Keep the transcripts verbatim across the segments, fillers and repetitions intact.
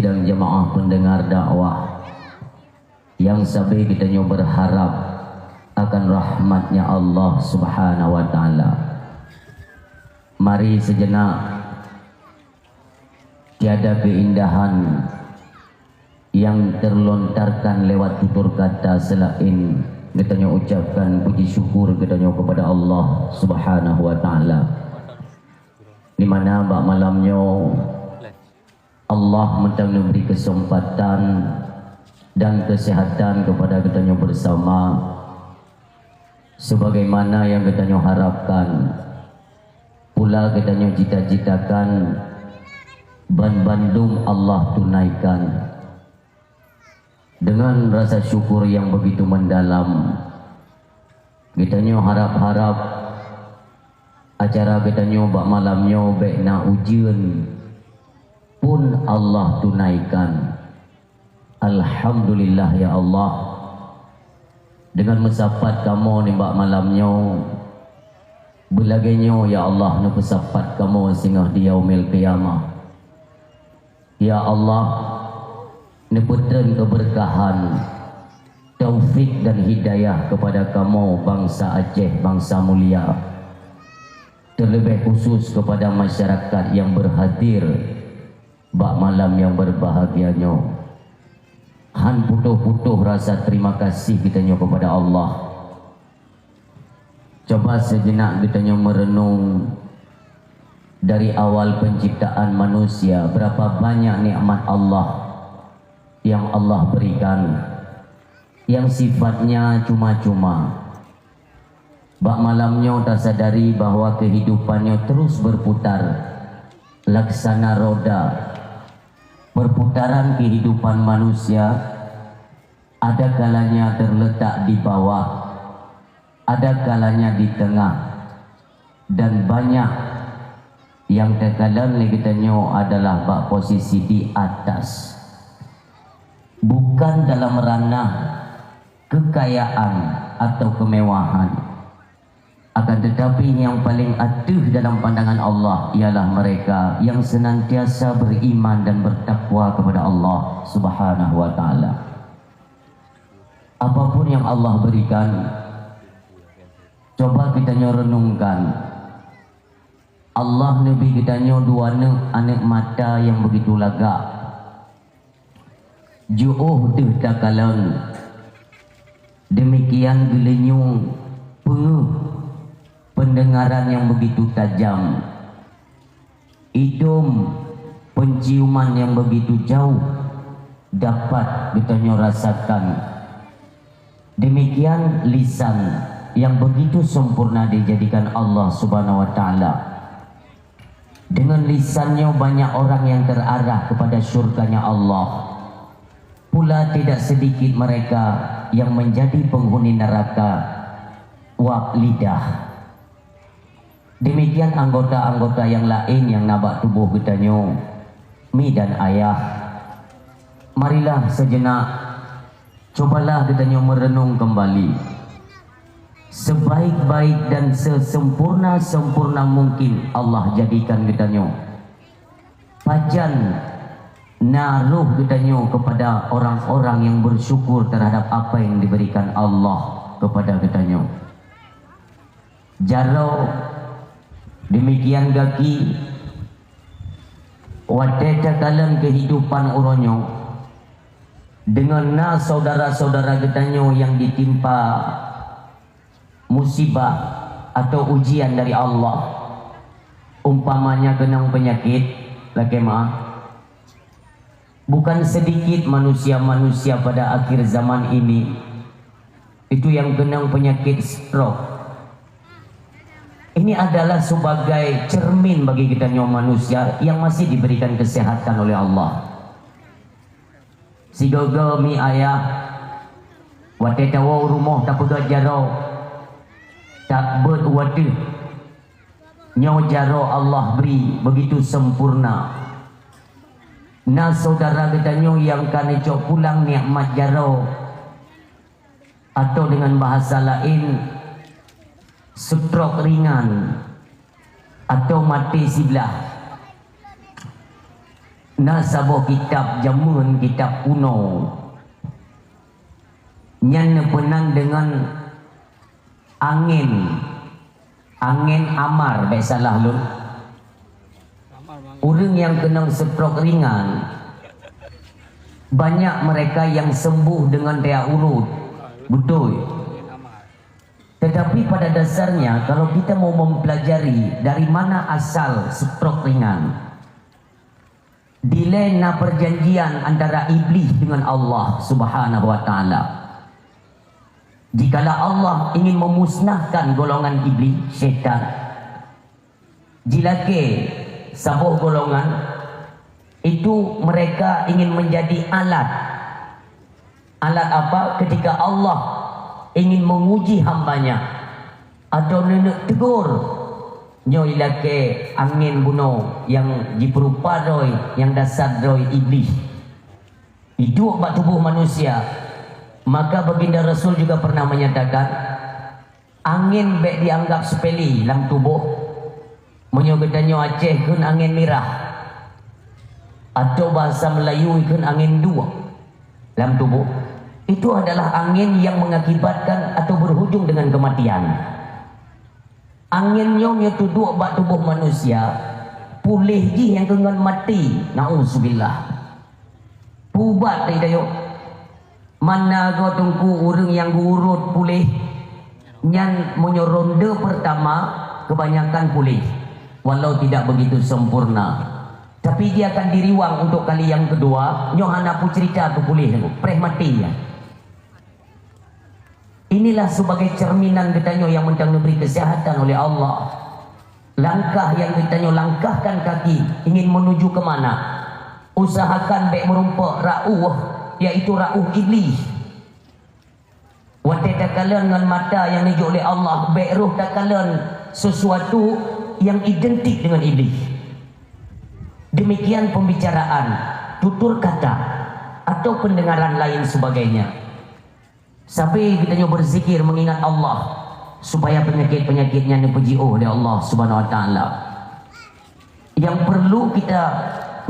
dan jamaah pendengar dakwah yang sabe geutanyoe berharap akan rahmatnya Allah Subhanahu wa Taala. Mari sejenak, tiada keindahan yang terlontarkan lewat tutur kata selain geutanyoe ucapkan puji syukur geutanyoe kepada Allah Subhanahu wa Taala. Di mana bak malam nyoe Allah mantong neubri kesempatan dan kesehatan kepada geutanyoe bersama, sebagaimana yang geutanyoe harapkan, pula geutanyoe cita-citakan, ban bandum Allah tunaikan. Dengan rasa syukur yang begitu mendalam, geutanyoe harap-harap acara geutanyoe bak malam nyoe bék na ujeuen pun Allah tunaikan. Alhamdulillah ya Allah, dengan meusapat kamoe nibak malam nyoe, beulagée nyoe ya Allah neupeusapat kamoe singoh di yaumil qiyamah. Ya Allah, neupeutreun keubeurkahan, taufik dan hidayah kepada kamoe bansa Aceh, bansa mulia, terlebih khusus kepada masyarakat yang berhadir bak malam yang berbahagia nyoe. Han putôh-putôh rasa terima kasih geutanyoe kepada Allah. Coba sejenak geutanyoe merenung dari awal penciptaan manusia, berapa banyak nikmat Allah yang Allah berikan, yang sifatnya cuma-cuma. Bak malam nyoe tasadari bahwa kehidupan nyoe terus berputar laksana roda. Perputaran kehidupan manusia ada kalanya terletak di bawah, ada kalanya di tengah, dan banyak yang teukalon lé geutanyoe adalah bak posisi di atas. Bukan dalam ranah kekayaan atau kemewahan, akan tetapi yang paling ateuh dalam pandangan Allah ialah mereka yang senantiasa beriman dan bertakwa kepada Allah Subhanahu wa Taala. Apapun yang Allah berikan, coba geutanyoe renungkan. Allah neubri geutanyoe dua aneuk, aneuk mata yang begitu lagak. Jiôh deuh takalon. Demikian geulinyueng peungeuh, pendengaran yang begitu tajam. Idôm, penciuman yang begitu jauh dapat geutanyoe rasakan. Demikian lisan yang begitu sempurna dijadikan Allah Subhanahu wa Taala. Dengan lisan nyoe banyak orang yang terarah kepada syurganya Allah. Pula tidak sedikit mereka yang menjadi penghuni neraka, wab lidah. Demikian anggota-anggota yang laén nyang na bak tuboh geutanyoe, mi dan ayah. Marilah sejenak, cobalah geutanyoe meureunong keumbali. Sebaik-baik dan sesempurna-sempurna mungkin Allah jadikan geutanyoe. Pajan na roh geutanyoe kepada orang-orang yang bersyukur terhadap apa yang diberikan Allah kepada geutanyoe. Jaroe, demikian gaki, watée takalon kehidupan uroe nyoe, deungon na saudara-saudara geutanyoe nyang ditimpa musibah atau ujian dari Allah, umpamanya keunong peunyakét, lakée meu'ah. Bukan sedikit manusia-manusia pada akhir zaman ini itu yang keunong peunyakét stroke. Ini adalah sebagai cermin bagi geutanyoe manusia yang masih diberikan kesehatan oleh Allah. Sigoe-goe mi ayah, watée tawoe u rumoh tapeugét jaroe, tabeuet u ateueh. Nyoe jaroe Allah bri begitu sempurna. Na syedara geutanyoe nyang ka neucok pulang nikmat jaroe, atau dengan bahasa laén, stroke ringan, atau maté siblah. Na saboh kitab jameun, kitab kuno, nyan neupeunang deungon angén, angén amar, bèk salah lôn. Ureueng nyang keunong stroke ringan, banyak mereka yang sembuh dengan riak urut. Betul. Tetapi pada dasarnya, kalau kita mau mempelajari dari mana asal stroke ringan, dilèe na perjanjian antara Iblih dengan Allah Subhanahu wa Ta'ala. Jikalau Allah ingin memusnahkan golongan Iblih, syaitan, jilakèe saboh golongan, itu mereka ingin menjadi alat. Alat apa? Ketika Allah ingin menguji hambanya atau neuneuk tegur, nyoe ilakèe angén bunoe nyang jipeurupa droe, nyang dasar droe Iblih. Iduek bak tuboh manusia. Maka Baginda Rasul juga pernah menyatakan, angén bèk dianggap sepele lam tuboh. Meunyoe geutanyoe Aceh kheun angén mirah, atau bahasa Melayu kheun angén duek lam tuboh, itu adalah angén yang mengakibatkan atau berhujung dengan kematian. Angén nyoe meunyoe teuduek bak tuboh manusia, puléh jih nyang keu ngon maté. Nauzubillah. Pubat deh, dayok. Mana goe teungku ureueng nyang geuurot puléh, nyan meunyoe ronde pertama, kebanyakan puléh, walau tidak begitu sempurna. Tapi dia akan diriwang untuk kali yang kedua, nyoe hana peucerita keu puléh, preh maté nyan. Inilah sebagai cerminan geutanyoe nyang mantong neubri kesehatan oleh Allah. Langkah nyang geutanyoe langkahkan kaki ingin menuju ke mana? Usahakan bèk meurumpok rauh, yaitu rauh Iblih. Watèe takalon ngon mata nyang neujok lé Allah, bèk roh takalon sesuatu nyang identik dengan Iblih. Demikian pembicaraan, tutur kata, atau pendengaran lain sebagainya. Sabe geutanyoe berzikir mengingat Allah, supaya penyakit-penyakit nyan neupeujiôh lé Allah Subhanahu wa Ta'ala. Yang perlu kita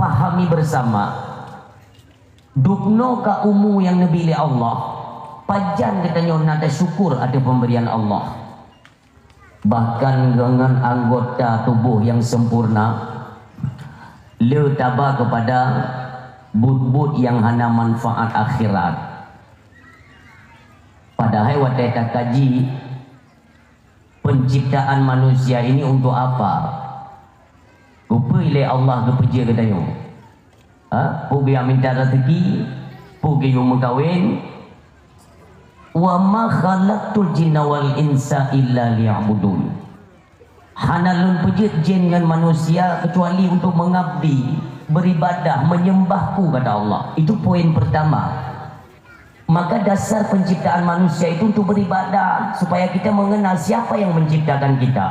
pahami bersama, dubnoe ka umu nyang neubi lé Allah, pajan geutanyoe na tasyukur ateueh pemberian Allah. Bahkan deungon anggota tuboh nyang sempurna, le taba keupada buet-buet nyang hana manfaat akhirat. Padahai watèe takaji, penciptaan manusia ini untuk apa? Keupeue lé Allah geupeujeuet geutanyoe? Ha? Peue geuyue minta rezeki? Peue geuyue meukawen? "Wa ma khalaqtul jinna wal insa illa liya'budun." Hana Lôn peujeuet jin ngon manusia kecuali untuk mengabdi, beribadah, menyembah-Ku, kata Allah. Itu poin pertama. Maka dasar penciptaan manusia itu untuk beribadah, supaya kita mengenal siapa yang menciptakan kita.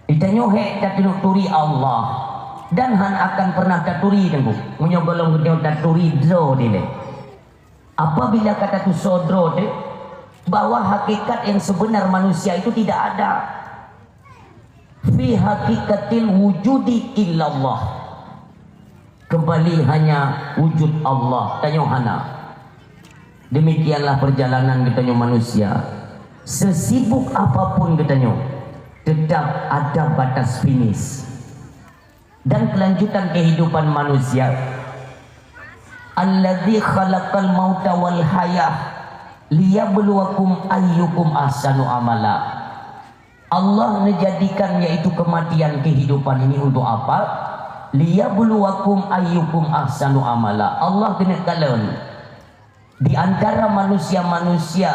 Geutanyoe hék taturi Allah dan hana akan pernah taturi teungku. Meunyoe gohlom geutanyoe taturi droe dilèe. Apabila ka tatusoe droe teuh bahwa hakikat yang sebenar manusia itu tidak ada. Fi hakikatil wujudi illallah. Kembali hanya wujud Allah, tanyoe hana. Demikianlah perjalanan geutanyoe manusia. Sesibuk apapun geutanyoe, tetap ada batas finish. Dan kelanjutan kehidupan manusia, "Alladzi khalaqal mauta wal hayah liyabluwakum ayyukum ahsanu amala." Allah menjadikan yaitu kematian kehidupan ini untuk apa? "Liyabluwakum ayyukum ahsanu amala." Allah keuneuk kalon di antara manusia-manusia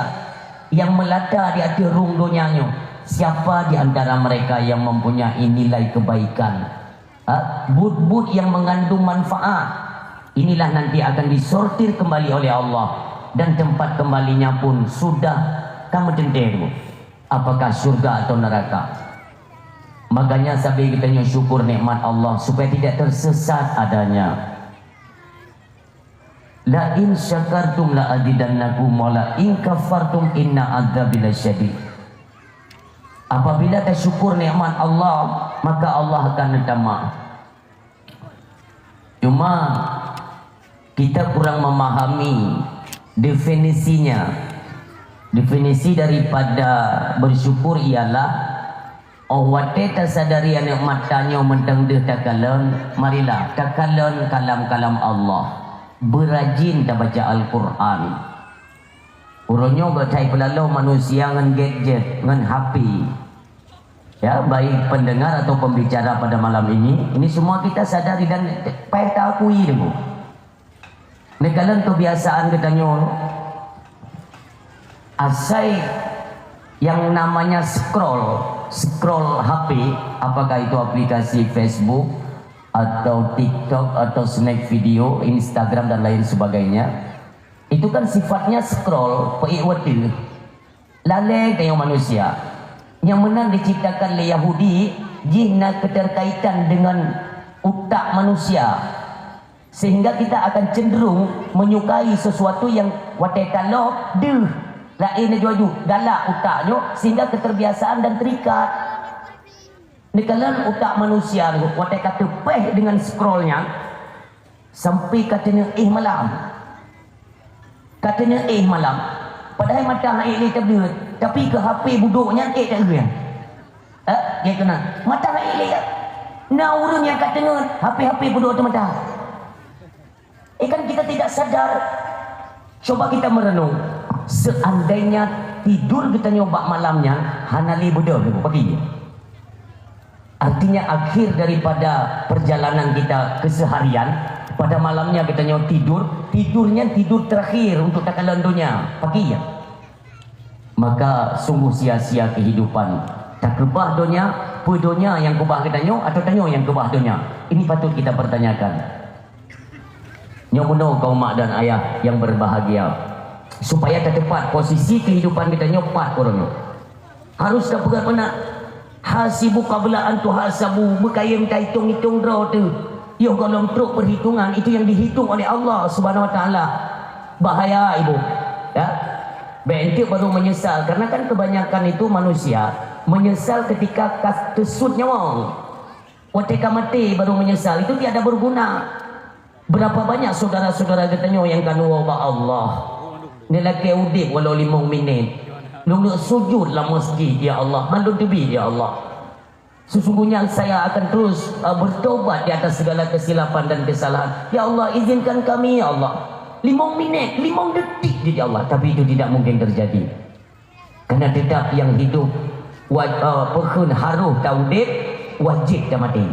yang melata di ateueh rhueng donya nyoe, siapa di antara mereka yang mempunyai nilai kebaikan? Ha? Buet-buet yang mengandung manfaat, inilah nanti akan disortir kembali oleh Allah, dan tempat kembalinya pun sudah ka meuteuntèe, apakah syurga atau neraka. Makanya sabe geutanyoe syukur nikmat Allah supaya tidak tersesat adanya. "La in syakartum la azidannakum wa la in kafartum inna adzabi lasyadid." Apabila tasyukur nikmat Allah, maka Allah akan neutamah. Cuma kita kurang memahami definisinya. Definisi daripada bersyukur ialah, oh watée tasadari aneuk mata nyoe mantong deuh takalon, marilah takalon kalam-kalam Allah. Beurajin tabaca Al-Qur'an. Uroe nyoe geuthai peulaloe manusia ngon gadget, ngon H P. Ya, baik pendengar atau pembicara pada malam ini, ini semua kita sadari dan payah taakui dulu. Neukalon kebiasaan geutanyoe, asai yang namanya scroll, scroll H P, apakah itu aplikasi Facebook atau TikTok atau snack video, Instagram dan lain sebagainya, itu kan sifatnya scroll, peuék watée. Lalée tanyoe manusia. Nyang meunan diciptakan lé Yahudi, jih na keterkaitan dengan utak manusia. Sehingga kita akan cenderung menyukai sesuatu yang watée talob deuh, laén laju-laju galak utak nyoe, sehingga keterbiasaan dan terikat. Neukalon utak manusia nyoe watée ka teupéh dengan scroll nyan, sampai ka teuneuéh malam. Ka teuneuéh malam. Padahai mata han ék lé tableuet, tapi keu H P budok nyan ék taeu nyan. Eh, ya keunan. Mata han ék lé. Na ureuëng nyang ka teungeut H P-H P budok ateueh mata. Eh, kan kita tidak sadar. Coba kita merenung. Seandainya tidur geutanyoe bak malam nyan hana lé beudôh, pakri. Artinya, akhir daripada perjalanan kita keseharian, pada malamnya geutanyoe tidur, tidur nyan tidur terakhir untuk takalon donya. Pakri ya? Maka sungguh sia-sia kehidupan. Takeubah donya, peue donya nyang keubah geutanyoe atau tanyoe nyang keubah donya? Ini patut kita pertanyakan. Nyoe bunoe kaum mak dan ayah yang berbahagia, supaya tateupat posisi kehidupan geutanyoe pat uroe nyoe. Harus tapeugah meunan, "Hasibu qabla an tuhasabu," beukayém taitong-itong droe teuh. Yoh gohlom trok perhitungan, itu yang dihitung oleh Allah Subhanahu wa Taala. Bahaya, Ibu. Ya. Bèk enteuk baru menyesal, karena kan kebanyakan itu manusia menyesal ketika ka teusut nyawöng. Watèe ka maté baru menyesal, itu tiada berguna. Berapa banyak saudara-saudara geutanyoe nyang ka neuwoe bak Allah, neulakèe udép walau limong minét, lôn neuk sujud lam masjid, "Ya Allah, mandum teubiet, ya Allah. Sesungguhnya saya akan terus, uh, bertobat di atas segala kesilapan dan kesalahan. Ya Allah, izinkan kami, ya Allah." Limong minét, limong detik, ya Allah, tapi itu tidak mungkin terjadi. Karena tetap yang hidup, wa-, uh, peukheun harôh taudép, wajéb tamaté.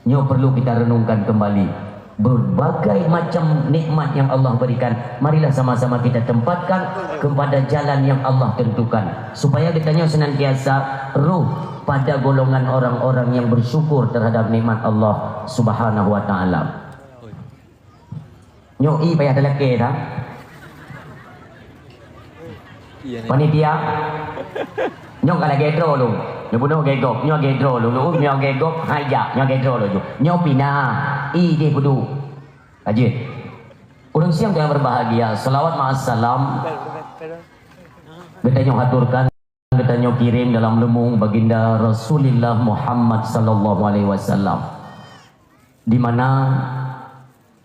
Nyoe perlu kita renungkan kembali. Berbagai macam nikmat yang Allah berikan, marilah sama-sama kita tempatkan kepada jalan yang Allah tentukan, supaya geutanyoe senantiasa roh pada golongan orang-orang yang bersyukur terhadap nikmat Allah Subhanahu wa Taala. Nyoe ie payah talakèe dah. Panitia. Nyoe ka lagèe droe lôn. Nyoe bunoe lagèe gob, nyoe lagèe droe lôn. Nyoe lagèe gob, hai jak, nyoe lagèe droe lôn. Nyoe pinah. Ie deh kudu. Lanjut. Ureueng siang yang berbahagia, selawat ma'as salam geutanyoe haturkan, geutanyoe kirém dalam leumong Baginda Rasulullah Muhammad sallallahu alaihi wasallam. Di mana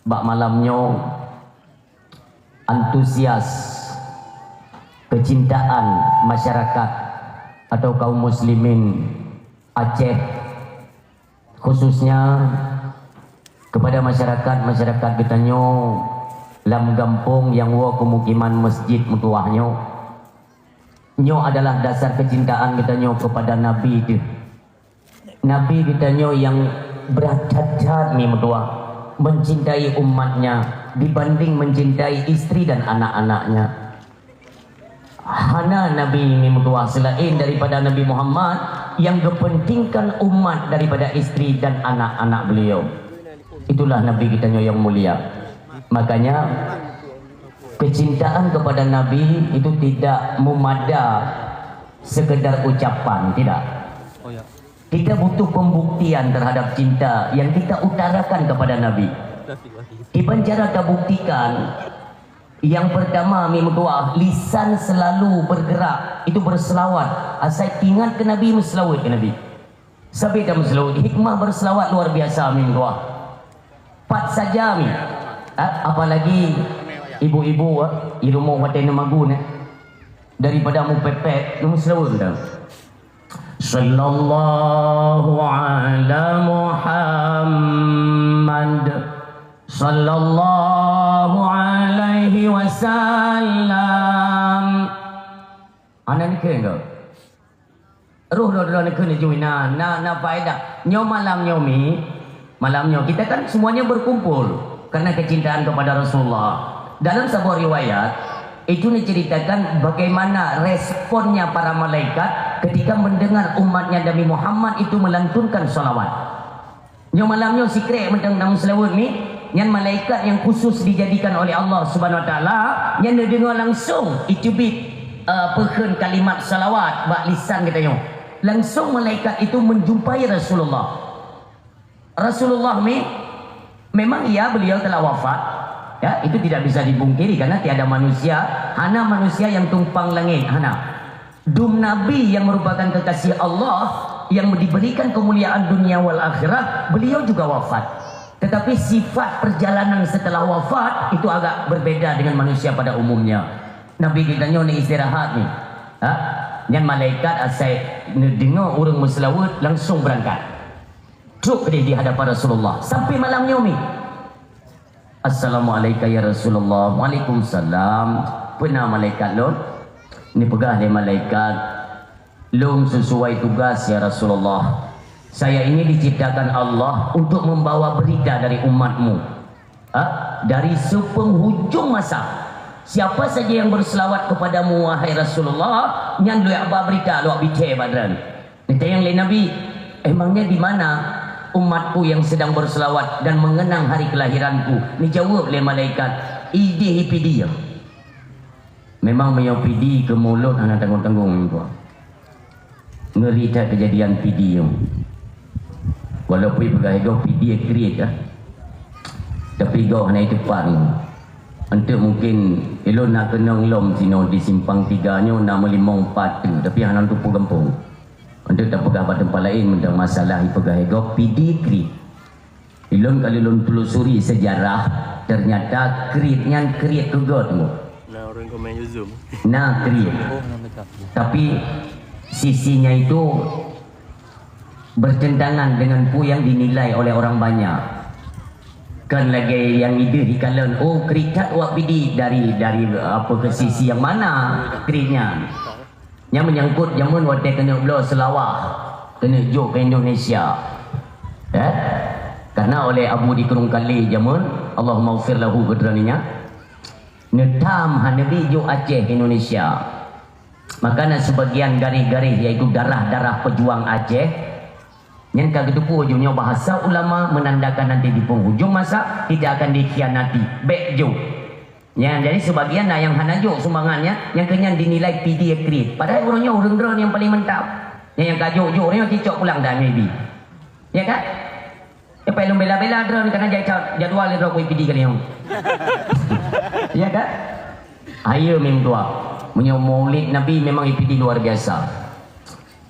bak malam nyoe antusias, kecintaan masyarakat atau kaum muslimin Aceh, khususnya kepada masyarakat-masyarakat geutanyoe lam gampông nyang woe pemukiman Masjid Meutuwah nyoe. Nyoe adalah dasar kecintaan geutanyoe kepada Nabi teuh. Nabi geutanyoe nyang brat that-that mi meutuwah, mencintai umatnya dibanding mencintai istri dan anak-anaknya. Hana nabi mi meutuwah selain daripada Nabi Muhammad yang geupentingkan umat daripada istri dan anak-anak beliau. Itulah Nabi geutanyoe nyang mulia. Makanya, kecintaan kepada Nabi itu tidak memada sekedar ucapan, tidak. Kita butuh pembuktian terhadap cinta yang kita utarakan kepada Nabi. Kiban cara tabuktikan, yang pertama, mi meutuwah, lisan selalu bergerak, itu berselawat. Asai ingat keu Nabi, meuselawat keu Nabi. Sabe tameuselawat, hikmah berselawat luar biasa mi meutuwah. Pat saja mi. Ha? Apalagi ibu-ibu, ha? Di rumoh watèe neumagun, eh. Daripada meupepet, neumeuseulaweuet dah. Sallallahu ala Muhammad. Sallallahu alaihi wasallam. Hana neukheun kah? Roh droe-droe neukheun jih na, na, na faedah. Nyoe malam nyoe mi, malam nyoe kita kan semuanya berkumpul karena kecintaan kepada Rasulullah. Dalam sebuah riwayat, itu diceritakan bagaimana responnya para malaikat ketika mendengar umatnya Nabi Muhammad itu melantunkan salawat. Nyoe malam nyoe sikrek mantong na meuseulaweuet mi, nyan malaikat nyang khusus dijadikan oleh Allah Subhanahu Wa Taala, nyan neudeungoe langsung iteubiet, eh, peukheun kalimat salawat bak lisan geutanyoe. Langsung malaikat itu menjumpai Rasulullah. Rasulullah mi memang iya beliau telah wafat. Ya, itu tidak bisa dipungkiri karena tiada manusia, hana manusia yang tumpang langit, hana. Dum Nabi yang merupakan kekasih Allah yang diberikan kemuliaan dunia wal akhirat, beliau juga wafat. Tetapi sifat perjalanan setelah wafat itu agak berbeda dengan manusia pada umumnya. Nabi geutanyoe ni istirahat ni. Ha? Nyan malaikat asai neudeungoe ureuëng meuseulaweuet langsung berangkat. Trok keudeh di hadapan Rasulullah sampai malam nyoe mi. Assalamualaikum ya Rasulullah. Waalaikumsalam. Peuna malaikat lôn? Neupeugah lé malaikat, "Lôn sesuai tugas ya Rasulullah. Saya ini diciptakan Allah untuk membawa berita dari umatmu." Ha? Dari sepenghujung masa. Siapa saja yang berselawat kepadamu wahai Rasulullah, nyan lôn ba berita lôn bicé bak droe. Neutanyong lé Nabi, "Emangnya di mana umatku yang sedang berselawat dan mengenang hari kelahiranku?" Neujaweueb lé malaikat, "Ideh Pidie." Memang meunyoe Pidie keu mulod hana tanggong-tanggong meutuah. Ngeri that keujadian Pidie nyoe. Walaupun peugah goh Pidie kriet kan. Tapi goh hana itupat nyoe. Enteuk mungkin ilôn na keunong lom sinoe di Simpang Tiga nyoe na meulimong pat tu, tapi hana tupeue gampông. Untuk tapeugah bak teumpat laén, mantong masalah ipeugah gob Pidie kriet. Ilôn kali lôn telusuri sejarah, ternyata kriet nyan kriet keu göt nyoe. Nah, ureuëng komen zoom. Nah, kriet. Tapi sisinya itu bertentangan dengan peue yang dinilai oleh orang banyak. Kan lagée nyang ideh ikalon, oh kriet that wak Pidie dari, dari apa ke sisi yang mana kriet nyan. Nyang menyangkut jameun watée keuneuk bloe seulawah, keuneuk jok keu Indonesia. Eh? Karena oleh Abu di Krueng Kale jameun, Allahumma ghfir lahu keu droeneuh nyan, neutam hana bi jok Aceh keu Indonesia. Maka na sebagian garéh-garéh, yaitu darah-darah pejuang Aceh, nyan ka geuteupeue jih nyoe bahasa ulama menandakan nanti di penghujung masa kita akan dikhianati. Bék jok. Nyan, jadi sebagian na nyang hana jok sumbangan nyan, nyang keu nyan dinilai Pidie kriet. Padahai ureuëng nyoe ureuëng droe nyang paling mantap. Nyang, nyang ka jok-jok nyoe cicok pulang dah maybe. Ya kan? Ya, pai lôn bela-bela droe kana jai ca-, jadwal droe kui Pidie kali nyoe. Ya kan? Ayo mim dua. Meunyoe Maulid Nabi memang Pidie luar biasa.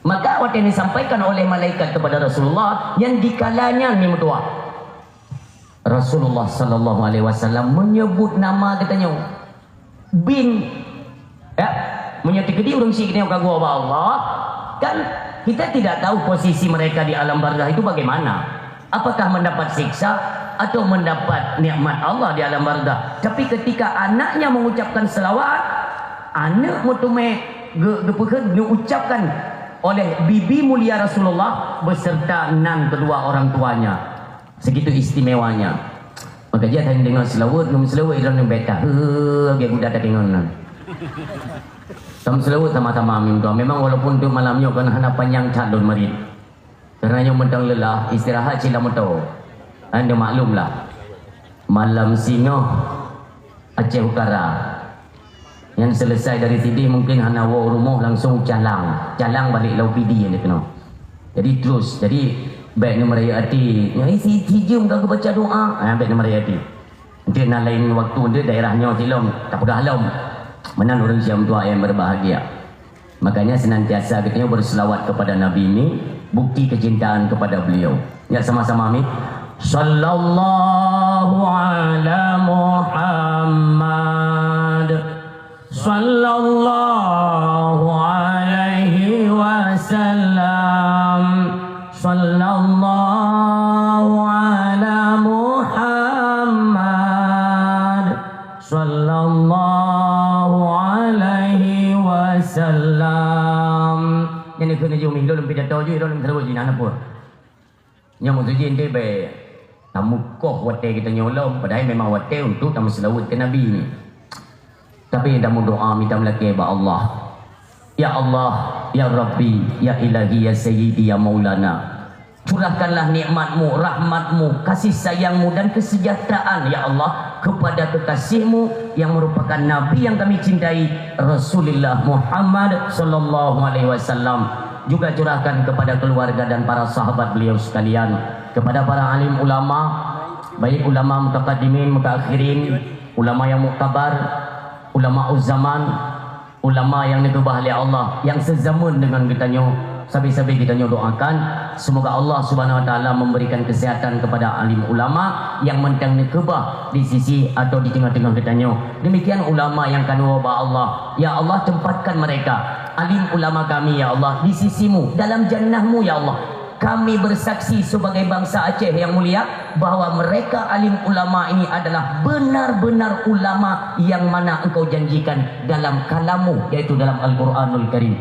Maka watée disampaikan oleh malaikat kepada Rasulullah, yang dikala nyan mim dua. Rasulullah sallallahu alaihi wasallam menyebut nama geutanyoe bin, ya, meunyoe teukeudi ureuëng syiek nyoe ka geuwoe bak Allah, kan kita tidak tahu posisi mereka di alam barzakh itu bagaimana. Apakah mendapat siksa atau mendapat nikmat Allah di alam barzakh? Tapi ketika anaknya mengucapkan selawat, aneuk meuteumé ge-, geupeukeun geuucapkan oleh bibi mulia Rasulullah beserta nan kedua orang tuanya. Segitu istimewanya. Maka jih hana deungoe seulaweuet, ngon seulaweuet ilôn ngon beta. Heuh, biar muda tadeungoe nan. Tam seulaweuet sama-sama minta. Memang walaupun tu malam nyoe kan hana panjang that lôn marit. Karena nyoe mantong lelah, istirahat cit lam moto. Anda maklum lah. Malam singoh Aceh Utara. Nyan selesai dari sideh mungkin hana woe rumoh langsung calang. Calang balik lam Pidie nyan dikeunoe. Jadi terus, jadi bék neumeurayeuk até. Nyoe si, si jeuem ka geubaca doa. Ha, bék neumeurayeuk até. Enteuk na laén waktu enteuk daerah nyoe silom, tapeugah lom. Meunan ureuëng siam tuha yang berbahagia. Makanya senantiasa geutanyoe berselawat kepada Nabi ni bukti kecintaan kepada beliau. Ya sama-sama mi. Sallallahu ala Muhammad. Sallallahu alaihi wasallam. Sallallahu ala Muhammad. Sallallahu alaihi wasallam. Nyan keuh neujeuet mi lôn pidato jih, lôn seulaweuet jih na peue. Nyoe maksud jih, eunteuk bèk tameukoh watèe geutanyoe lom, padahai memang watèe untuk tameuseulaweuet keu Nabi nyoe. Tapi tameudoa mita meulakèe bak Allah. Ya Allah, ya Rabbi, ya Ilahi, ya Sayyidi, ya Maulana. Curahkanlah nikmat-Mu, rahmat-Mu, kasih sayang-Mu dan kesejahteraan, ya Allah, kepada kekasih-Mu yang merupakan Nabi yang kami cintai, Rasulullah Muhammad sallallahu alaihi wasallam. Juga curahkan kepada keluarga dan para sahabat beliau sekalian, kepada para alim ulama, baik ulama mutaqaddimin, mutaakhirin, ulama yang muktabar, ulama uzzaman, ulama yang dikeubah lé Allah, yang sezaman dengan geutanyoe. Sabe-sabe geutanyoe doakan, semoga Allah Subhanahu wa Taala memberikan kesehatan kepada alim ulama yang mantong dikeubah di sisi atau di teungoh-teungoh geutanyoe. Demikian ulama yang ka neuwoe bak Allah. Ya Allah, tempatkan mereka, alim ulama kami, ya Allah, di sisi-Mu, dalam jannah-Mu, ya Allah. Kami bersaksi sebagai bangsa Aceh yang mulia, bahwa mereka alim ulama ini adalah benar-benar ulama yang mana Engkau janjikan dalam kalam-Mu, yaitu dalam Al-Quranul Karim.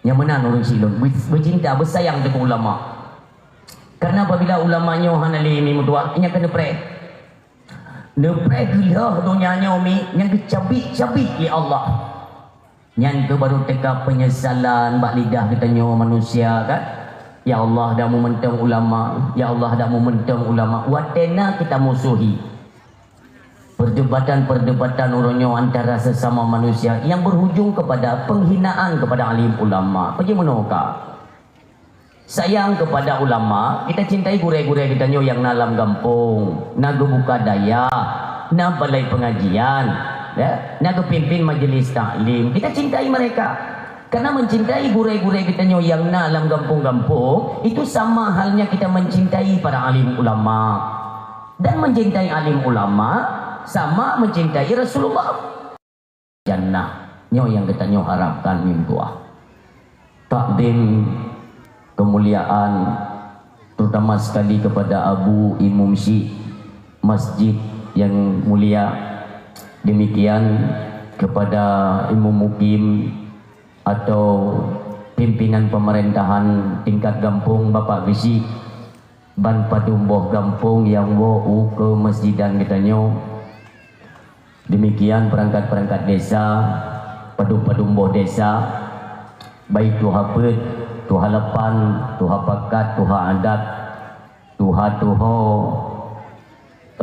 Nyang meunan ureueng syiek lôn, be-, beucinta, beusayang keu ulama. Karena apabila ulama nyoe hana lé mi meutuah, nyan keuh neupreh. Neupreh geuloh donya nyoe mi, nyang geucabik-cabik lé Allah. Nyan keuh baru teuka penyesalan bak lidah geutanyoe manusia, kan? Ya Allah, dak meumeunteung ulama. Ya Allah, dak meumeunteung ulama. Watèe na kita musuhi. Perdebatan-perdebatan uroe nyoe antara sesama manusia yang berujung kepada penghinaan kepada alim ulama. Peue jimeunoe ka? Sayang kepada ulama, kita cintai gurèe-gurèe geutanyoe nyang na lam gampông, na geubuka dayah, na balai pengajian, ya, na geupimpin majelis taklim. Kita cintai mereka. Karena mencintai gurèe-gurèe geutanyoe nyang na lam gampông-gampông, itu sama halnya kita mencintai para alim ulama. Dan mencintai alim ulama sama mencintai Rasulullah. Jannah. Nyoe nyang geutanyoe harapkan meutuah. Takdim kemuliaan, terutama sekali kepada Abu Imum Syiek Masjid yang mulia. Demikian kepada Imum Mukim atau pimpinan pemerintahan tingkat gampông, Bapak Geuchik, ban padum boh gampông nyang woe u keumeusijidan geutanyoe. Demikian perangkat-perangkat desa, padum-padum boh desa, baik tuha peuet, tuha lapan, tuha pakat, tuha adat, tuha tuho,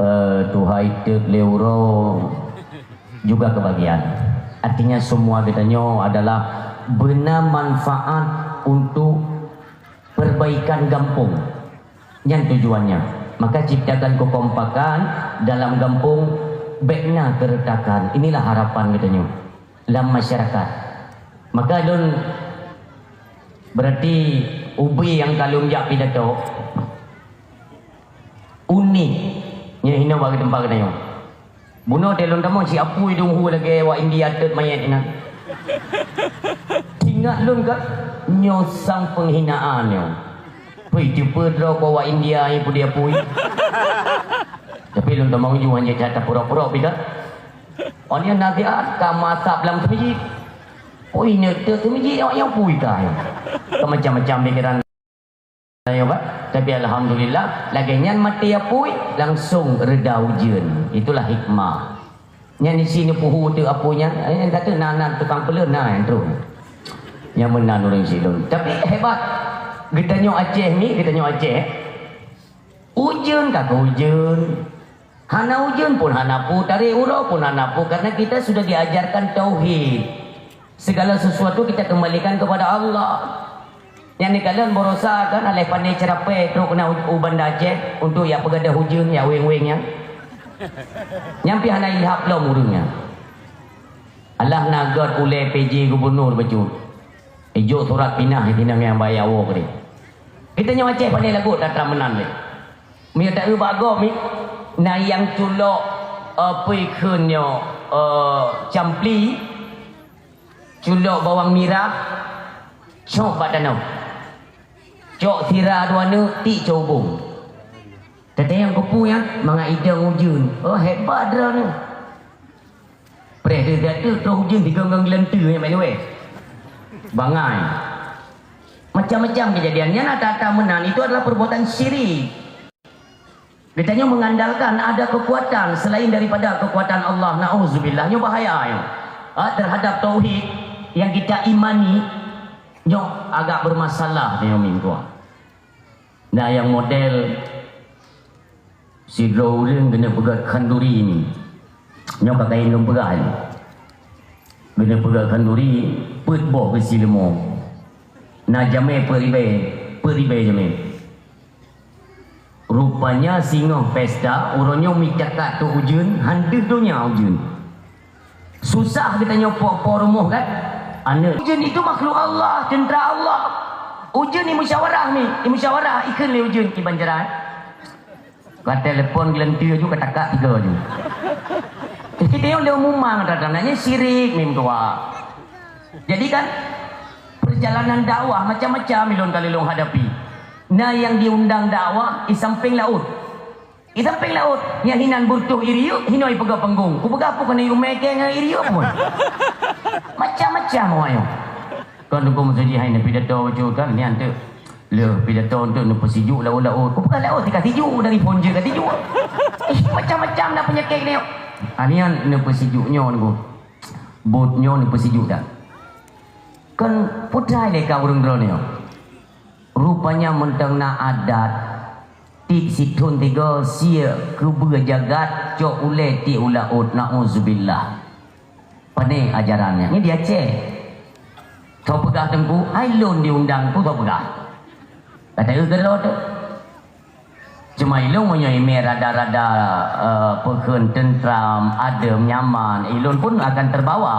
eh, tuha iték lé uroe juga kebagian. Artinya semua geutanyoe adalah beuna manfaat untuk perbaikan gampông. Nyan tujuannya. Maka ciptakan kekompakan dalam gampông, bèk na keuretakan. Inilah harapan geutanyoe lam masyarakat. Maka lôn berarti ubé nyang ka lôn jak pidato unik. Nyoe hinoe bak teumpat geutanyoe. Bunoe teuh lôn tamong si apui dong hu lagèe awak India teuet manyét inan. Ingat lôn ka nyoe sang penghinaan nyoe. Pui teupeue droe ko awak India nyang peudeh apui. Tapi lôn tamong ju hana that tapura-pura pih ka. Oh nyan nasihat ka masab lam seumijit. Pui nyoe teuet seumijit awak nyang pui ka nyoe. Ka macam-macam pikiran. Ayo, Pak. Tapi alhamdulillah, lagèe nyan maté apui, langsung reda ujeuen. Itulah hikmah. Nyan isi neupeuhu teuk apui nyan, eh, nyan kata na, na tukang peuleueh na nyang troh. Nyang meunan ureueng sidroe. Tapi hebat. Geutanyoe Aceh ni, geutanyoe Aceh. Ujeuen ka ujeuen. Hana ujeuen pun hana peue, tarek uroe pun hana peue, karena kita sudah diajarkan tauhid. Segala sesuatu kita kembalikan kepada Allah. Nyang neukalon baroesa kan, alah pandai ceurapée trok keunan u, u Banda Aceh untuk jak peugadôh ujeuen, jak weng-weng nyan. Nyan pih hana ilham lom ureueng nyan. Alah na göt ulèe P J gubernur bacut. Ijok surat pinah di nanggroe nyang baya woe keudeh. Geutanyoe Aceh pandai lagot atra meunan lé. Meunyoe taeu bak gob mi, na nyang culok, eh, peue kheun nyoe, eh, campli, culok bawang mirah, cok bak tanoh. Cok sira dua neuk, tiek cok ubông. Teuntang nyang keupeue nyan, mangat idong ujeuen. Oh, hebat droeneuh. Preh teuh, teuh, troh ujeuen digong-gong geulanteue nyan, by the way. Bangai. Macam-macam kejadian. Nyan ata-ata meunan, itu adalah perbuatan syirik. Geutanyoe mengandalkan ada kekuatan selain daripada kekuatan Allah. Nauzubillah, nyoe bahaya nyoe. Ha, terhadap tauhid yang kita imani, nyoe agak bermasalah nyoe minggu. Nah, yang model sidroe ureueng keuneuk peugöt khanduri ni. Nyoe ka kayém lôn peugah nyoe. Keuneuk peugöt khanduri, peuet boh beusi leumo. Na jamé peuet ribèe, peuet ribèe jamé. Rupanya singoh pesta, uroe nyoe mita kat tu ujeuen, han deuh donya ujeuen. Susah geutanyoe po-po rumoh kan? Aneuk. Ujeuen itu makhluk Allah, teuntara Allah. Ujeuen imusyawarah mi, imusyawarah ikheun lé ujeuen kiban jaran. Ka telepon geulanteue ju, ka takak tiga ju. Jadi dia lé umumang datang nanya syirik mim tua. Jadi kan perjalanan dakwah macam-macam ilôn kali lôn hadapi. Na yang diundang dakwah di samping laut. Di samping laut, nyang hinan burtoh iriuk, hinoe peugah panggong. Ku peugah apa kena umai ke ngan iriuk pun. Macam-macam orang yang. Kan dukung masjid hai nepi datang baju kan ni antuk. Leh pi datang untuk neupeusijuk laut-laut. Ku peugah laut tika sijuk dari phone je ka sijuk. Eh, macam-macam dah penyakit ni. Anian neupeusijuk nyoe nunggu. Bot nyoe neupeusijuk dah. Kan putai leka ureueng droe nyoe. Rupanya mantong na adat, tiek sithon tiga sie keubeue jagat cok ulèe tiek u laôt, nauzubillah. Pane ajaran nyan? Nyan di Aceh. Tho peugah teungku, hai lôn diundang ku tho peugah. Kata eu gelo tu. Cuma ilôn meunyoe imè rada-rada, eh, peukheun teuntram, adem, nyaman, ilôn pun akan terbawa.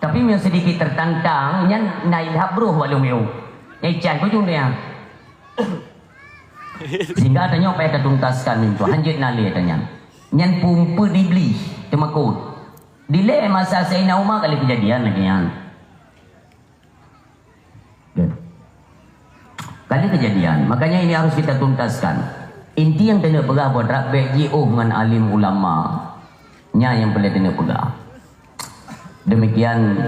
Tapi meunyoe sedikit tertantang, nyan na ilhab broh bak lôn miu. Nyai cai kujung dia. Sehingga tanyoe payah tatuntaskan mintu hanjeuet na lé tanyan. Nyan pumpeue diblih teumakot. Dilèe masa Saidina Umar kali kejadian lagi nyan. Kan? Kan ini kejadian. Makanya ini harus kita tuntaskan. Inti yang kena peugah buat rab bèk jiôh ngon alim ulama. Nya yang perlu kena peugah. Demikian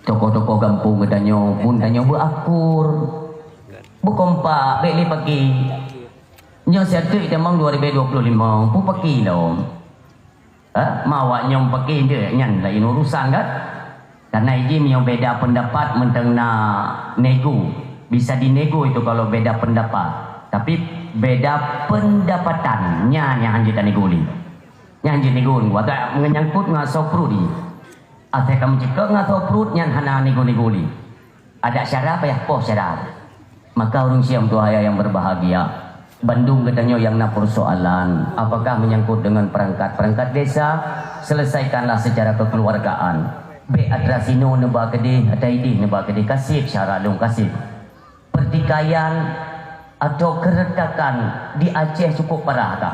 tokoh-tokoh gampông geutanyoe pun tanyoe beuakur. Beukompak, bèk lé pagi. Nyoe siat teuk tamong dua ribu dua puluh lima, pun pagi lom. Ha? Ma awak nyoe pakai je, nyan lain urusan kan? Karena iji meunyoe beda pendapat mantong na nego, bisa dinego itu kalau beda pendapat. Tapi beda pendapatan, nyan nyang hanjeuet tanego lé. Nyan hanjeuet nego, agak menyangkut ngon asoe pruet ni. Asai ka meucikok ngon asoe pruet nyan hana nego-nego lé. Adak syara payah poh syara. Maka ureueng syiah tuha yang berbahagia, bandum geutanyoe nyang na persoalan, apakah menyangkut dengan perangkat-perangkat desa, selesaikanlah secara kekeluargaan. Bèk atra sinoe neuba keudeh, atra ideh neuba keudeh, kaseb syara lôn kaseb. Pertikaian atau keretakan di Aceh cukup parah ka.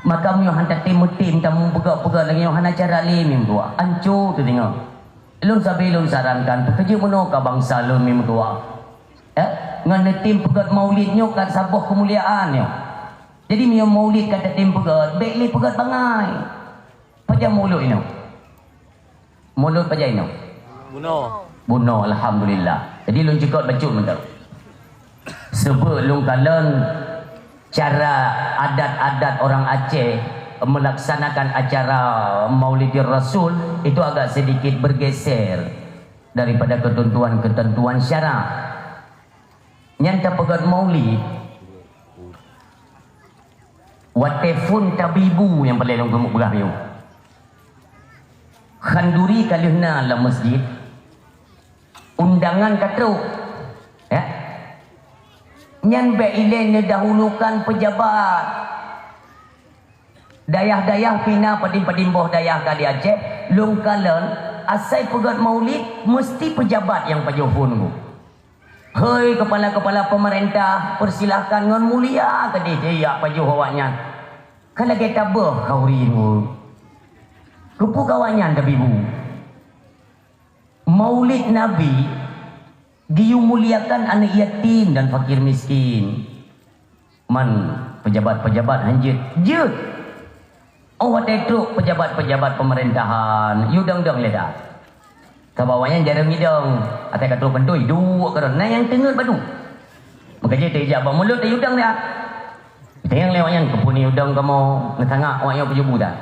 Maka meunyoe han tatem meutem, tameupeugah-peugah lagèe nyoe hana cara lé mim dua. Anco teudeungoe. Lôn sabe lôn sarankan, peukeujeut meunoe ka bansa lôn meutuah. Eh, ngon neutem peugöt maulid nyoe ka saboh keumuliaan nyoe. Jadi meunyoe maulid ka tatem peugöt, bèk lé peugöt bangai. Pajan mulod inoe? Mulod pajan inoe? Bunoe. Bunoe, alhamdulillah. Jadi lôn cukot bacut mantong. Sebab lôn kalon cara adat-adat orang Aceh melaksanakan acara Maulidir Rasul itu agak sedikit bergeser daripada ketentuan-ketentuan syarak. Nyan tapeugöt maulid, watèe phôn tabibu nyang paleng lôn keuneuk peugah nyoe. Khanduri ka lheueh na lam masjid, undangan ka trok. Ya. Nyan bèk ilèe neudahulukan pejabat. Dayah-dayah pih na padum-padum boh dayah ka di Aceh, lôn kalon asai peugöt maulid meusti pejabat nyang pajoh phôn nyoe. Hei kepala-kepala pemerintah, persilahkan ngon mulia keudeh jak pajoh awaknyan. Ka lagée tabeuh khauri nyoe. Keupeue keu awaknyan tabibu? Maulid Nabi geuyue muliakan aneuk yatim dan fakir miskin. Man pejabat-pejabat hanjeuet jeuet. Oh watée trok pejabat-pejabat pemerintahan, yue dong-dong lé dah. Sabab awaknyan jareueng idong, até ka trok keuntui duek keudroe. Na nyang teungeut badu. Maka jih teujak bak mulut tayue dong dah. Tanyong lé awaknyan keupeue ni udong kamoe neutangak awaknyoe pajoh bu dah.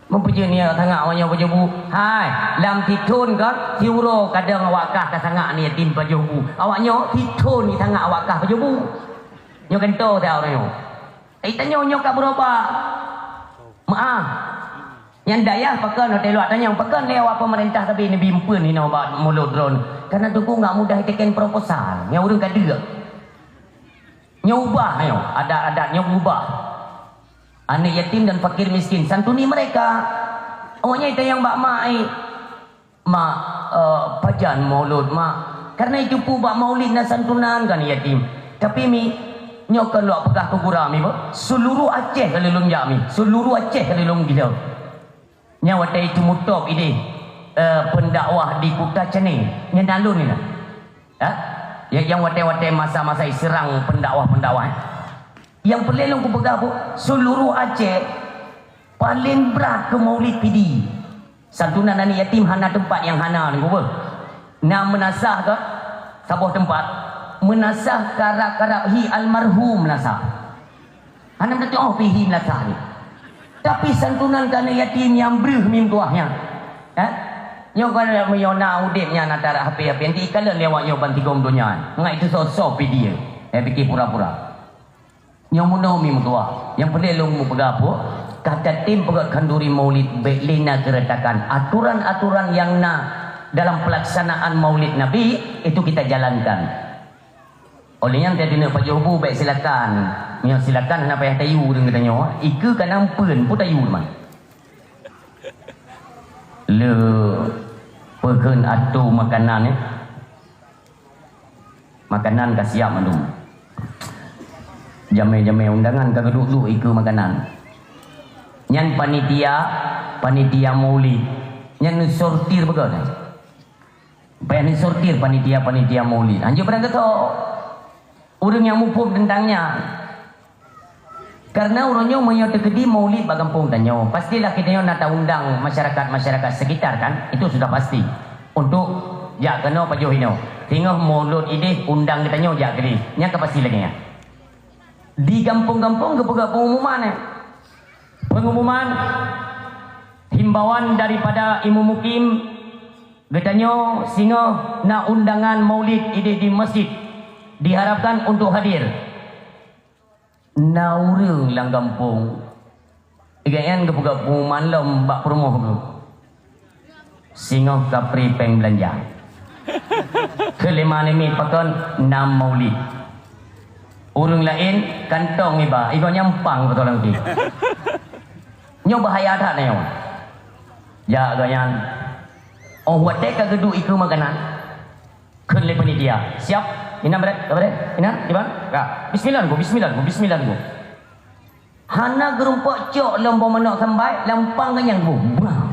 Meupeujeut niat tangak awaknyoe pajoh bu. Hai, lam sithon kon siuroe kadang awak kah tasangak aneuk yatim pajoh bu. Awaknyoe sithon jitangak awak kah pajoh bu. Nyoe keuntô teuh awaknyoe. Tapi tanyoe nyoe ka beurubah. Meu'ah. Nyang dayah pakon hotel luwak tanyong pakon lé awak pemerintah tapi neubi empeuen inoe bak mulut droen. Karena Teungku nggak mudah iteken proposal. Nyang ureueng ka deuk. Nyoe ubah nyoe, adat-adat nyoe ubah. Aneuk yatim dan fakir miskin, santuni mereka. Awaknyan itanyong bak mak, "Mak, eh, pajan maulud, Mak?" Karena itu pu bak maulid na santunan kan yatim. Tapi mi, nyoe kon lok peugah keu gura mi, bah, seluruh Aceh ka lôn jak mi, seluruh Aceh ka lôn gila. Nyang watée itu mutôb ideh, eh, pendakwah di Kuta Caneng, nyan na lôn nyan. Ha? Ya, nyang watée-watée masa-masa iserang pendakwah-pendakwah, eh. Nyang peureulée lôn kupeugah, Bu, seluruh Aceh paling brat keu Maulid Pidie. Santunan aneuk yatim hana teumpat nyang hana ni, Bu. Na meunasah ke saboh teumpat, meunasah karab-karab hi almarhum meunasah. Hana meututoe pih hi meunasah ni. Tapi santunan keu aneuk yatim nyang breuh mim tuah nyan. Eh? Nyoe kon meunyoe na udeb nyan antara H P-H P nyang diikalon lé awak nyoe ban tigom donya. Ngat itu soe-soe pih dia. Eh, pikir pura-pura. Nyoe meunoe mim tuah. Nyang peureulée lôn mupeugah peue? Ka tatem peugét khanduri maulid bék lé na keuretakan. Aturan-aturan nyang na dalam pelaksanaan maulid Nabi itu kita jalankan. Óh lheueh nyan, teudeuneuek pajoh bu, bék silakan. Meunyoe silakan, hana payah tayue ureueng geutanyoe. Ikeue ka na peuen, peue tayue teuma. Le peukheun atô makanan, eh. Makanan ka siap mandum. Jamé-jamé undangan ka geuduek-duek ikeue makanan. Nyan panitia, panitia maulid. Nyan neusortir beugöt. Payah neusortir panitia-panitia maulid. Hanjeuet barang geutoe. Ureueng nyang muphom teuntang nyan. Karena uroe nyoe meunyoe teukeudi maulid bak gampông tanyoe, pastilah geutanyoe na taundang masyarakat-masyarakat sekitar kan? Itu sudah pasti. Untuk jak keunoe pajoh inoe. Singoh maulud ideh undang geutanyoe jak keudeh. Nyan ka pasti lagée nyan. Di gampông-gampông geupeugah pengumuman, eh. Pengumuman, himbauan daripada Imum Mukim, geutanyoe singoh na undangan maulid ideh di masjid. Diharapkan untuk hadir. Na ureueng lam gampông, gobnyan geupeugah pengumuman lom bak peurumoh geuh. Singoh kapri péng beulanja. Keu lima namiet pakon na maulid. Ureueng laén kantong iba, igoe nyan pang beutôi lam geuh. Nyoe bahaya that nyoe. Jak gobnyan. Oh watée ka geuduek ikeue makanan. Kheun lé panitia, "Siap, inan bret, ka bret, inan, iban, ka. Bismillah, Bu, bismillah, Bu, bismillah, Bu." Hana geurumpok cok lom boh manok sambai, lampang ganyang, Bu. Bah.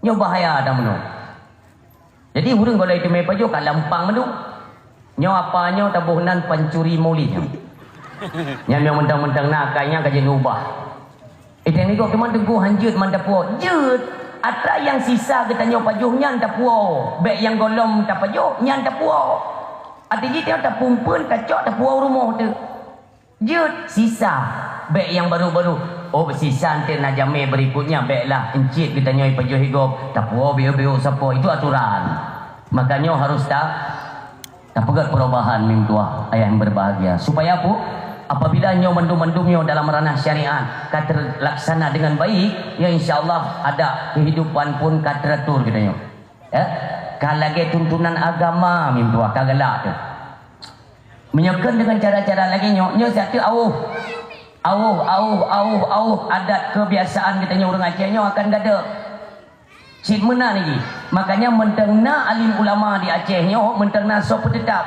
Nyoe bahaya dah meunoe. Jadi, ureueng golai teumé pajoh ka lampang mandum. Nyoe apa nyoe taboh nan pancuri maulid nyoe. Nyan nyang mantong-mantong na akai nyan ka jeuet ubah. Idang nigok teuma teungku hanjeuet man tapuwoe. Jeuet, atra nyang sisa geutanyoe pajoh nyan tapuwoe. Bék nyang gohlom tapajoh nyan tapuwoe. Até jih tanyoe tapumpeuen, tacok tapuwoe u rumoh teuh. Jeuet, sisa. Bék nyang barô-barô. Oh, sisa enteuk na jamé beurikutnya, béklah encit geutanyoe pajoh igob. Tapuwoe biôk-biôk sapoe. Itu aturan. Maka nyoe harus ta Tapeugét perubahan mim tuah ayah yang berbahagia. Supaya apa? Apabila nyoe mandum-mandum nyoe dalam ranah syariat ka terlaksana dengan baik, ya insya Allah ada kehidupan pun ka teratur geutanyoe. Ya? Ka lagée tuntunan agama mim tuah ka galak tu. Meunyoe kheun dengan cara-cara lagée nyoe, nyoe satu auh. Auh, auh, auh, auh adat kebiasaan geutanyoe ureueng Aceh nyoe akan gadôh. Cit meunan lagi. Makanya mantong na alim ulama di Aceh nyoe, mantong na soe peuteutap.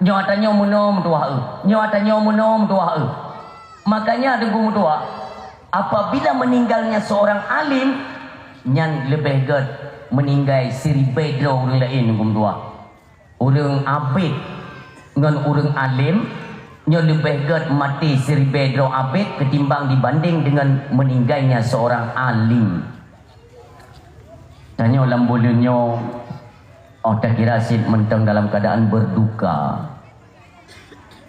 Nyoe ata nyoe meunoe meutuwah eu. Nyoe ata nyoe meunoe meutuwah eu. Makanya Teungku meutuwah, apabila meninggalnya seorang alim, nyan leubeh gét meninggai siribée droe ureuëng laén Teungku meutuwah. Ureuëng abét ngon ureuëng além, nyoe leubeh gét maté siribée droe abét ketimbang dibanding dengan meninggalnya seorang alim. Tanyoe lam buleuen nyoe, oh takira cit mantong dalam keadaan berduka.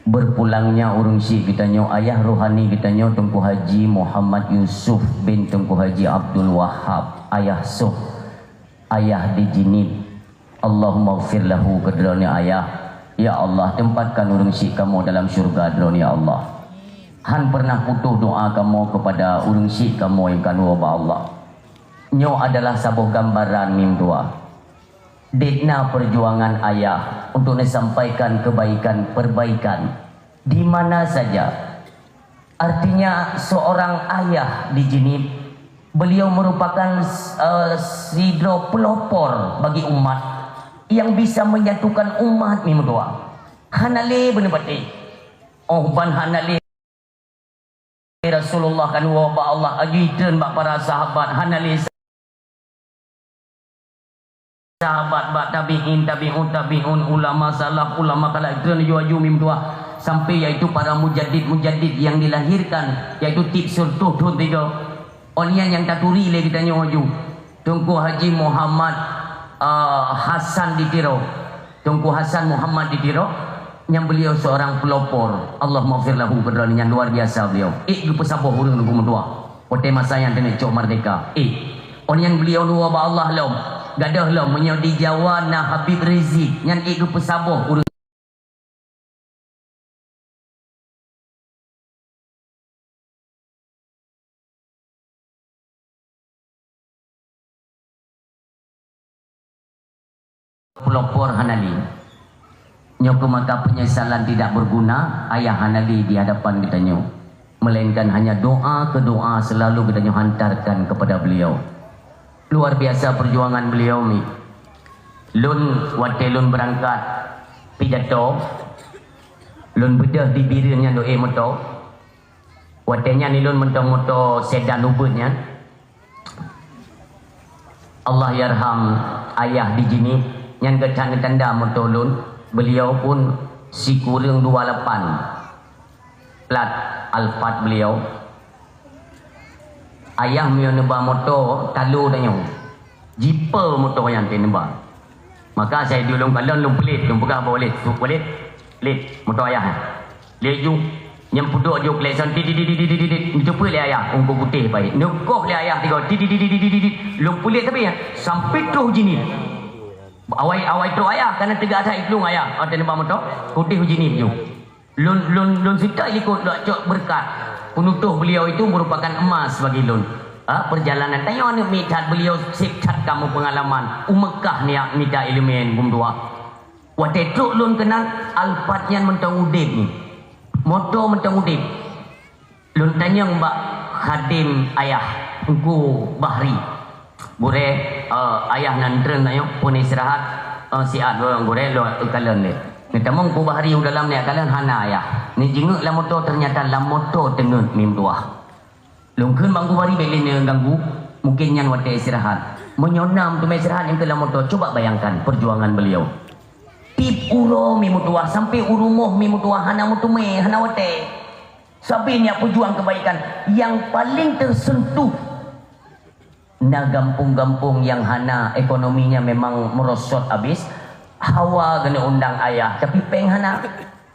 Berpulangnya ureuëng syik geutanyoe, ayah rohani geutanyoe Teungku Haji Muhammad Yusuf bin Teungku Haji Abdul Wahab, ayah soh, ayah di Jeunieb. Allahummaghfir lahu, keu droeneuh ayah. Ya Allah, tempatkan ureuëng syik kamoe dalam syurga droeneuh, ya Allah. Han pernah putôh doa kamoe kepada ureuëng syik kamoe nyang ka neuwoe bak Allah. Nyoe adalah saboh gambaran mim dua. Dek na perjuangan ayah untuk neusampaikan kebaikan-perbaikan di mana saja. Artinya, seorang ayah di Jeunieb, beliau merupakan, eh, sidroe pelopor bagi umat yang bisa menyatukan umat mim dua. Hana lé beuneupatéh. Oh ban hana lé Rasulullah ka neuwoe bak Allah, aju itreun bak para sahabat, hana lé sahabat, bak tabi'in, tabi'ut tabi'un, ulama salaf, ulama khalaf, itreun aju-aju mim dua, sampai yaitu para mujaddid-mujaddid yang dilahirkan, yaitu tiep sireutoh thon tiga. Oh nyan nyang taturi lé geutanyoe aju. Teungku Haji Muhammad, eh, Hasan di Tiro. Teungku Hasan Muhammad di Tiro, nyang beliau seorang pelopor. Allahummaghfir lahu, keu droeneuh nyan luar biasa beliau. Ék geupeusaboh ureuëng Teungku meutuwah. Watée masa nyan teungoh cok merdeka. Ék. Oh nyan beliau neuwoe bak Allah lom. Gadoh lom meunyoe di Jawa na Habib Rizik, nyan ék geupeusaboh ureuëng pelopor hana lé. Nyoe keuh maka penyesalan tidak berguna, ayah hana lé di hadapan geutanyoe. Melainkan hanya doa keu doa selalu geutanyoe hantarkan kepada beliau. Luar biasa perjuangan beliau mi. Lôn watée lôn beurangkat pidato, lôn beudôh di Bireuen nyan do ék moto. Watée nyan ilôn mantong moto sedan ubeut nyan. Allahyarham ayah di Jeunieb, nyan geutanyoe tanda moto lôn. Beliau pun sikureueng dua lapan plat Alphard beliau. Ayah meunyoe neuba moto talo tanyoe, jipe moto nyan teuh neuba. Maka asai lôn kalon lôn peulét, lôn peugah bak Walid, "Walid, lét moto ayah nyan." Laju nyang peuduek ju klakson, dit, dit, dit, dit, dit, dit, dit. Neuteupeue lé ayah, ungku kutéh baét. Neukoh lé ayah tiga, dit, dit, dit. Lôn peulét tapi nyan sampai troh Jeunieb. Awai, awai troh ayah, kana teuga that iplueng ayah. Watée neuba moto, kutéh Jeunieb ju. Lôn, lôn, lôn sita likot lôn cok beureukat. Peunutôh beliau itu merupakan emas bagi lôn. Ha, perjalanan tanyoe aneuk miet that beliau sép that kamoe peungalaman. U Meukah neujak mita ileumèe geumeudua. Watèe trok lôn keunan, Alphard nyan mantong udép nyoe. Moto mantong udép. Lôn tanyong bak khadém ayah, Teungku Bahri. Gurèe, eh, ayah nan treun nyoe, phôn istirahat, eh, siat lôn gurèe, lôn kalon lé. Neutamong Teungku Bahri u dalam neujak kalon, hana ayah. Neujingeuk lam moto, teunyata lam moto teungeut mim tuah. Lôn kheun bak Teungku Bahri bèk lé neuganggu, mungkén nyan watèe istirahat. Meunyoe na meuteumé istirahat nyang keu lam moto, coba bayangkan perjuangan beliau. Tiep uroe mim tuah, sampai u rumoh mim tuah, hana meuteumé, hana watèe. Sabe neujak peujuang keubaikan. Nyang paleng teuseuntuh na gampông-gampông nyang hana, ekonominya memang meurosot abis. Hawa geuneuk undang ayah, tapi péng hana.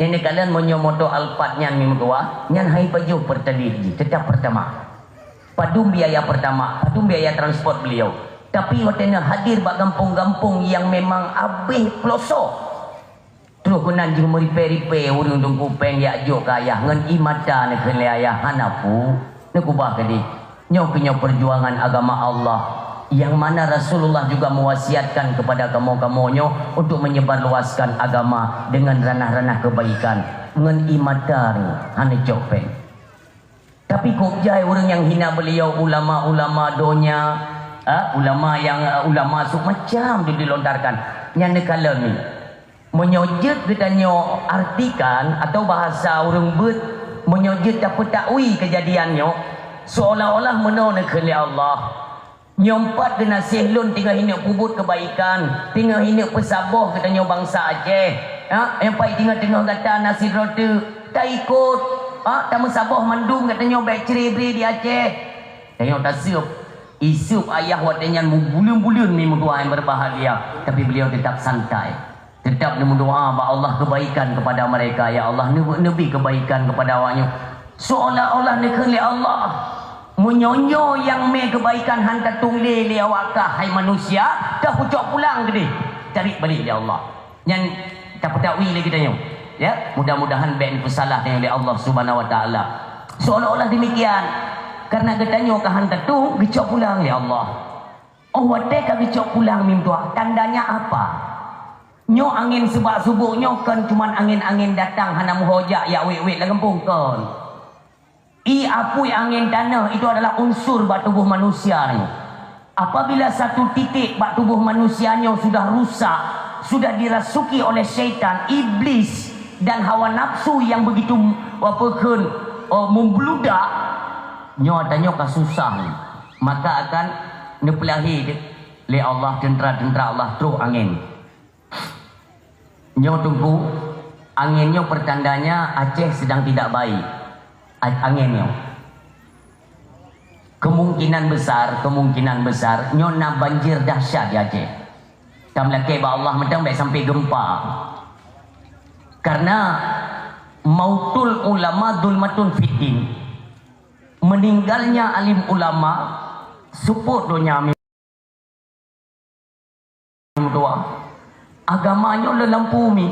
Nyang neukalon meunyoe moto Alphard nyan mim tuah, nyan han jipajoh Pertalite jih, teutap Pertamax. Padum biaya Pertamax, padum biaya transport beliau. Tapi watèe neuhadir bak gampông-gampông nyang memang abéh peulosok. Troh keunan jih meuripèe-ripèe ureueng teungku péng jak jok keu ayah, ngon ié mata neukheun lé ayah, "Hana pu, neukeubah keudéh." Nyoe keuh nyoe perjuangan agama Allah, nyang mana Rasulullah juga mewasiatkan kepada kamoe-kamoe nyoe untuk menyebarluaskan agama dengan ranah-ranah kebaikan. Ngon ié mata nyoe hana cok péng. Tapi kok jai ureueng nyang hina beliau, ulama-ulama donya, Ha, ulama nyang, eh, ulama sub macam tu dilontarkan. Nyan neukalon ni. Meunyoe jeuet geutanyoe artikan atau bahasa ureuëng beuet, meunyoe jeuet tapeutakwi keujadian nyoe, seolah-olah meunoe neukheun lé Allah. Nyoe pat geunaséh lôn teungoh ineuk peubuet keubaikan, teungoh ineuk peusaboh geutanyoe bansa Aceh. Ha, nyang pat teungoh-teungoh gata na sidroe teuk, taikot. Ha, tameusaboh mandum geutanyoe bék cre-bre di Aceh. Tanyoe taseup, iseup ayah watée nyan meubuleuen-buleuen mi meutuah nyang berbahagia, tapi beliau tetap santai. Tetap neumeudoa bak Allah kebaikan kepada mereka, "Ya Allah, neu-, neubi kebaikan kepada awak nyoe." Seolah-olah neukheun lé Allah, "Meunyoe nyoe nyang mé kebaikan han tatueng lé, lé awak kah, hai manusia, kah kucok pulang keudeh, tarék balek lé Allah." Nyan tapeutakwi lé geutanyoe. Ya, mudah-mudahan bék neupeusalah tanyoe lé Allah Subhanahu wa Taala. Seolah-olah demikian, karena geutanyoe ka han tatueng, geucok pulang lé Allah. Oh, watée ka geucok pulang mi meutuah, tandanya apa? Nyoe angén seubak-subok nyoe kon cuman angén-angén datang hana meuhojak jak wét-wét lam gampông, kon. Ié apui angén tanoh itu adalah unsur bak tuboh manusia nyoe. Apabila satu titik bak tuboh manusia nyoe sudah rusak, sudah dirasuki oleh syaitan, iblis, dan hawa nafsu yang begitu, apa kheun, eh, membludak, nyoe tanyoe ka susah nyoe. Maka akan neupeulahé lé Allah, teuntara-teuntara Allah trok angén. Nyoe Teungku, angén nyoe pertandanya Aceh sedang tidak baik. A-, angén nyoe. Kemungkinan besar, kemungkinan besar, nyoe na banjir dahsyat di Aceh. Tameulakée bak Allah mantong bék sampai gempa. Karena mautul ulama zulmatun fiddin. Meninggalnya alim ulama, seupôt donya mi meutuah. Agama nyoe lôn lampu mi.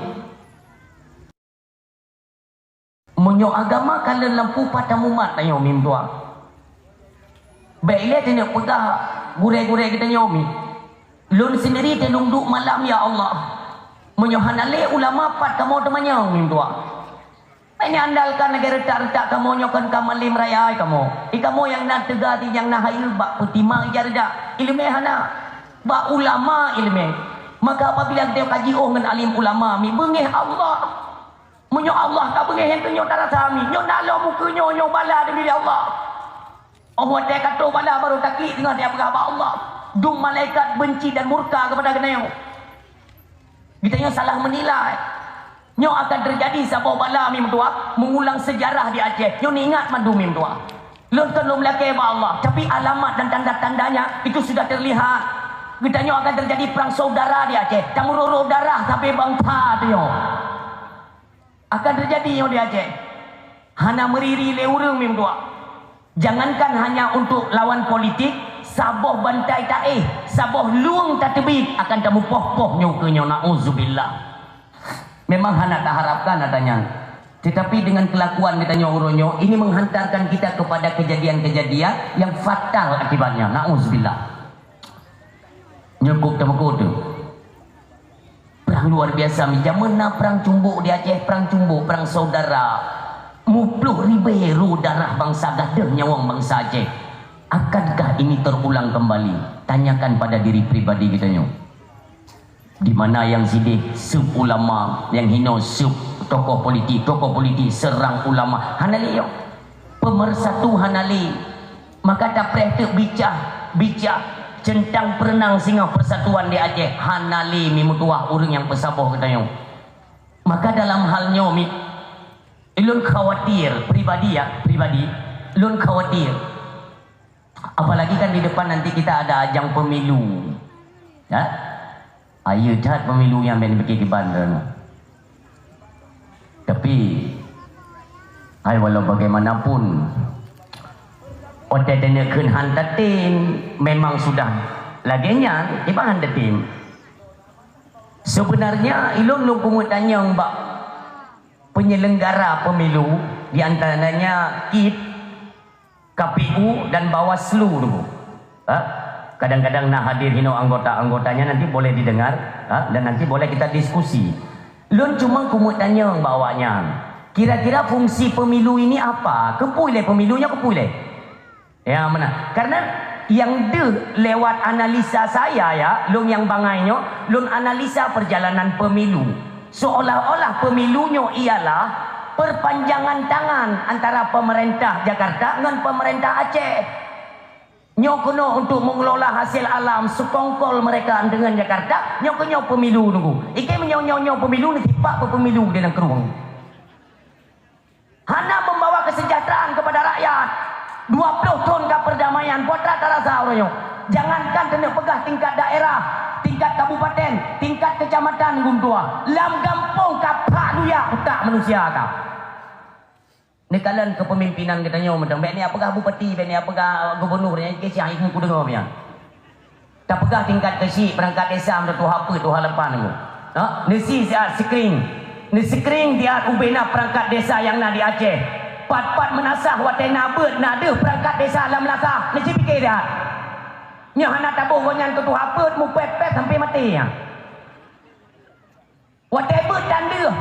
Meunyoe agama ka lôn lampu, pat tamumat tanyoe mi meutuah. Bék ilée tanyoe peugah gurée-gurée geutanyoe mi. Lôn sendiri teunong duek malam, ya Allah. Meunyoe hana lé ulama, pat kamoe teumanyong mi meutuah. Bék neuandalkan lagée reutak-reutak kamoe nyoe kon ka malém raya kamoe. I kamoe nyang na teuga ti nyang na hai bak peutima ija reudak. Ileumé hana. Bak ulama ileumé. Maka apabila geutanyoe ka jiôh ngon alim ulama mi beungéh Allah. Meunyoe Allah ka beungéh nyang tanyoe tarasa mi, nyoe na lom ukeue nyoe, nyoe bala deungon Allah. Oh watée ka trôh bala baru taklik teungoh dia peugah bak Allah. Dum malaikat benci dan murka kepada geutanyoe. Geutanyoe salah menilai. Nyoe akan terjadi saboh bala mi meutuah, mengulang sejarah di Aceh. Nyoe ingat mandum mi meutuah. Lôn kon lôn lakée bak Allah, tapi alamat dan tanda-tandanya itu sudah terlihat. Geutanyoe akan terjadi perang saudara di Aceh. Tameurôh-rôh darah sabe bansa tanyoe. Akan terjadi nyoe di Aceh. Hana meuriri lé ureuëng mi meutuah. Jangankan hanya untuk lawan politik, saboh bantai taéh, saboh lueng tateubiet akan tameupoh-poh nyoe keu nyoe, naudzubillah. Memang hana taharapkan ata nyan. Tetapi dengan kelakuan geutanyoe uroe nyoe, ini menghantarkan kita kepada kejadian-kejadian yang fatal akibatnya, naudzubillah. Nyoe kok teumeuko teuh. Perang luar biasa mi. Jameun na perang cumbok di Aceh, perang cumbok, perang saudara. Muploh ribée ru darah bansa gadoh nyawöng bansa Aceh. Akankah ini terulang kembali? Tanyakan pada diri pribadi geutanyoe. Di mana nyang sideh seup ulama, nyang hinoe seup tokoh politik, tokoh politik serang ulama? Hana lé nyoe. Pemersatu hana lé. Maka tapreh teuk bicah, bicah centang perenang singoh persatuan di Aceh. Hana lé mi meutuah ureuëng nyang peusaboh geutanyoe. Maka dalam hal nyoe mi, ulôn khawatir, pribadi ya, pribadi, ulôn khawatir. Apalagi kan di depan nanti kita ada ajang pemilu. Ya? Ayo that pemilu nyang ben pikir kiban. Tapi, hai walau bagaimanapun, otai teuneuk kheun han tatem, memang sudah lagée nyan, kiban han tatem. Sebenarnya, ilôn lôn peumeuet tanyong bak penyelenggara pemilu, di antaranya kit, K P U dan Bawaslu tu. Ha? Kadang-kadang na hadir hinoe anggota-anggotanya, nanti boleh didengar, ha? Dan nanti boleh kita diskusi. Lôn cuma kumeuet tanyong bak awaknyan. Kira-kira fungsi pemilu ini apa? Keupeue lé pemilu nyoe, keupeue lé? Ya, mana? Karena Nyang deuh lewat analisa saya, ya, lôn nyang bangai nyoe, lôn analisa perjalanan pemilu. Seolah-olah pemilu nyoe ialah perpanjangan tangan antara pemerintah Jakarta ngon pemerintah Aceh. Nyoe keunoe untuk mengelola hasil alam, sekongkol mereka dengan Jakarta, nyoe keunoe pemilu nunggu. Ikei meunyoe nyoe, nyoe pemilu, ni tipak pemilu di nanggroe. Hana membawa kesejahteraan kepada rakyat. Dua puluh thon ka perdamaian, buat rata rasa uroe nyoe. Jangankan keuneuk peugah tingkat daerah, tingkat kabupaten, tingkat kecamatan, guntua. Lam gampông ka phak luyak utak manusia ka. Neukalon kepemimpinan geutanyoe mantong. Bèk neupeugah bupati, bèk neupeugah gubernur, nyan keuh siah ikeu kudeungoe nyan. Tapeugah tingkat keuchik, perangkat desa, meutuha peuet, tuha lapan nyoe. Ha? Neusi siat screen. Neuskrin siat ubena perangkat desa nyang na di Aceh. Pat-pat meunasah watèe na beuet, na deuh perangkat desa lam meunasah. Neucipike siat. Nyoe hana taboh gobnyan keu tuha peuet, mupèt-pèt sampoe maté nyan. Watèe beuet dan deuh,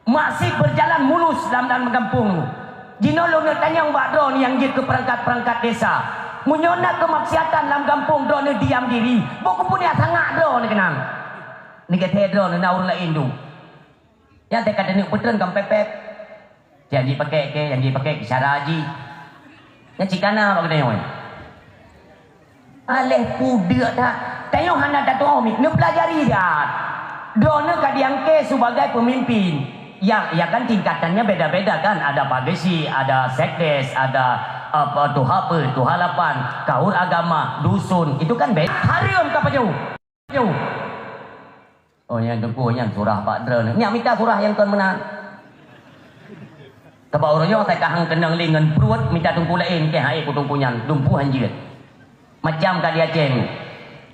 masih berjalan mulus lam, lam gampông. Jinoe lôn neuk tanyong bak droeneuh nyang jeuet keu perangkat-perangkat desa. Meunyoe na keumaksiatan lam gampông droeneuh diam diri, boh keupeue sangat droeneuh keunan. Neugeuthèe droeneuh na ureueng laén dum. Nyan teuka taneuk peutreun kam pèp-pèp. Nyang jipakèk kèe, nyang jipakèk keuh cara jih. Nyan cit kana bak geutanyoe. Aléh peue deuk that. Tanyoe hana tatu'oh mi, neupeulajari that. Droeneuh ka diangkat sebagai pemimpin. Ya, ya kan tingkatannya beda-beda kan. Ada pageusik, ada sekdes, ada apa, tuha peuet, tuha lapan, kaur agama, dusun. Itu kan beda. Hareuem ka pajoh. Pajoh. Oh, nyan teungku nyan surah bak droeneuh. Nyak mita surah nyang kon meunan. Sabab uroe nyoe asai ka han keunong lé ngon pruet mita teungku laén, keuh han ék keu teungku nyan, dumpeue han jeuet. Macam ka di Aceh nyoe.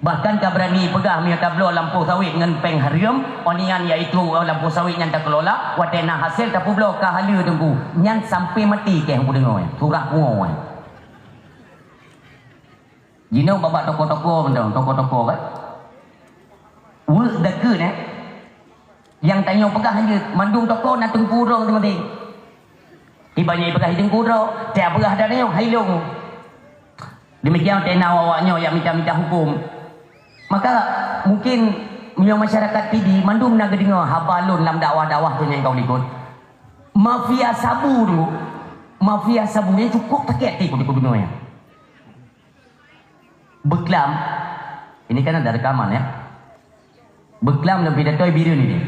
Bahkan ka beurani peugah meunyoe tabloe lampôh sawét ngon péng hareuem, oh nyan yaitu, eh, lampôh sawét nyan takelola, watèe na hasé tapeubloe ka haleue teungku. Nyan sampoe maté keuh han kudeungoe, surah pungoe. Jinoe bak-bak toko-toko mantong, toko-toko kan. Weuek dakeuet, eh. Nyang tanyoe peugah han jeuet, mandum toko na teungku droe teumaté. Iban nyang peugah teungku droe, tiep peugah dan nyoe hai lôn. Demikian tena awak nyoe nyang mita-mita huköm. Maka mungkin meunyoe masyarakat Pidie mandum na geudeungoe haba lôn lam dakwah-dakwah tu nyang ka likot. Mafia sabu tu, mafia sabu nyan cukup sakét hati keu gubunur nyan. Beuklam, ini kan ada rekaman ya. Beuklam lôn pidato Bireuen ini.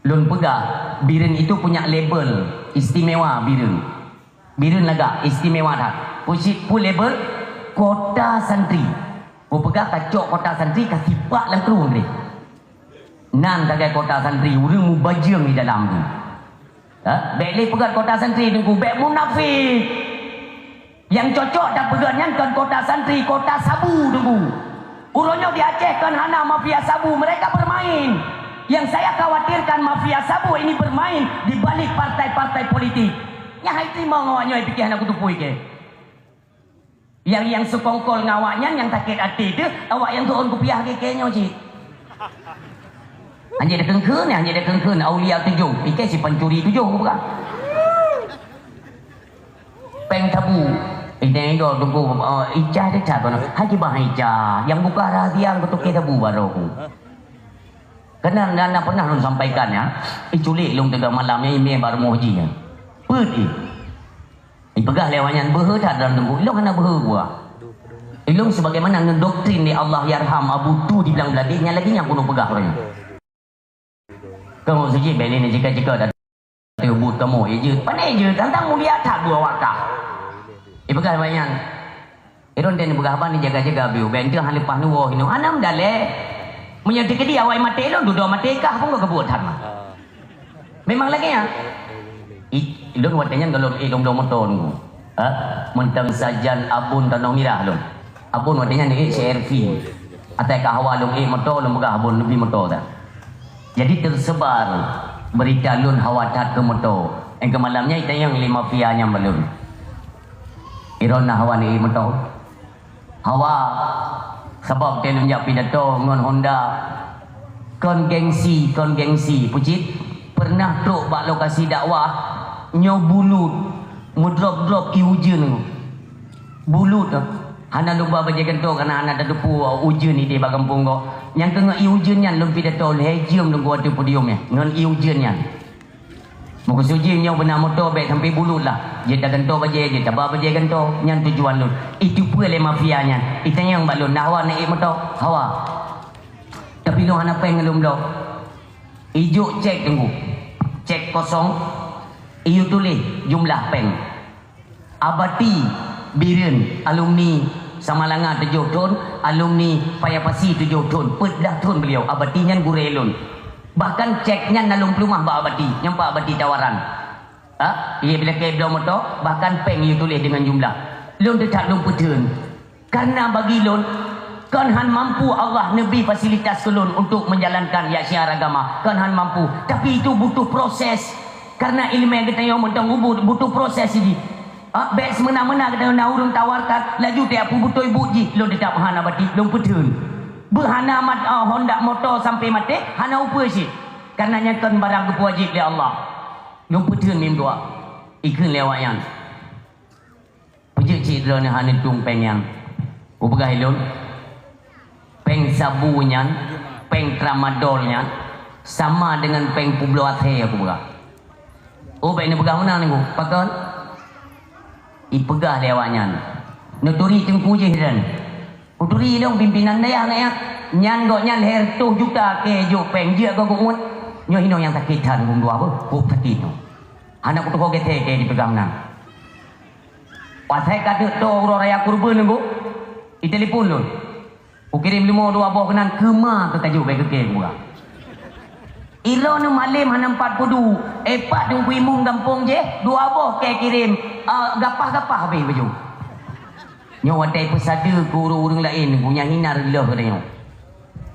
Lôn peugah, Bireuen itu punya label istimewa Bireuen. Bireuen lagak istimewa that. Peue cit, peue label? Kota santri. Kupeugah ka cok kota santri ka sipak lam krueng deh. Nan sagai kota santri, ureueng mubajeueng di dalam tu. Ha? Bèk lé peugah kota santri teungku, bèk munafik. Nyang cocok tapeugah nyan kon kota santri, kota sabu teungku. Uroe nyoe di Aceh kon hana mafia sabu, mereka bermain. Yang saya khawatirkan mafia sabu ini bermain di balik partai-partai politik. Nyan hai teurimong awak nyoe pike hana kuteupue kèe. Nyang, nyang seukongkol ngon awak nyan nyang sakét até teuh, awak nyang tu'on kupiah keu kèe nyoe cit. Hanjeuet dakheun-kheun, hanjeuet dakheun-kheun aulia tujoh, ikei si pancuri tujoh bukan. Péng sabu, inong droe teungku, eh, icah teuh that, hai kiban icah, nyang buka rahsia keu tukang sabu baroe. Keunan na, na pernah lôn sampaikan nyan, iculik lôn teuga malam nyan, imè bak rumoh jih nyan. Peue jih? Ipeugah lé awak nyan beuhe that dalam teungku, ilong hana beuhe buah. Ilong sebagaimana ngon doktrin di Allahyarham Abu Tu di Blang Bladeh, nyan lagèe nyan keuneuk peugah ureueng nyan. Keu maksud jih, bèk lé jika-jika dah teuh buet kamoe, ya jeuet. Pane jeuet, tantang mulia that buet awak kah. Ipeugah awak nyan. Iron dan ipeugah haba ni jaga-jaga biu, bèk teuh han leupah neuwoe hinoe. Hana meudalèh. Meunyoe teukeudi awai maté lôn, dudoe maté kah pun ka buet that mah. Memang lagèe nyan. I, lôn watèe nyan gohlom ék lôn bloe moto nunggu. Ha? Mantong sajan Abon Tanoh Mirah lôn. Abon watèe nyan ék C R V. Atai ka hawa lôn ék moto, lôn peugah Abon neubi moto dah. Jadi tersebar berita lôn hawa that keu moto. Nyang keu malam nyan itanyong lé mafia nyan bak lôn. Iron na hawa neuék moto. Hawa, sabab teuh lôn jak pidato ngon Honda. Kon gengsi, kon gengsi. Peue cit, pernah trok bak lokasi dakwah, nyoe bulut, meudrop-drop ié ujeuen. Bulut tu. Hana luba bajèe gantoe kareuna hana tateupeue ujeuen idéh bak gampông gob. Nyang keu ngon ié ujeuen nyan lôn pidato lhèe jeuem lôn kuat di podium nyan. Ngon ié ujeuen nyan. Meukeusud jih nyoe beuna moto bèk sampai bulut lah. Jeuet tagantoe bajèe, jeuet taba bajèe gantoe. Nyan tujuan lôn. Iteupeue lé mafia nyan. Itanyong bak lôn, na hawa na ék moto? Hawa. Tapi lôn hana péng ngon lôn bloe. Ijok cek teungku. Cek kosong. Iyue tuléh jumlah péng. Abati Bireuen, alumni Samalanga tujoh thon, alumni Paya Pasi tujoh thon, peuet blah thon beliau. Abati nyan gurèe lôn. Bahkan cek nyan na lôn peuleumah bak Abati, nyang bak Abati tawaran. Ha? Iya bila kèe bloe moto, bahkan péng iyue tuléh deungon jumlah. Lôn teutab lôn peutheun. Karena bagi lôn, kon han mampu Allah neubri fasilitas keu lôn untuk menjalankan ya syiar agama. Kon han mampu. Tapi itu butuh proses. Karena ileumèe geutanyoe mantong ubit butuh proses jih. Ha, bèk seumena-mena geutanyoe na ureueng tawarkan, laju tajak peubeutôi buet jih, lôn teutab hana bati, lôn peutheun. Beuhana mat, ah, Honda moto sampai maté, hana upeue cit. Karena nyan kon barang geupeuwajéb lé Allah. Lôn peutheun mim dua. Ikheun lé awaknyan. Peujeuet cit droeneuh hana tueng péng nyan. Kupeugah ilôn, péng sabu nyan, péng tramadol nyan, sama dengan péng peubloe athèe, kupeugah. Oh, bèk neupeugah meunan, Teungku. Pakon? Ipeugah lé awaknyan. Neuturi teungku jih dan. Kuturi lôn pimpinan dayah nyan. Nyan gobnyan lhèe reutôh juta kèe jok péng jeuet keu geuh uet. Nyoe hinoe nyang sakét that, Teungku, dua beuh. Kok sakét nyoe. Hana kutuho gèt kèe dipeugah meunan. Watèe ka deuek tô uroe raya kurban, Teungku, itelepon lôn. Kukirém leumo dua boh keunan, keu ma keu kajok bèk keu kèe, kupeugah. Ilôn neumalém hana meupat peuduek, eh, pat Teungku Imum gampông jih, dua boh kèe kirém, ah, gapah-gapah habéh bajôh. Nyoe watèe peusadeue keu ureueng-ureueng laén, Teungku, nyang hina reuloh geutanyoe.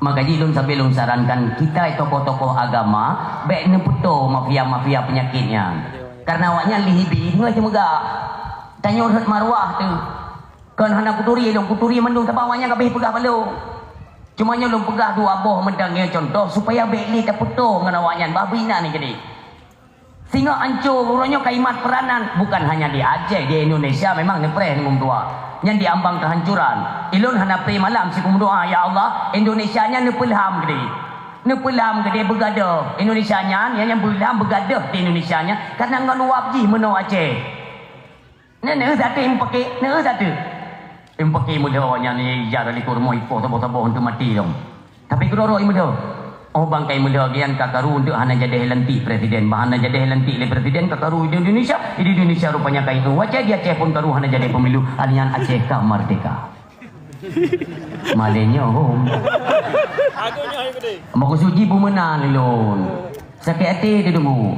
Maka jih lôn sabe lôn sarankan, kita tokoh-tokoh agama, bèk neupeutoe mafia-mafia peunyakét nyan. Karena awaknyan lé hibi, beungèh teumeugah. Tanyoe rhot maruah teuh. Kon hana kuturi lôn, kuturi mandum sabab awaknyan ka abéh peugah bak lôn. Cuma nyoe lôn peugah dua boh mantong nyoe contoh supaya bèk lé tapeutoe ngon awaknyan, bah bri na ni keudéh. Singoh ancô uroe nyoe kalimat peuranan bukan hanya di Aceh, di Indonesia memang neupreh ngon dua. Nyan di ambang kehancuran. Ilôn hana pré malam siku meudoa, "Ya Allah, Indonesia nyan neupeulham keudéh." Neupeulham keudéh beugadoh. Indonesia nyan, nyan, nyan beulam beugadoh di Indonesia nyan karena ngon uap jih meunoe Aceh. Nyan, nyan sateue meupaké, nyan sateue. Meupaké meulhô nyan, ya, dari likot rumoh ipoh saboh-saboh untuk mati dong. Tapi keudroe-droe meulhô. Oh, bangkai meulhô gian ka karu untuk hana jadi lantik presiden. Bah hana jadi lantik lé presiden ka karu di Indonesia. Di Indonesia rupanya ka itu. Wacai di Aceh pun karu hana jadi pemilu. Alian Aceh ka merdeka. Malé nyoe hom. Aku nyoe hai gede. Meukeusud jih beumeunang lôn. Sakét até teudeungoe.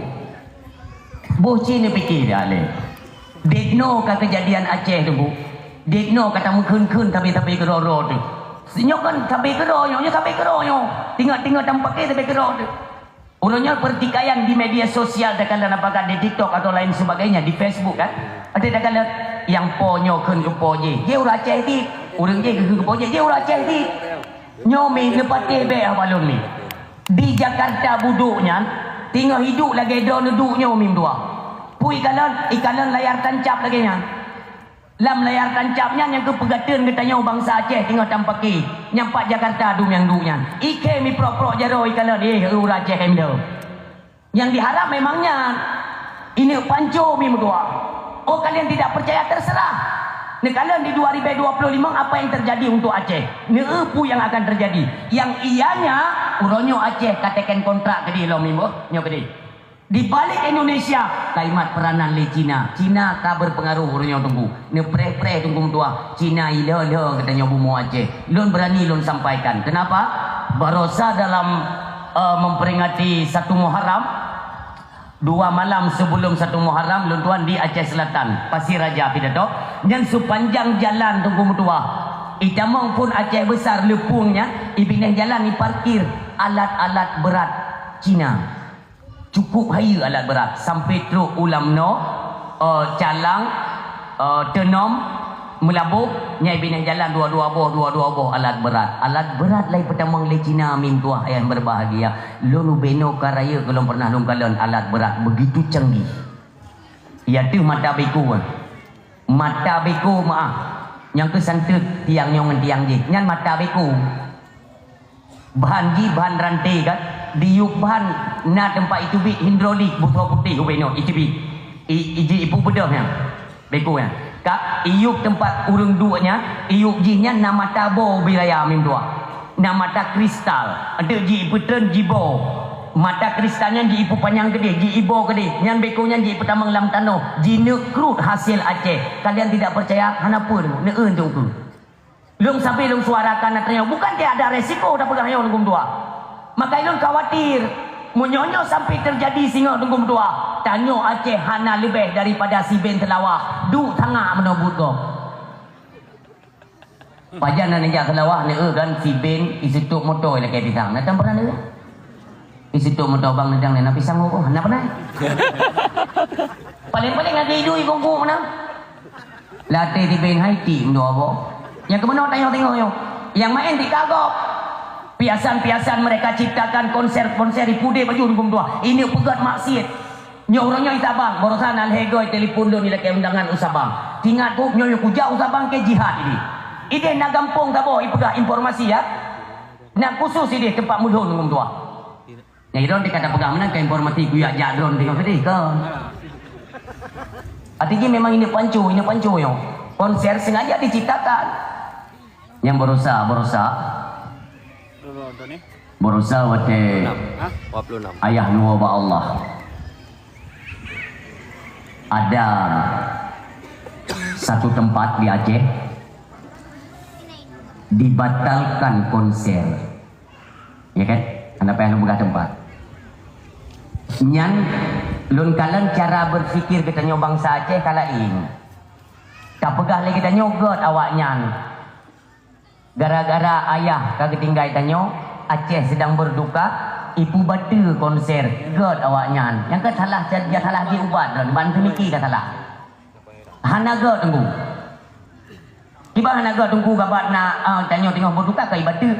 Boh cit neupiké dah lé. Dek noe ka keujadian Aceh tu, Bu. Dek noe ka tameukheun-kheun sabe-sabe keudroe-droe tu. Sinyoe kan sabe keudroe nyoe, nyoe sabe keudroe nyoe. Tinggai-tinggai tameupake sabe keudroe tu. Uroe nyoe pertikaian di media sosial takalon apakah di TikTok atau lain sebagainya, di Facebook kan. Ada takalon nyang po nyoe kheun keu po jih. Jih ureueng Aceh ti, ureueng jih keu po jih, jih ureueng Aceh ti. Nyoe mi neupatéh bèk haba lôn mi. Di Jakarta budok nyan, teungoh iduek lagèe droe neuduek nyoe mi meutuah. Peue ikalon, ikalon layar tancap lagèe nyan. Lam layar tancap nyan nyang keu peugateun geutanyoe bansa Aceh teungoh tameupake. Nyang pat Jakarta dum nyang duek nyan. Ikhèe mi prok-prok jaroe ikalon, eh, ureueng Aceh hai meudo. Yang diharap memang nyan. Ineuk panco mi meutuah. Oh, kalian tidak percaya, terserah. Neukalon di dua ribu dua puluh lima apa yang terjadi untuk Aceh. Neu peue yang akan terjadi. Yang ianya, uroe nyoe Aceh ka teken kontrak keudéh lom mi boh. Nyoe keudéh. Di balik Indonesia, kalimat peranan lé Cina. Cina ka berpengaruh uroe nyoe teungku. Neupreh-preh teungku meutuah. Cina ilheuh-lheuh geutanyoe bumoe Aceh. Lôn berani lôn sampaikan. Kenapa? Barosa dalam, eh, memperingati satu Muharram, dua malam sebelum satu Muharram, lôn tuan di Aceh Selatan, Pasir Raja pidato. Dan sepanjang jalan teungku meutuah, itamong phon Aceh Besar Leupung nyan, ibinéh jalan iparkir alat-alat berat Cina. Cukup hayeue alat berat, sampai trok u Lamno, eh, Calang, eh, Teunom, Meulaboh, nyai binéh jalan dua-dua boh, dua-dua boh alat berat. Alat berat lai peutamong lé Cina mi meutuah ayah berbahagia. Lôn ubé noe ka rayeuk gohlom pernah lôn kalon alat berat begitu canggih. Iya teuh mata beko. Mata beko meuah. Nyang keu santeut tiang nyoe ngon tiang jih, nyan mata beko. Bahan jih bahan ranté kan, diyueb bahan na teumpat iteubiet hidrolik beusoe putéh ubé nyoe iteubiet. I, i, ji ipu beudôh nyan. Beko nyan. Ka iyueb teumpat ureuëng duek nyan, iyueb jih nyan na mata boh ubé raya meutuah. Na mata kristal. Enteuk ji ipeutreun jiboh. Mata kristal nyan ji ipeupanyang keudeh, ji iboh keudeh. Nyan beko nyan ji ipeutamong lam tanoh, jineuk krut hasil Aceh. Kalian tidak percaya? Hana peue, neueu teungku. Lôn sabe lôn suarakan atra nyoe, bukan tiada resiko tapeugah nyoe teungku meutuah. Maka lôn khawatir, meunyoe nyoe sampai terjadi singoh teungku meutuah, tanyoe Aceh hana leubeh daripada Siben Seulawah. Duek tangak meunoe buet gob. Pajan na neujak Seulawah, neueu kan Siben iseutok moto ilakée pisang. Na tan pernah neueu? Iseutok moto bang neudang na pisang ho, na pernah? Paling-paling ada idui kongko meunan. Latée Siben hai tik meudoa boh. Nyang keumeunong tanyoe tengok nyoe. Nyang maén tik kagok. Piasan-piasan mereka ciptakan konser-konser di pudé baju hukum tuah. Ini peugét maksiat. Nyoe uroe nyoe i Sabang, barosan na lhée goe telepon lôn ilakée undangan u Sabang. Tingat ku, nyoe kujak u Sabang keu jihad ideh. Ideh na gampông saboh ipeugah informasi ya. Na khusus ideh teumpat meulhon hukum tuah. Nyang idong tika tapeugah meunan ka informasi kujak jak droen teuka keudeh kon. Arti jih memang ineuk pancu, ineuk pancu nyoe. Konser sengaja diciptakan. Nyang barosa, barosa. Barosa watée ayah nyoe bak Allah. Ada satu tempat di Aceh dibatalkan konser. Ya kan? Hana payah lôn peugah teumpat. Nyan lôn kalon cara berpikir geutanyoe bansa Aceh ka laén. Tapeugah lé geutanyoe gét awaknyan. Gara-gara ayah ka geutinggai tanyoe, Aceh sedang berduka, ipubateue konser, gét awaknyan. Nyang ka salah, salah jiubat lom, ban seumiki ka salah. Hana gét teungku. Kiban hana gét teungku gabat na, ah, tanyoe teungoh berduka ka ibateue.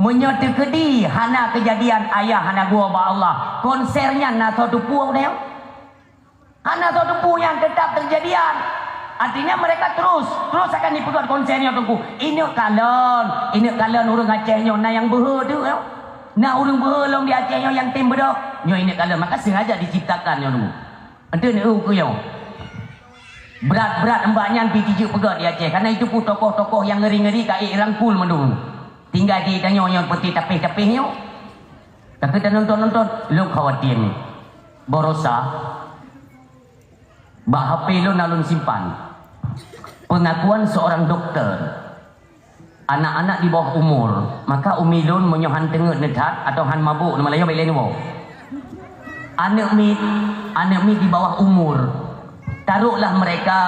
Meunyoe teukeudi hana keujadian ayah hana geuwoe bak Allah, konser nyan na soe teupeu tanyoe? Hana soe teupeu nyan teutap teujadian. Artinya mereka terus, terus akan dipeugét konser nyoe teungku. Ineuk kalon, ineuk kalon ureuëng Aceh nyoe na nyang beuhe teuk nyoe. Na ureuëng beuhe lom di Aceh nyoe nyang tem beudôh. Nyoe ineuk kalon, maka sengaja diciptakan nyoe teungku. Enteuk neueu keu nyoe. Brat-brat mbak nyan pi tijeuek peugét di Aceh, karena itu pun tokoh-tokoh nyang ngeri-ngeri ka irangkul mandum. Tinggai di tanyoe nyang peuti tapéh-tapéh nyoe. Tapi tanonton-nonton, lôn khawatir ni. Barosa, bak H P lôn na lôn simpan. Pengakuan seorang dokter. Anak-anak di bawah umur, maka umi lôn meunyoe han teungeut neuthat atau han mabuk, nama layoe bak ilée neuwoe. Aneuk miet, aneuk miet di bawah umur, taruhlah mereka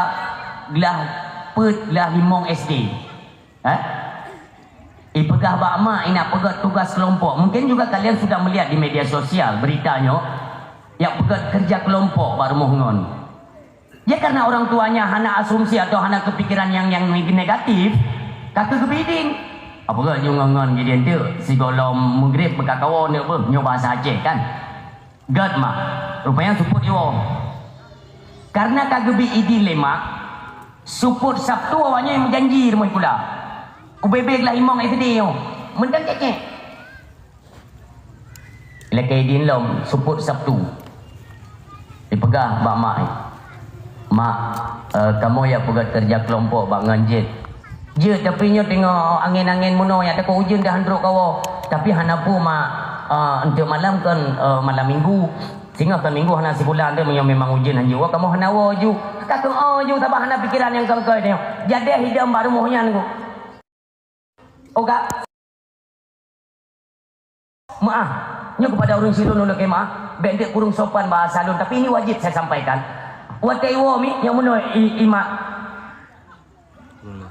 glah peuet, glah limong S D. Eh? Ipeugah bak mak inak peugét tugas kelompok. Mungkin juga kalian sudah melihat di media sosial berita nyoe, nyang peugét kerja kelompok bak rumoh ngon. Ya, karena orang tuanya hana asumsi atau hana kepikiran yang, yang negatif, ka keuh geubi idin. Apa gét ju ngon-ngon jadi enteuk, sigohlom meugreb beukakawoe neuk beuh, nyoe bahasa Aceh kan. Gét mak, rupanya suput iwoe. Karena ka geubi idin lé mak, suput Sabtu awaknyan meujanji rumoh sikula. Ubé-bé glah imong S D nyoe, meudan cék-cék. Ilakée idin lom, suput Sabtu. Ipeugah bak mak, "Mak, eh, kamoe ya peugét kerja kelompok bak ngon jeuet." "Jeuet, tapi nyoe teungoh angén-angén meunoe ya, takot ujeuen dah han trok kawoe." "Tapi hana peue, Mak, eh, enteuk malam kan, eh, malam minggu. Singoh kan minggu hana sikula, enteuk meunyoe memang ujeuen han jiwoe, kamoe hana woe ju." Ka keuh ju, sabab hana pikiran nyang keu-keu nyoe. Jadeh idong bak rumoh nyan ku. Oga. Maah, nyoe kepada ureuëng sidroe lôn lakée maah, bék deuek kureueng sopan bahasa lôn, tapi ini wajib saya sampaikan. Watée iwoe mi, nyang meunoe i, i mak.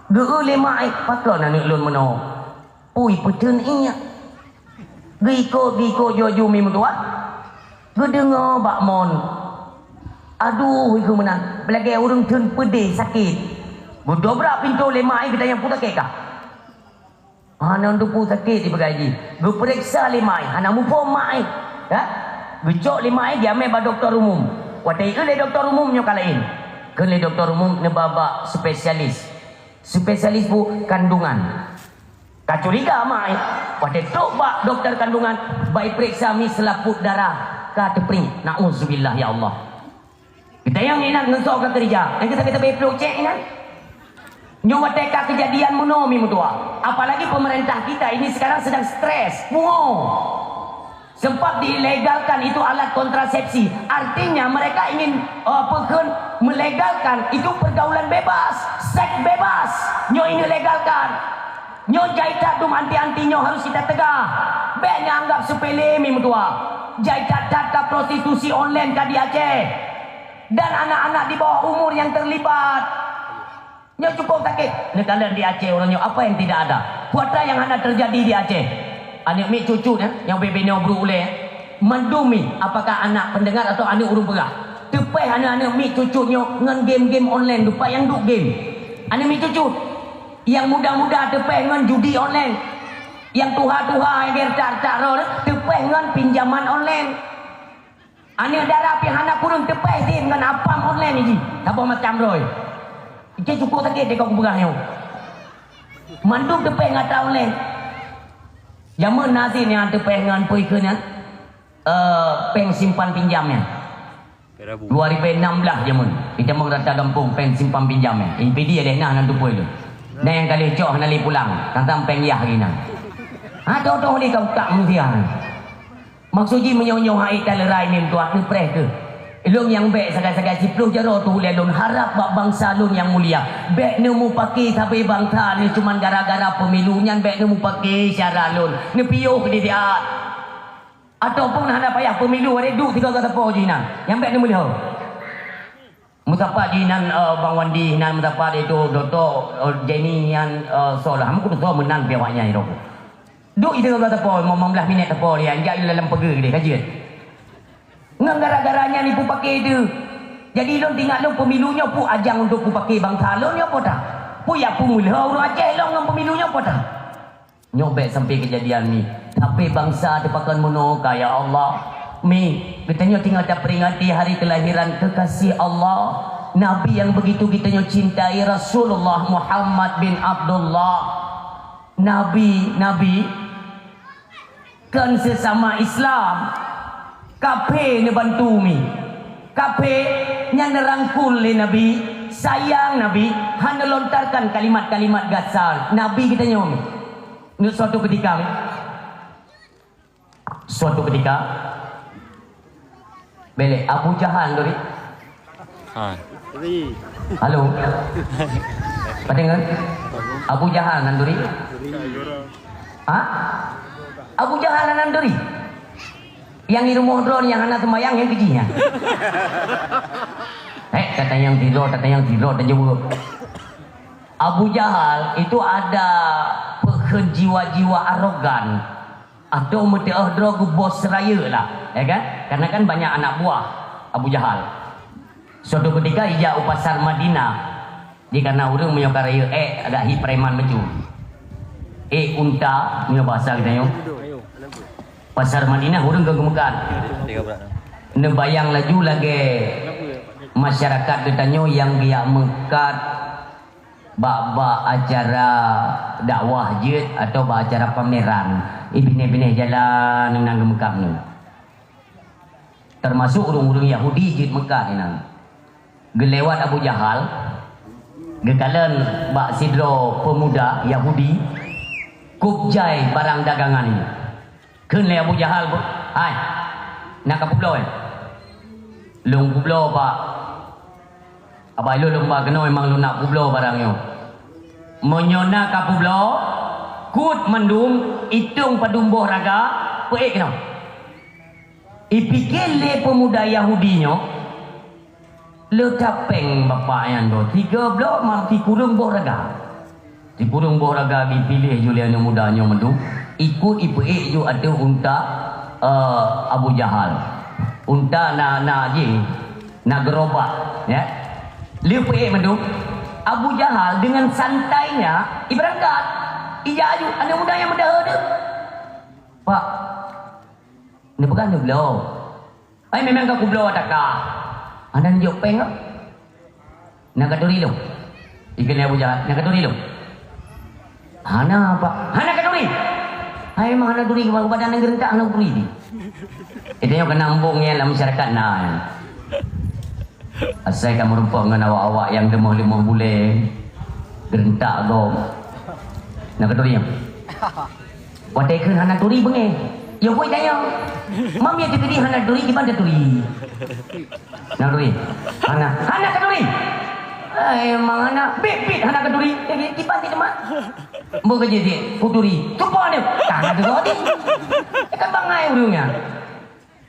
Geu lé mak, eh, pakon aneuk lôn meunoe. Pui peuteun ié. Geuikot, geuikot joe ju mi meutuah. Geudeungoe bak mon. Aduh, ikeu meunan. Beulagée ureuëng teun peudeh sakét. Geudobrak pintoe lé mak, eh, geutanyong peue sakét kah? Hana teupeu sakét ipeugah jih. Geupeuriksa lé mak, hana muphom mak. Ha? Geucok lé mak, jiamé bak dokto umum. Watée ieu lé dokto umum nyoe ka laén. Kheun lé dokto umum neuba bak spesialis. Spesialis bu kandungan. Ka curiga mai, watée trok bak dokto kandungan, bak iperiksa mi seulaput darah ka teupriek. Nauzubillah, ya Allah. Kita nyang ingat ngon soe ka keurija, nyang kita, kita beuplôk cek ingat. Nyoe watée ka keujadian meunoe mi meutuah. Apalagi pemerintah kita ini sekarang sedang stres, pungo. Sempat dilegalkan itu alat kontrasepsi. Artinya mereka ingin, eh, apa kheun, melegalkan itu pergaulan bebas, seks bebas. Nyoe ini legalkan. Nyoe jai that dum anti-anti nyoe harus kita tegah. Bék nyan anggap sepele mi meutuah. Jai that-that ka prostitusi online ka di Aceh. Dan anak-anak di bawah umur yang terlibat. Nyoe cukup sakét. Neukalon di Aceh uroe nyoe apa yang tidak ada. Kuata yang hana terjadi di Aceh. Aneuk miet cucut, eh, nyang bebe nyoe brok ulée, eh. Mandum mi, apakah anak pendengar atau aneuk ureuëng peugah. Teupeh aneuk-aneuk miet cucut nyoe ngon game-game online, lupa nyang duek game. Aneuk miet cucut, nyang muda-muda teupeh ngon judi online. Nyang tuha-tuha, nyang retak-retak roh, teupeh ngon pinjaman online. Aneuk dara pih hana kureueng teupeh sim ngon apam online jih, saboh macam droe. Ije cukup sakét deh kau kupeugah nyoe. Mandum teupeh ngon atra online. Jameun na sim nyang teupeh ngon peue kheun nyan, eh, péng simpan pinjam nyan. Dua ribu enam belas jameun, di jameun rata gampông péng simpan pinjam nyan. Ih, pidi deh nah nan tupôi tu. Dan nyang ka lheueh cok hana lé pulang, tantang péng yah lagi nan. Ha, toh-toh lé kau tak meusiah. Maksud jih meunyoe-nyoe hai taleurai mim tuah neupreh keuh. Lôn nyang bék sagai-sagai siploh jaroe tuh ulée lôn harab bak bansa lôn nyang mulia. Bék neumupake sabe bansa ni cuman gara-gara pemilu nyan bék neumupake syara lôn. Neupiôh di diat. Ataupun hana payah pemilu, ada duek tiga kata po jih nan. Nyang bék neumeuleuho. Meusapat jih nan, eh, Bang Wandi nan meusapat itu Dato', eh, Jenny nyan, eh, soe lah. Meukeureusoe meunan pih awak nyan itu. Duek itu kata po, lima belas minit tepo dia, jak dalam pege deh, kajian. Ngon gara-gara nyan ibu pakai itu. Jadi lôn tingat lôn pemilu nyoe pu ajang untuk pu pakai bangsa lôn nyoe po tah. Pu ya pu meuleuho ureuëng Aceh lôn ngon pemilu nyoe po tah. Nyoe bék sampai kejadian ni. Tapi bangsa teupakon meunoe ka, ya Allah. Mi, geutanyoe tinggal taperingati hari kelahiran kekasih Allah, Nabi yang begitu geutanyoe cintai, Rasulullah Muhammad bin Abdullah. Nabi, Nabi, kon sesama Islam. Kaphé neubantu mi. Kaphé nyan neurangkul lé Nabi, sayang Nabi, hana lontarkan kalimat-kalimat gasar Nabi geutanyoe mi. Nyoe suatu ketika mi. Suatu ketika, belek Abu Jahal tadi. Ha. Halo. Padengar? Abu Jahal nan tadi. Ha? Abu Jahal nan tadi. Yang di rumah drone yang hana sembahyang yang kecilnya. Eh, kata yang tidur, kata yang tidur, dan jawab. Abu Jahal itu ada pekhen jiwa-jiwa arogan. Atau meuteuoh droe geuh bos rayeuk lah, ya kan? Karena kan banyak anak buah Abu Jahal. Suatu ketika ija u pasar Madinah, di kana ureuëng meunyoe ka rayeuk ék agak hi preman meucu. Ék unta, meunyoe bahasa kita nyoe. Pasar Madinah ureuëng ka geumeukat. Neubayang laju lagée masyarakat geutanyoe nyang geujak meukat bak-bak acara dakwah jeuet atau bak acara pameran, i binéh-binéh jalan nang geumeukat nyoe. Termasuk ureuëng-ureuëng Yahudi jeuet meukat nyan. Geulewat Abu Jahal, geukalon bak sidroe peumuda Yahudi, kub jai barang dagangan nyan. Kheun lé Abu Jahal, "Hai, na kapeubloe?" "Lôn peubloe, Pak." "Abai lôn lôn ba keunoe, memang lôn na peubloe barang nyoe." "Meunyoe na kapeubloe, kut mandum, itong padum boh raga, peuék keunoe." Ipike lé peumuda Yahudi nyoe, Le tapéng bapak nyan droe, tiga bloe ma sikureueng boh raga. Sikureueng boh raga jipiléh ju lé aneuk muda nyoe mandum, ikut ipeuék ju ateueh unta, eh, Abu Jahal. Unta na, na jih, na gerobak, ya. Lheueh peuék mandum, Abu Jahal dengan santainya iberangkat. Ijak aju, aneuk muda nyang meudaha tu. Pak, neupeugah neubloe. Ai memang ka kubloe ata ka. Hana neujok péng ah. Na katuri lôn. Kheun lé Abu Jahal, "Na katuri lôn?" "Hana, Pak." "Hana katuri?" "Hai, memang hana turi, badan nyang geureuntak hana turi." Itu nyang keunan bong nyan lam masyarakat na. Asai ka meurumpok ngon awak-awak nyang leumoh-leumoh bulée, geureuntak gob. Na katuri nyoe? Watée kheun hana turi beungéh. Ya buet daya. Mam ya teukeudi hana turi, kiban taturi. Na turi. Hana, hana katuri. Ai, memang hana, bit-bit hana katuri. Eh, kiban ti teuma. Beu keujeuet, kuturi. Cuba dia. Ka hana turi. Kan bangai ureuëng nyan.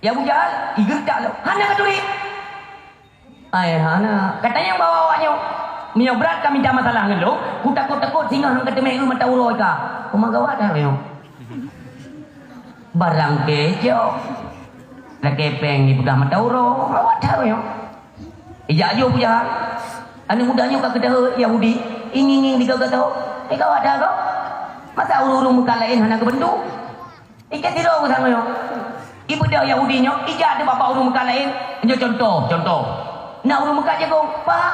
Ya Abu Jahal, igeuntak lom. Hana katuri. Ai, hana. Katanyong bak awak nyoe, "Meunyoe brat ka mita masalah ngon lôn, kutakot-takot singoh han kateumé eu mata uroe ka." Peumagawa dah nyoe. Barang keu cok. Lakée péng jipeugah mata uroe, awak dah nyoe. Ijak aju Abu Jahal. Aneuk muda nyoe ka keudeh Yahudi, ingieng-ingieng di gata. Eh, gawat dah kok. Masa ureuëng-ureuëng muka laén hana geubeuntu? Ikat sidroe geutanyoe. Ibeudôh Yahudi nyoe, ijak di babah ureuëng meukat laén. Nyoe contoh, contoh. Na ureuëng meukat jagong, "Pak,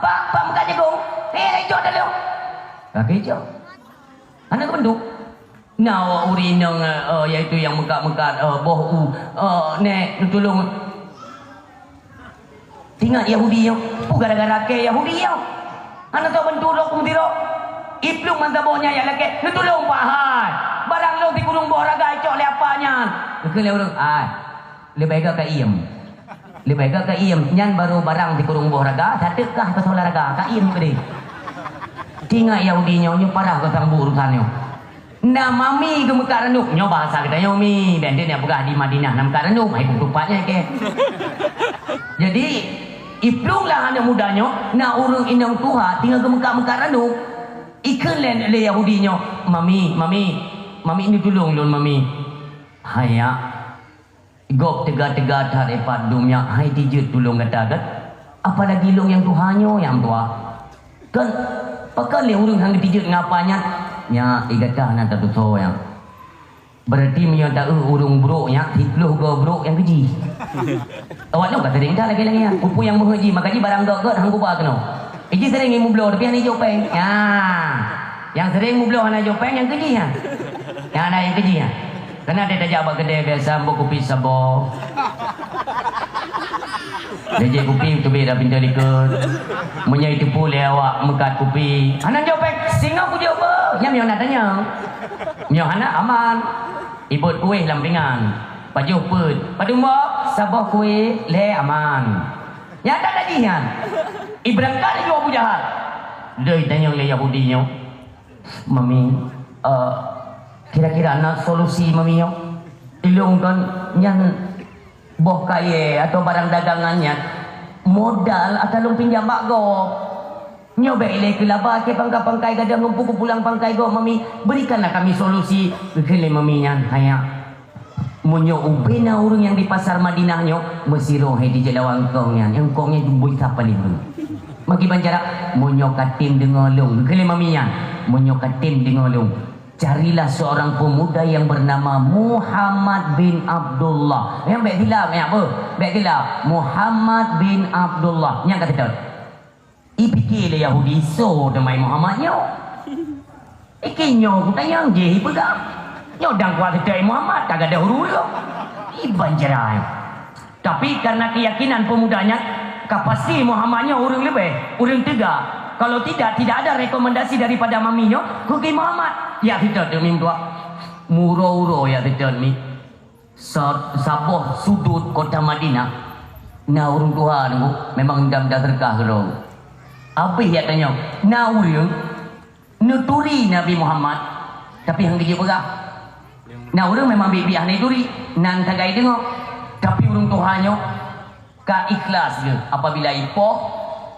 Pak, Pak meukat jagong." "Eh, icok dalong." Kaki icok. Hana geubeuntu. Na ureuëng inong, eh, yaitu nyang meukat-meukat, eh, boh u, eh, "Nek, neutulông." Ingat Yahudi nyoe, peue gara-gara kée Yahudi nyoe? Hana soe bantu droe peumeusidroe. Iplueng ban saboh nyan jak lakée, "Neutulông, Pak hai! Barang lôn sikureueng boh raga icok lé apa nyan." Geukheun lé ureuëng, "Ai, leubeh gét ka iem. Leubeh gét ka iem, nyan barô barang sikureueng boh raga, sateuk kah keu soe lam raga, ka iem keudeh." Ingat Yahudi nyoe, nyoe parah geusambu urusan nyoe. Na mami geumeukat ranub, nyoe bahasa geutanyoe mi, dan dia nak peugah di Madinah na meukat ranub, hai butuh pat nyan keh. Jadi, iplueng lah aneuk muda nyoe, na ureuëng inong tuha tinggai geumeukat-meukat ranub. Ikheun lé, lé Yahudi nyoe, "Mami, mami, mami neutulông lôn mami." Hai ya. Gob teuga-teuga that ipat dum nyak hai tijeuet tulông gata gét. Apalagi lôn nyang tuha nyoe nyang tuha. Kan, pakon lé ureuëng han geutijeuet ngon apa nyan? Nyak, i gata hana tatusoe nyan. Berarti meunyoe ta-eu ureuëng brok nyak, siplôh goe brok nyang keujih. Awak nyoe ka sering that lagée-lagée nyan. Peue-peue nyang meuheuet jih, maka jih barang gét-gét han kuba keunoe. Iji sering ilmu bloe, tapi hana ijok péng. Nya. Nyang sering mubloe hana ijok péng, nyang keujih nyan. Nyang hana nyang keujih nyan. Keunan tajak bak keudè biasa, ambok kupi saboh. Jijak kupi teubiet lam pintoe likot. Meunyoe jiteupeue lé awak meukat kupi, hana jok péng, singoh kujok beuh. Nyan meunyoe na tanyong. Meunyoe hana, aman. Ibot kueh lam pingan. Pajoh peuet. Padum boh? Saboh kueh, lhèe aman. Nyata that jih nyan. Ibeurangkat laju Abu Jahal. Deuh itanyong lé Yahudi nyoe, "Mami, eh, kira-kira na solusi, Mami, nyoe? Ilôn kon nyan boh kayèe atau barang dagangan nyan modal ata lôn pinjam bak gob. Nyoe bèk ilèe keu laba keu pangkai-pangkai gadôh ngon pulang pangkai gob, Mami. Berikanlah kami solusi," geukheun lé Mami nyan. Hai nyak. Meunyoe ubé na ureuëng nyang di pasar Madinah nyoe, meusidroe hai jijak lawan kong nyan, nyang kong nyan jumbuih sapeue lé ureuëng. Maki bancara, meunyoe katem deungoe lôn, geukheun lé Mami nyan, meunyoe katem deungoe lôn, carilah seorang pemuda yang bernama Muhammad bin Abdullah. Nyang bèk silap, nyak beuh, bèk silap. Muhammad bin Abdullah. Nyang ka seutôt. Ipike lé Yahudi, "Soe teuma Muhammad nyoe? Ike nyoe kutanyong jih ipeugah. Nyoe dang kuat seutôt Muhammad, ka gadôh ureuëng." Iban jarai. Tapi karena keyakinan pemuda nyan, ka pasti Muhammad nyoe ureuëng leubeh, ureuëng teuga. Kalau tidak, tidak ada rekomendasi daripada Mami nyoe keu Muhammad. Ya seutôt mi meutuah. Meuuroe-uroe ya seutôt mi. Sa-, saboh sudut kota Madinah, na ureuëng tuha nunggu, memang dam daseuka keudroe. Abéh jak tanyong, na ureuëng neuturi Nabi Muhammad, tapi han geujeuet peugah. Na ureuëng memang biet-biet hana ituri, nan sagai deungoe. Tapi ureuëng tuha nyoe ka ikhlas geuh apabila ipoh,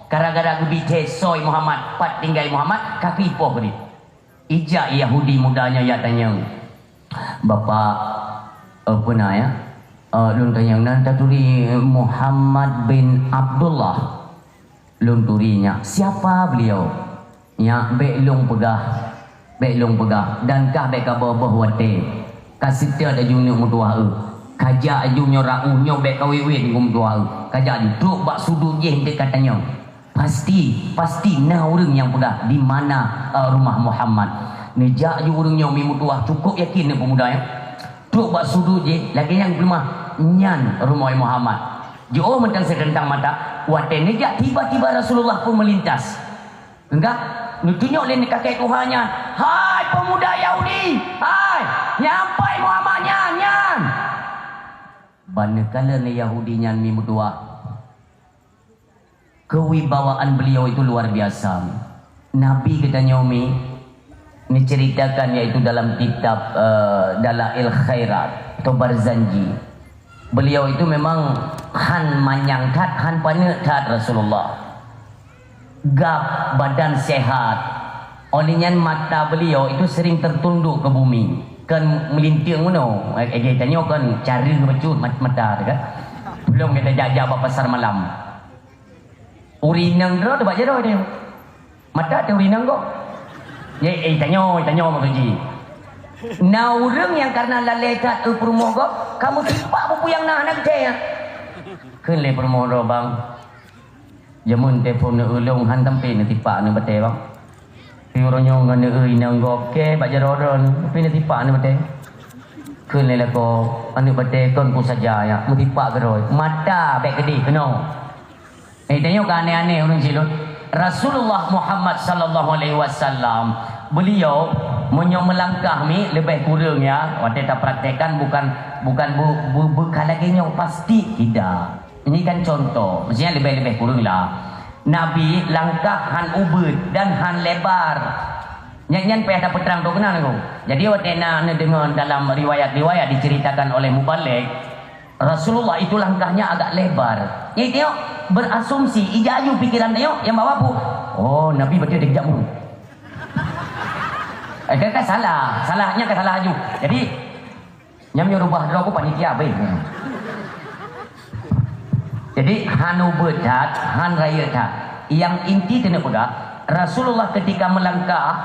gara-gara geubi thèe soe Muhammad, pat tinggai Muhammad, ka ipoh keudeh. Ijak Yahudi muda nyoe jak tanyong, "Bapak, eh, peue na ya? Eh, lôn tanyong nan taturi Muhammad bin Abdullah." "Lôn turi nyak." "Siapa beliau?" "Nyak, bèk lôn peugah, bèk lôn peugah, dan kah bèk kaboh-boh watèe. Ka seutôt laju neuk meutuah eu. Kajak laju nyoe raoh nyoe bèk kawét-wét neuk meutuah eu. Kajak laju trok bak sudut jih eunteuk katanyong." Pasti, pasti na ureuëng nyang peugah di mana, eh, rumah Muhammad. Neujak ju ureuëng nyoe mi meutuah, cukup yakin nyoe pemuda nyoe. Trok bak sudut jih, lagée nyang geuleumah, nyan rumoh Muhammad. Jiôh mantong seureuntang mata, watée neujak tiba-tiba Rasulullah pun meulintas. Enggak, neutunyok lé kakée tuha nyan, "Hai pemuda Yahudi, hai, nyampai Muhammad nyan, nyan!" Ban neukalon lé Yahudi nyan mi meutuah. Kewibawaan beliau itu luar biasa. Nabi geutanyoe mi neuceritakan, yaitu dalam kitab, eh, Dalail Khairat atau Barzanji. Beliau itu memang han manyang that, han paneuk that Rasulullah. Gab, badan sehat. Oleh nyan mata beliau itu sering tertunduk ke bumi. Kan melinting meunoe. Eh, eh, tanyoe kan cara bacut mat-, mata tu kan. Belum kita jak-jak bak pasar malam. Ureuëng inong droe teuh bak jaroe teuh. Mata teuh ureuëng inong gob. Ye, eh, tanyoe, tanyoe maksud jih. Na ureuëng nyang karena lalée that, eh, peurumoh gob, kamoe tipak bukuyang na hana geucaya. Kheun lé peurumoh droe, "Bang, jameun telepon neu ulông han sampai neutipak neu batée, Bang." Pi uroe nyoe ngon neu inong gob ke bak jaroe droe neu, tapi neutipak neu batée. Kheun lé lakoe, "Aneuëk batée kon peue saja nyan, meutipak keudroe. Mata bék keudeh keunoe." Eh, tanyoe ka aneh-aneh ureuëng silot. Rasulullah Muhammad sallallahu alaihi wasallam, beliau meunyoe meulangkah mi leubeh kureueng ya, watée tapraktekkan bukan, bukan bu-, bu-, bukan lagée nyoe pasti, tidak. Ini kan contoh, maksudnya leubeh-leubeh kureueng lah. Nabi langkah han ubeut dan han lebar. Nyan, nyan payah tapeutrang tu keunan aku. Jadi watée na neudeungoe dalam riwayat-riwayat diceritakan oleh mubalig, Rasulullah itu langkahnya agak lebar. Jadi tengok, berasumsi, ijak aju pikiran tengok, yang bawa bu. Oh, Nabi berarti ada kejap buru. Eh, kan, kan salah. Salahnya kan salah aju. Jadi, nyam nyoe rubah droe ku panitia, beh. Jadi, han ubeut that, han rayeuk that. Yang inti kena peugah, Rasulullah ketika melangkah,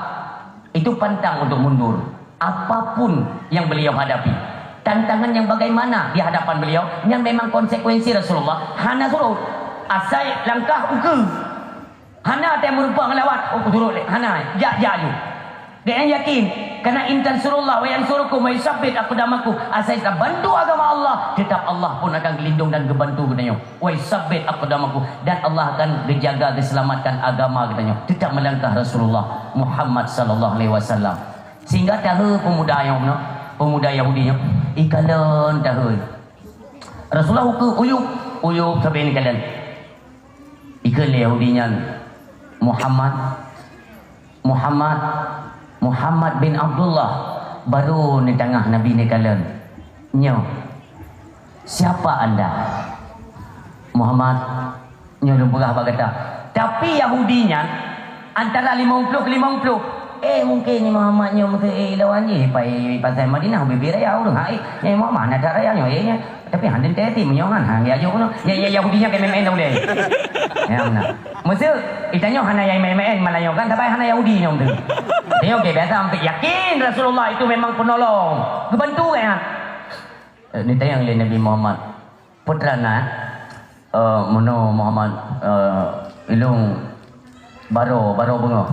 itu pantang untuk mundur. Apapun yang beliau hadapi, tantangan yang bagaimana di hadapan beliau, yang memang konsekuensi Rasulullah hana surut. Asai langkah ukeue. Hana teu meurumpok ngon lawat, oh, kusurut lé. Hana, jak, jak aju. Gobnyan yakin, karena in tansurullah wa yansurukum wa yusabbit aqdamakum. Asai tabantu agama Allah, tetap Allah pun akan gelindong dan geubantu geutanyoe. Wa yusabbit aqdamakum, dan Allah akan geujaga, geuselamatkan agama geutanyoe. Tetap melangkah Rasulullah Muhammad sallallahu alaihi wasallam. Sehingga tahe pemuda nyang meunoe, pemuda Yahudi nyoe, ikalon tahe. Rasulullah ukeue uyueb, uyueb sabe ikalon. Ikheun lé Yahudi nyan, "Muhammad, Muhammad, Muhammad bin Abdullah." Baru neutangah Nabi neukalon. "Nyoe, siapa Anda?" "Muhammad, nyoe lôn peugah bak gata." Tapi Yahudi nyan antara limong ploh keu limong ploh. Eh, mungkin ni Muhammad nyoe meuteuk, eh, lawan jih, pai pasai Madinah, ubé-bé raya ureueng. Ha, eh, nyan Muhammad hana that raya nyoe, eh, nyan. Tapi han teuntèe ti meunyoe nyan, han geujak jok keunoe. Ya, ya, Yahudi nyan ka main-main dah ulèe. Ya, meunan. Meuseu, geutanyoe hana nyang main-main malam nyoe kan, sabai hana Yahudi nyoe tu. Tanyoe ke biasa hampir yakin Rasulullah itu memang penolong. Geubantu kan? Eh, ditanyong lé Nabi Muhammad, "Peue teuma na?" "Eh, meunoe Muhammad, eh, ilôn baro, baro beungoh."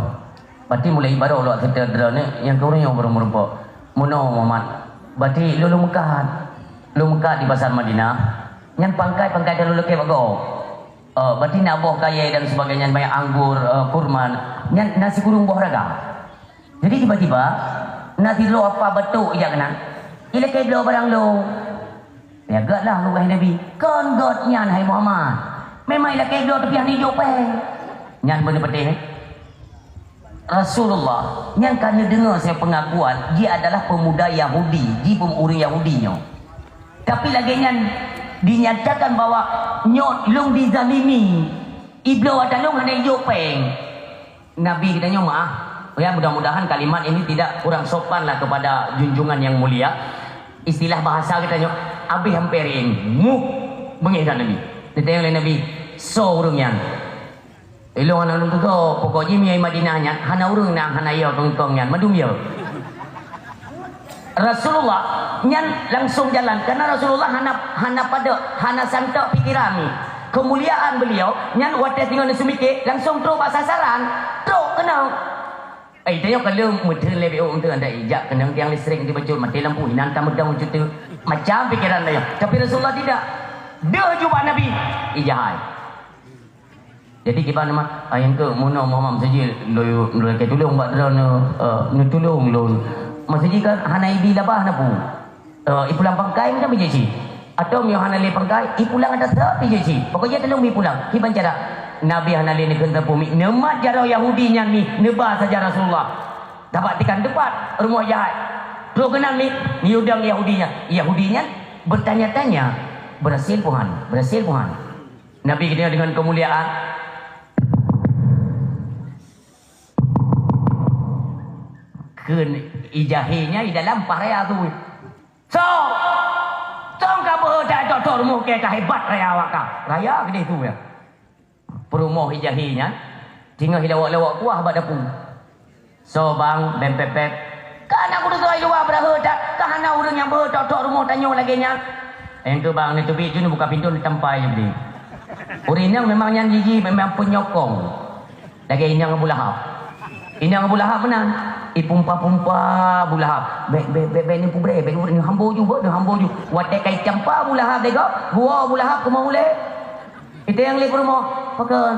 Berarti mulai baro lok seutôt droeneuh, nyang keureueng nyoe baru meurumpok. "Meunoe Muhammad, berarti lôn, lôn meukat. Lôn meukat di pasar Madinah. Nyan pangkai-pangkai ka lôn lakèe bak gob. Eh, berarti na boh kayèe dan sebagainya, banyak anggur, eh, kurma. Nyan na sikureueng boh raga." Jadi tiba-tiba, na sidroe apa batuk ijak keunan. Ilakèe bloe barang lôn. Ya, göt lah, wahai Nabi. Kon göt nyan, hai Muhammad. Memang ilakèe bloe tapi hana ijok péng. Nyan beuna peudeh, eh. Rasulullah, nyang ka neudeungoe saya pengakuan, dia adalah pemuda Yahudi, ji pem-, ureueng Yahudi nyoe. Tapi lagèe nyan dinyatakan bahwa nyoe lôn dizalimi. Ibloe ata lôn hana ijok péng. Nabi geutanyoe meu'ah. Ya, mudah-mudahan kalimat ini tidak kurang sopan lah kepada junjungan yang mulia. Istilah bahasa geutanyoe, abéh ampé rieng, muh, beungéh that Nabi. Ditanyong lé Nabi, "Soe ureueng nyan?" "Ilôn hana lôn tutoe, pokok jih meunyoe i Madinah nyan, hana ureueng nyang hana yo kongkong nyan, mandum yo." Rasulullah nyan langsung jalan, karena Rasulullah hana, hana padub, hana santok pikiran. Keumuliaan beliau nyan watée singoh neuseumiké langsong trok bak sasaran, trok keunoe. Eh, tanyoe ka lheueh meutheun lé B O meutheun, anda ijak keunong tiang listrik di bacut, maté lampu, inan ka meudong cuteuk. Macam pikiran tanyoe. Tapi Rasulullah tidak. Deuh ju bak Nabi, ija hai. Jadi kiban nama, ah, nyang keu meunoe Muhammad Masjid, lôn, lôn lakée tulông bak droeneuh, eh, neutulông lôn. Masjid kan hana ibi labah na pu. Eh, ipulang pangkai macam bijéh cit. Atau meunyoe hana lé pangkai, ipulang atas rot bijéh cit. Pokoknya tulông mi pulang. Kiban cara? Nabi hana lé neukheun sapeue mi. Neumat jaroe Yahudi nyan mi, neuba saja Rasulullah. Tabak tikan teupat rumoh jahat. Trok keunan mi, mi udang Yahudi nyan. Yahudi nyan bertanya-tanya, "Berhasil, Tuhan? Berhasil, Tuhan?" Nabi geutanyoe deungon keumuliaan. Kheun ija hai nyan i dalam paih raya tu. "Soe? Soe ka beuhe that tok-tok rumoh keu ka hebat raya awak ka?" Raya keudeh tu ya. Peurumoh ija hai nyan, singoh ilawok-lawok kuah bak dapu. "Soe bang, bèm pép-pép?" "Ka na kudeungoe i luwa beuraheueh that, ka hana ureueng nyang beuhe tok-tok rumoh tanyoe lagèe nyan." Nyang keu bang, neuteubiet ju neubuka pintoe neutampai ju bri. Ureueng inong memang nyan jiji memang peunyokong. Lagèe inong Abu Lahab. Inong Abu Lahab meunan. Ipumpa-pumpa Abu Lahab. "Bèk, bèk, bèk, bèk neupubré, bèk neupubré, neuhambo ju, beuh, neuhambo ju." Watèe ka icampa Abu Lahab lé gob, geuwoe Abu Lahab keu meuulèe. Iteueng lé peurumoh, "Pakon?"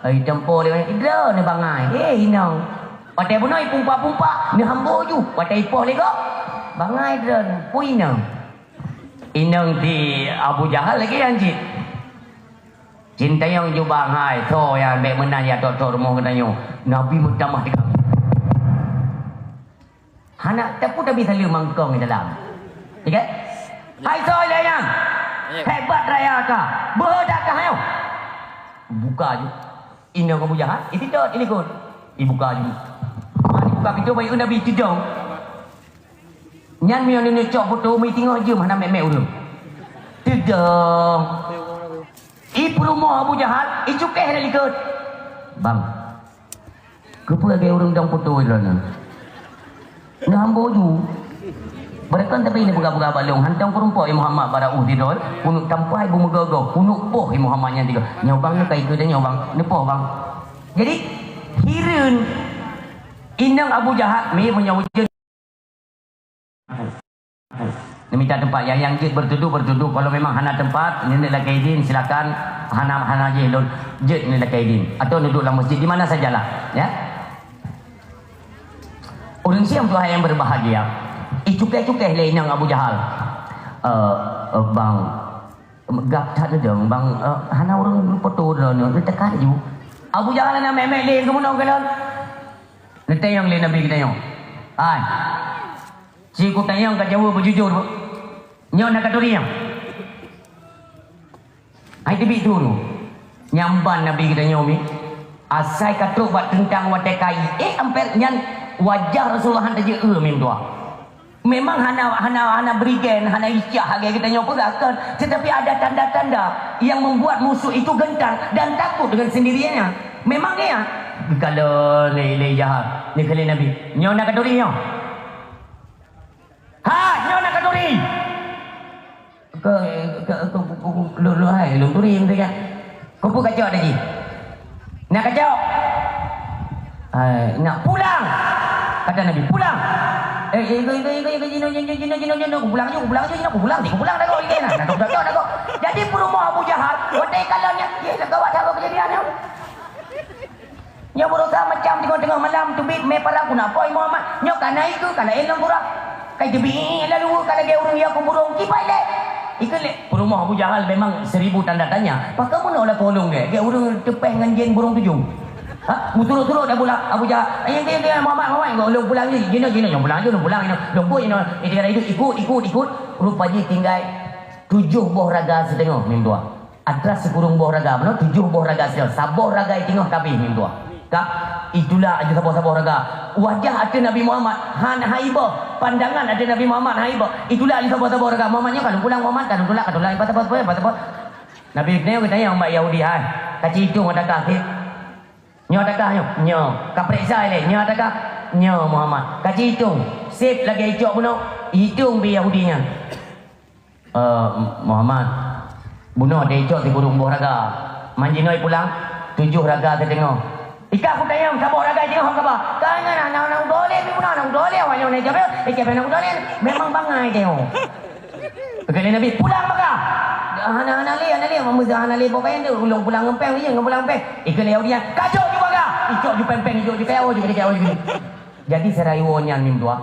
"Ai, tampo lé, idroeneuh bangai." "Eh, inong." Watèe bunoe ipumpa-pumpa, neuhambo ju. Watèe ipoh lé gob, bangai droeneuh. Peue inong? Inong di Abu Jahal lagèe nyan cit. Sintayong ju bangai, soe nyan bèk meunan ya tok-tok rumoh geutanyoe. Nabi meutamah di kami. Hana teupeu tabi saleuem mangkong di dalam. Ingat? "Hai soe lé nyan? Hebat raya ka. Beuhe that ka nyoe?" Buka ju. Inong Abu Jahal, isidot ilikot. Ibuka ju. Mari buka pintoe bayeue Nabi teudong. Nyan meunyoe neuneucok foto meuitingoh jeuem hana mèk-mèk ureueng. Teudong. I peurumoh Abu Jahal, icukéh lé likot. "Bang, keupeue lagèe ureueng dong foto droeneuh?" Neuhambo ju. Beureukan tapi neupeugah-peugah bak lôn, "Hantom keurumpok i Muhammad bak raôh sidroe, keuneuk tampai beumeugoe-goe, keuneuk poh i Muhammad nyan tiga. Nyoe bang, nyoe ka ikeue dan nyoe bang, neupoh bang." Jadi, hireuen inong Abu Jahal, mi meunyoe ujeuen. Neumita teumpat, nyang, nyang jeuet beutudoh, beutudoh. Kalau memang hana teumpat, neulakèe idin, silakan. Hana, hana jih lôn, jeuet neulakèe idin. Atau neuduek lam masjid, di mana sajalah, ya. Ureueng siom tuha nyang berbahagia. Icukéh-cukéh lé inong Abu Jahal. "Eh, eh, bang, gab that neudong, bang, eh, hana ureueng foto droeneuh, neuteuka laju." Abu Jahal hana mèk-mèk lé, keumeunong kalon. Neutanyong lé Nabi geutanyoe. "Hai, si kutanyong ka jaweueb beujujur, nyoe na katuri nyoe?" Hai teubiet tu. Nyang ban Nabi geutanyoe mi, asai ka trok bak teuntang watèe kai, eh, amper nyan wajah Rasulullah han tajeuet eu meutuah. Memang hana, hana, hana berigen, hana icah lagèe geutanyoe peugah kon, tetapi ada tanda-tanda yang membuat musuh itu gentar dan takut dengan sendirinya. Memang iya. Kalau lé, lé jahat, ni kali Nabi. Nyoe na katuri nyoe. Ha, nyoe na katuri. Ke, ke, ke, ke, ke, lôn, lôn hai, lôn turi, lôn turi, kan? Keupeue kacok tadi? Nak kacok? Hai, nak pulang. Kata Nabi, "Pulang." Eh, eh, eh, eh, eh, eh, jinoe, jinoe, jinoe, jinoe, jinoe, kupulang ju, kupulang ju, jinoe, kupulang, kupulang, dago, ikei, nah, dago, dago, dago. Jadi, peurumoh Abu Jahal, watèe kalon nyan, ye, dago, dago kejadian nyan. Nyoe beurasa macam teungoh-teungoh malam teubiet mé parang keuneuk poh i Muhammad. Nyoe ka na ikeue, ka laén lam gura. Ka teubiet lalu ka lagèe ureueng ya keu burông kibai lé. Ikeue lé. Peurumoh Abu Jahal memang seribu tanda tanya. Pakon meunoe lakoe lôn gèt? Gèt ureueng teupèh ngon jén burông tujoh. Ha? Meusurot-surot Abu Lah-, Abu Jahal. "Ayo, ayo, ayo, Muhammad, Muhammad, lôn pulang ju. Jinoe, jinoe, lôn pulang ju, lôn pulang, lôn pulang, lôn pulang, lôn pulang, lôn pulang." Ikut, ikut, ikut. Rupajih tinggai tujoh boh raga siteungoh, meutuah. Atra sikureueng boh raga, meunan tujoh boh raga siat. Saboh raga iteungoh tabeh meutuah. Ka, itulak aju saboh-saboh raga. Wajah ateueh Nabi Muhammad han haibah, pandangan ateueh Nabi Muhammad haibah. Itulak aju saboh-saboh raga. Muhammad nyoe ka lôn pulang, Muhammad ka lôn tulak, ka tulak, ipat saboh, ipat saboh. Nabi nyoe geutanyong bak Yahudi, "Hai, ka ci itong ata kah sép? Nyoe ata kah nyoe?" "Nyoe." Ka peuriksa ilèe, "Nyoe ata kah?" "Nyoe, Muhammad." "Ka ci itong, sép lagèe icok bunoe?" Itong bak Yahudi nyan. "Eh, Muhammad, Bunoe teuicok sikureueng boh raga. Man jinoe pulang, tujoh raga teudeungoe. Ika kutanyong saboh raga jinoe haba. Ka nyan aneuk-aneuk dolé pih bunoe, aneuk dolé awak nyoe nyoe jabe, eh, jabe aneuk dolé. Memang bangai teuh. Kata Nabi, "Pulang baka." Hana, hana lé, hana lé, meumeuza hana lé boh kayèe tu, ulôn pulang ngon péng, iya ngon pulang ngon péng. Ikheun lé Yahudi nyan, "Kacok ju baka." Icok ju péng-péng, icok ju kayèe, ju kayèe, ju kayèe. Jadi sira iwoe nyan mim dua.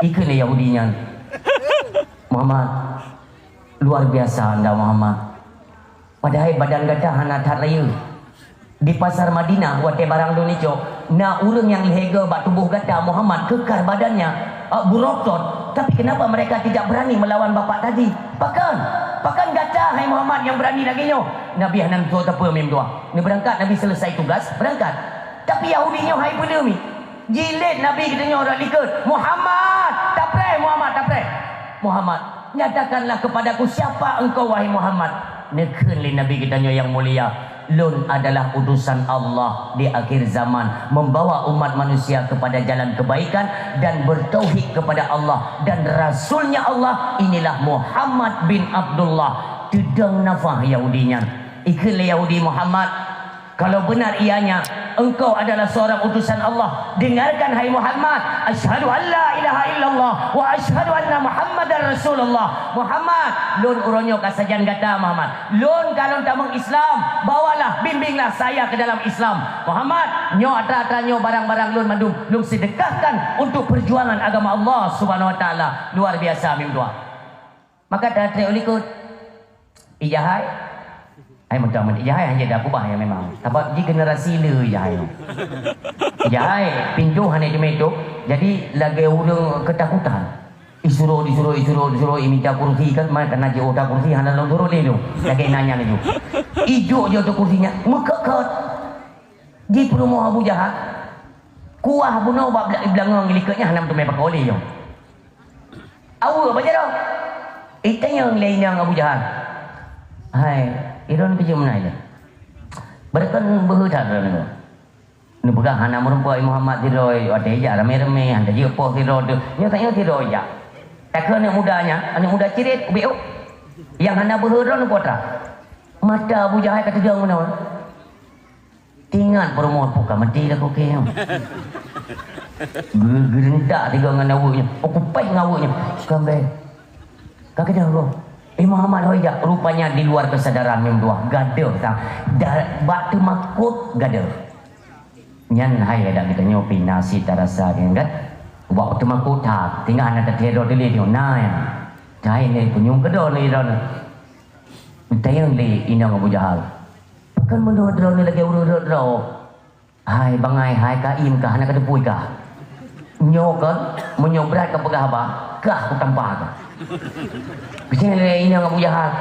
Ikheun lé Yahudi nyan, "Muhammad, luar biasa anda Muhammad. Padahai badan gata hana that rayeuk. Di pasar Madinah watèe barang lôn icok, na ureueng nyang lhèe goe bak tuboh gata Muhammad keukar badannya, eh, beurokot. Tapi kenapa mereka tidak berani melawan bapak tadi? Pakon? Pakon gata hai Muhammad nyang beurani lagèe nyoe?" Nabi hana neutôp sapeue mim dua. Neubeurangkat Nabi selesai tugas, beurangkat. Tapi Yahudi nyoe hai peue lé mi. Jilid Nabi geutanyoe rot likot, "Muhammad, tapreh, Muhammad, tapreh. Muhammad, nyatakanlah kepadaku siapa engkau, wahai Muhammad." Neukheun lé Nabi geutanyoe nyang mulia, "Lôn adalah utusan Allah di akhir zaman, membawa umat manusia kepada jalan kebaikan dan bertauhid kepada Allah dan Rasulnya Allah, inilah Muhammad bin Abdullah." Teudong nafah Yahudi nyan. Ikheun lé Yahudi, "Muhammad, kalau benar ianya, engkau adalah seorang utusan Allah, dengarkan, hai Muhammad, asyhadu an la ilaha illallah wa asyhadu anna Muhammadar Rasulullah. Muhammad, lôn uroe nyoe ka sajan gata, Muhammad. Lôn ka lôn tamong Islam, bawalah, bimbinglah saya ke dalam Islam. Muhammad, nyoe atra-atra nyoe barang-barang lôn mandum, lôn sedekahkan untuk perjuangan agama Allah Subhanahu wa Taala." Luar biasa mim dua. Maka tatrek u likot. Ijahai. Hai meutuah meutuah ijahai hana dak kubah ya memang. Sabab ji generasi le ijahai. Ijahai pintoe hana jimeutup. Jadi lagèe ureueng ketakutan. Isuruh, disuruh, isuruh, disuruh, iminta kursi kan, mai kana jiôh ta kursi hana lôn suruh lé tu. Lagèe nanya laju. Ijok je tu kursi nyan, meukot-kot. Di peurumoh Abu Jahal, kuah bunoe bak bla-, beulangong likot nyan hana meuteumé pakoe lé nyoe. Aweuek bak jaroe. Itanyong lé inong Abu Jahal, "Hai, droeneuh keujeuet meunan lé? Beureukon beuhe that droeneuh." Neupeugah hana meurumpok Muhammad sidroe, watèe jak ramé-ramé, hana jeuet poh sidroe teuh. Nyoe tanyoe sidroe jak. Takheun aneuk muda nyan, aneuk muda ciret, ubit ôk. Nyang hana beuhe droeneuh peue atra. Mata Abu Jahal ka teudong meunoe. Teuingat peurumoh, "Peue ka maté dah kokée nyoe." Geu-, geureuntak tiga ngon aweuek nyan. Oh, kupéh ngon aweuek nyan. Kambeng. Ka keudeh goh. Eh, Muhammad hôi jak. Rupanya di luar kesadaran mim dua. Gadeuh sang. Da-, bak teumakot gadeuh. Nyan hai adak geutanyoe pih na sit tarasa nyan kan. Bak teumakot that. Tinggai na tathèe droe teuh lé nyoe. Na nyan. Cai lé peunyueng keudroe lé droe. Tanyong lé inong Abu Jahal. Pakon meunoe droeneuh lagèe ureueng rot droe? Hai bangai, hai ka im kah, hana ka teupui kah? Nyoe kon, meunyoe brat kapeugah haba, kah kutampa kah. Keucing lé inong Abu Jahal,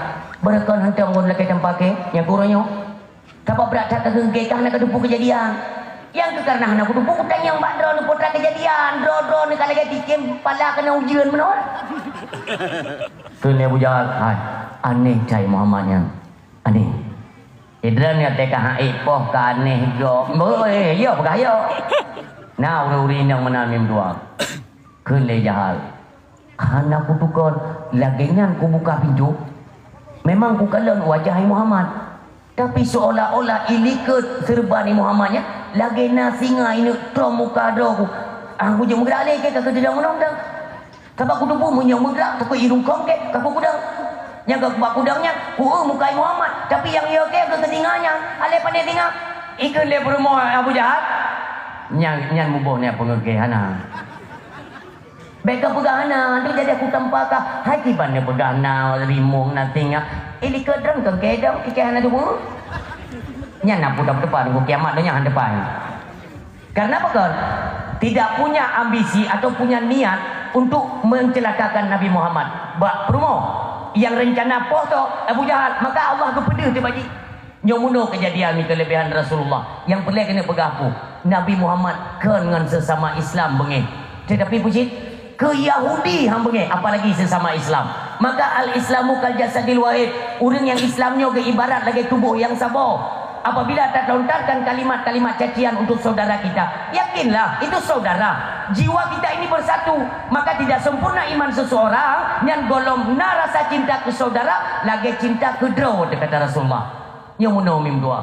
beureukon hantom ngon lakèe tampa kèe nyang keu uroe nyoe. Sabab brat that ka geugèe kah hana ka teupeu keujadian. Nyang keuh kareuna hana kuteupeu kutanyong bak droeneuh peue teuma keujadian, droe-droeneuh ka lagèe tikem pala keuneuk ujeuen meunoe. Kheun lé Abu Jahal, hai, aneh cai Muhammad nyan. Aneh. Idroeneuh teuka hana ék poh ka aneh gob. Mboi, yo peugah yo. Na ureueng-ureueng inong meunan mim dua. Kheun lé Jahal, "Hana kutukon, lagèe nyan kubuka pintoe. Memang kukalon wajah Muhammad. Tapi seolah-olah ilikot seureuban Muhammad nyan lagèe na singa ineuk trom muka droe ku. Ah, kujeuet meugerak lé kèe ka keuteudong meunan dang." Sabab kuteupeu meunyoe meugrak takot irungkong kèe, ka kukudong. Nyang ka kubak kudong nyan, ku-eu muka Muhammad, tapi nyang yo kèe keu singa nyan, alèh pandai singa. Ikheun lé peurumoh Abu Jahal. Nyan, nyan muboh nyan peungeuh kèe hana. Bèk kapeugah hana, tu jadi aku tampa kah. Hai kiban neupeugah na rimong na singa. Eh, likot droe keu kèe dong, kèe hana tuboh. Nyan na peue teupeu nunggu kiamat donya hana teupeu. Karena apa kon? Tidak punya ambisi atau punya niat untuk mencelakakan Nabi Muhammad. Bak peurumoh, nyang rencana poh to Abu Jahal, maka Allah geupeudeuh di baji. Nyoe meunoe keujadian ni keuleubehan Rasulullah. Nyang peureulèe keuneuk peugah peue? Nabi Muhammad kon ngon sesama Islam beungéh. Teutapi peue cit? Keu Yahudi han beungéh, apalagi sesama Islam. Maka al-Islamu kal jasadil wahid, ureueng nyang Islam nyoe geuibarat lagèe tuboh nyang saboh. Apabila tatlontarkan kalimat-kalimat cacian untuk saudara kita, yakinlah itu saudara. Jiwa kita ini bersatu, maka tidak sempurna iman seseorang nyan golom na rasa cinta keu saudara lagée cinta keu droe, kata Rasulullah. Nyoe meunoe mim dua.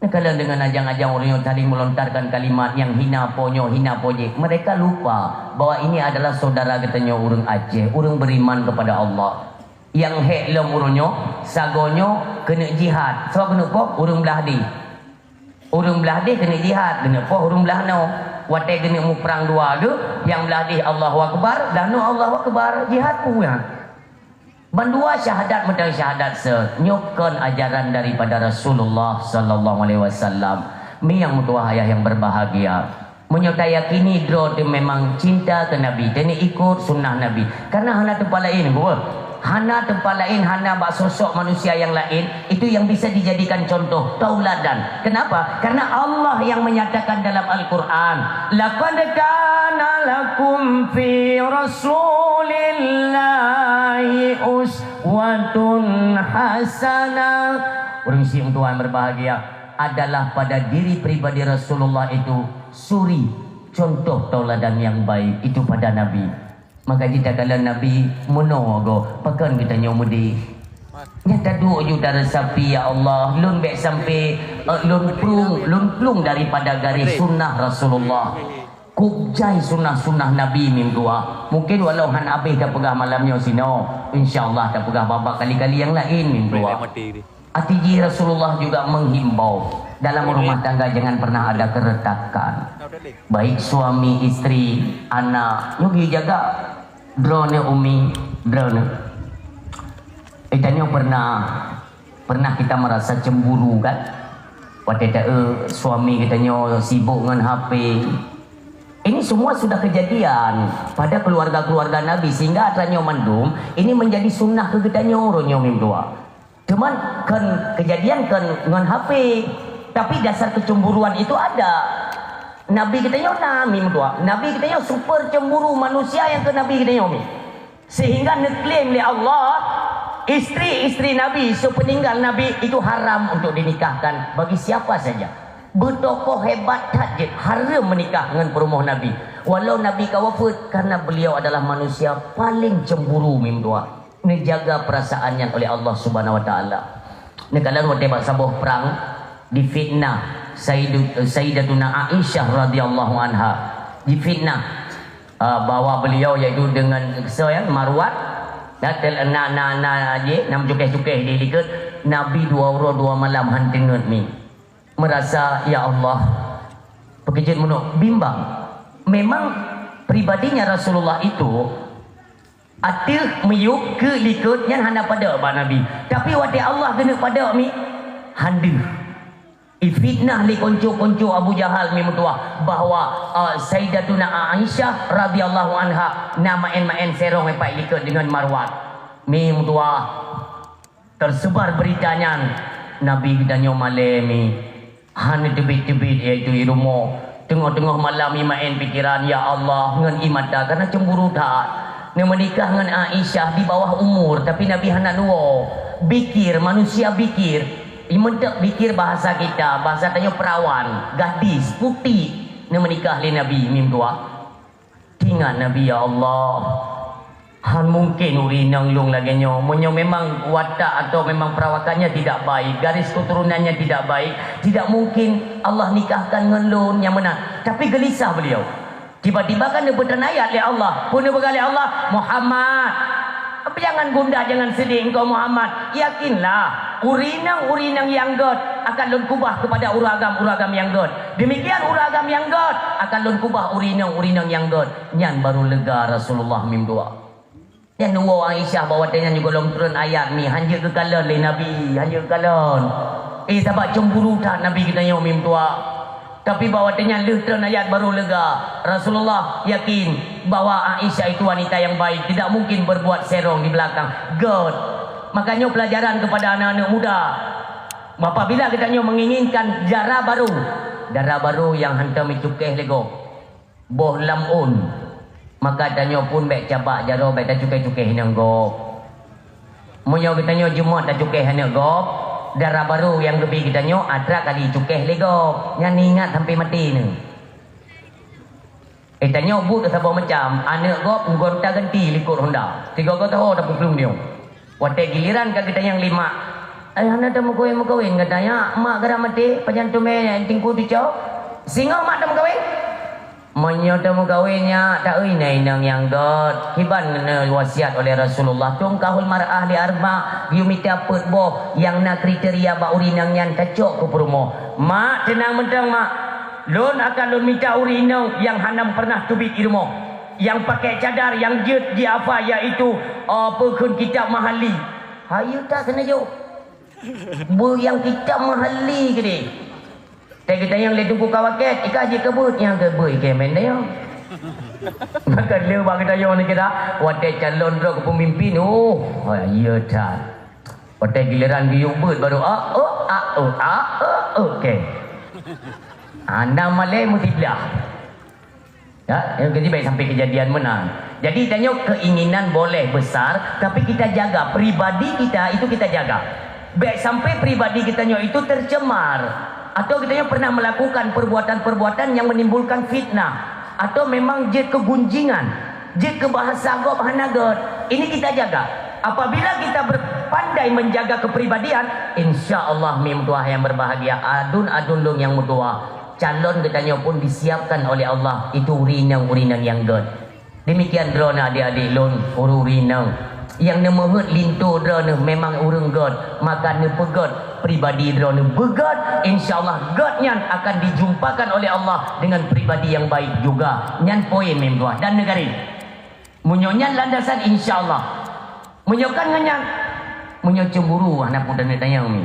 Neukalon deungon ajang-ajang ureuëng nyang saling melontarkan kalimat nyang hina po nyoe, hina po jih. Mereka lupa bahwa ini adalah saudara geutanyoe ureuëng Aceh, ureuëng beriman kepada Allah. Nyang hék lom ureuëng nyoe, sagoe nyoe keuneuk jihad. Soe keuneuk poh? Ureuëng blah deh. Ureuëng blah deh keuneuk jihad, keuneuk poh ureuëng blah noe. Watée keuneuk muprang dua geuh, nyang blah deh Allahu Akbar, blah noe Allahu Akbar, jihad peue nyan. Bandua syahadat meuteun syahadat seuh, nyoe kon ajaran daripada Rasulullah sallallahu alaihi wasallam. Mi nyang meutuwah ayah yang berbahagia. Meunyoe tayakini droe teuh memang cinta keu Nabi, teuneuk ikot sunnah Nabi. Karena hana teumpat laén, buet. Hana teumpat laén, hana bak sosok manusia yang laén, itu yang bisa dijadikan contoh, tauladan. Kenapa? Karena Allah yang menyatakan dalam Al-Quran, "Laqad kana lakum fi Rasulillahi uswatun hasanah." Ureuëng syiek meutuwah yang berbahagia, adalah pada diri pribadi Rasulullah itu suri, contoh tauladan yang baik itu pada Nabi. Maka jitakalon Nabi meunoe goe, pakon geutanyoe meudeh. Nyang taduek ju dara sapi, ya Allah, lôn bék sampai, eh, lôn plueng, lôn plueng daripada garéh sunnah Rasulullah. Kujai sunnah-sunnah Nabi mim dua. Mungkin walau han abéh tapeugah malam nyoe sinoe, insya Allah tapeugah babak kali-kali nyang laén mim dua. Arti jih Rasulullah juga menghimbau, dalam rumah tangga jangan pernah ada keretakan. Baik suami, istri, anak, nyoe geujaga. Droeneuh umi, droeneuh. Eh, tanyoe pernah, pernah kita merasa cemburu kan? Watée ta-, eh, suami geutanyoe sibuk ngon H P. Ini semua sudah kejadian pada keluarga-keluarga Nabi, sehingga atra nyoe mandum ini menjadi sunnah keu geutanyoe uroe nyoe mim dua. Cuman kon kejadian kon ngon H P, tapi dasar kecemburuan itu ada. Nabi geutanyoe na mim dua. Nabi geutanyoe super cemburu manusia nyang keu Nabi geutanyoe mi. Sehingga neuklaim lé Allah, istri-istri Nabi sepeninggal Nabi itu haram untuk dinikahkan bagi siapa saja. Beutokoh hebat that jeuet, hareuem meunikah ngon peurumoh Nabi. Walau Nabi ka wafeuet, karena beliau adalah manusia paling cemburu mim dua. Neujaga perasaan nyan oleh Allah Subhanahu Wa Taala. Neukalon watée bak saboh prang, difitnah Sayyidu-, Sayyidatuna Aisyah radhiyallahu anha. Difitnah, ah, bahwa beliau yaitu dengan soe nyan, Marwan, na tel-, na, na, na, je, na meucukéh-cukéh di likot, Nabi dua uroe dua malam han teungeut mi. Merasa, "Ya Allah, peukeujeut meunoe," bimbang. Memang pribadinya Rasulullah itu ateueh miyueb keu likot nyan hana padok bak Nabi. Tapi watée Allah keuneuk padok mi, han deuh. Ifitnah lé konco-konco Abu Jahal mi meutuwah bahwa, eh, Sayyidatuna Aisyah radhiyallahu anha na maén-maén serong ipat likot deungon Marwan. Mi meutuwah. Tersebar berita nyan, Nabi geutanyoe malée mi. Han teubiet-teubiet, yaitu i rumoh. Teungoh-teungoh malam imaén pikeran, "Ya Allah," ngon imata, karena cemburu that. Neumeunikah ngon Aisyah di bawah umur, tapi Nabi hana luwoe. Bikir, manusia bikir. Imeunteuk bikir bahasa kita, bahasa tanyoe perawan, gadis, putik. Neumeunikah lé Nabi mim dua. Ingat Nabi, "Ya Allah, han mungken ureuëng inong lôn lagée nyoe. Meunyoe memang watak atau memang perawakannya tidak baik, garis keturunannya tidak baik, tidak mungkin Allah nikahkan ngon lôn nyang meunan." Tapi geulisah beliau. Tiba-tiba kan neupeutrön ayat lé Allah. Peue neupeugah lé Allah? "Muhammad, jangan gundah, jangan sedih engkau Muhammad. Yakinlah, ureuëng inong-ureuëng inong nyang gét akan lôn kubah kepada ureuëng agam-ureuëng agam nyang gét. Demikian ureuëng agam nyang gét akan lôn kubah ureuëng inong-ureuëng inong nyang gét." Nyan baru lega Rasulullah mim dua. Nyan neuwoe Aisyah bak watée nyan juga lom treun ayat mi, han jeuet geukalon lé Nabi, han jeuet geukalon. Eh, sabab cemburu that Nabi geutanyoe mim dua. Tapi bak watée nyan lheueh treun ayat baru lega. Rasulullah yakin bahwa Aisyah itu wanita yang baik, tidak mungkin berbuat serong di belakang. Gét. Makanya pelajaran kepada anak-anak muda. Apabila geutanyoe menginginkan dara baru, dara baru nyang hantom icukéh lé gob, boh lam ôn, maka tanyoe pun bék cabak jaroe, bék tacukéh-cukéh inong gob. Meunyoe geutanyoe jeumot tacukéh aneuk gob, dara baru nyang geubi geutanyoe atra kali icukéh lé gob. Nyan ingat sampai maté neuh. Eh, tanyoe buet saboh macam, aneuk gob meugonta ganti likot honda. Sigoe-goe taho tapeuplueng diong. Watèe giliran ka geutanyong lé mak, "Ai, hana tameukawen-meukawen gata nyak, mak geura maté, pajan teumé teungku tuco? Singoh mak tameukawen?" "Meunyoe tameukawen nyak, taeu inong nyang göt. Kiban na wasiat oleh Rasulullah, tunkahul mar'ah li arba', geuyue mita peuet boh nyang na kriteria bak ureueng inong nyan tacok keu peurumoh." "Mak, teunang mantong, mak. Lôn akan lôn mita ureueng inong nyang hana pernah teubiet i rumoh, nyang pakèk cadar nyang jeuet jihafa, yaitu, eh, peue kheun kitab Mahalli." Hayeue that seuneujok. Beu nyang kitab Mahalli keudeh. Teugeutanyong lé Teungku Kawakét, "Ika jeuet keu beuet?" "Nyang keu beuet ikei mantong." Maka lé bak geutanyong nyan kira, watèe calon droe keu peumimpin, oh, hayeue that. Watèe giliran geuyue beuet baru, ah, oh, ah, oh, ah, oh, oh, oke. Hana malèe meusiblah. Ya, yang ketiga, baik sampai kejadian meunan. Jadi, tanyoe keinginan boleh besar, tapi kita jaga pribadi kita, itu kita jaga. Baik sampai pribadi kita nyoe itu tercemar, atau kita nyoe pernah melakukan perbuatan-perbuatan yang menimbulkan fitnah, atau memang jeuet keu gunjingan, jeuet keu bahasa gob hana göt. Ini kita jaga. Apabila kita berpandai menjaga kepribadian, insya Allah, mim tuah yang berbahagia, adun-adun lôn nyang meutuah. Calon geutanyoe pun disiapkan oleh Allah, itu ureueng inong-ureueng inong nyang göt. Demikian droeneuh adik-adik lôn, ureueng-ureueng inong. Nyang neumeuheuet linto droeneuh memang ureueng göt, maka neupeugöt pribadi droeneuh beugöt, insya Allah göt nyan akan dijumpakan oleh Allah dengan pribadi yang baik juga. Nyan poin mim tuah dan neugari. Meunyoe nyan landasan, insya Allah. Meunyoe kan ngon nyan, meunyoe cemburu, hana peue taneuk tanyong ni.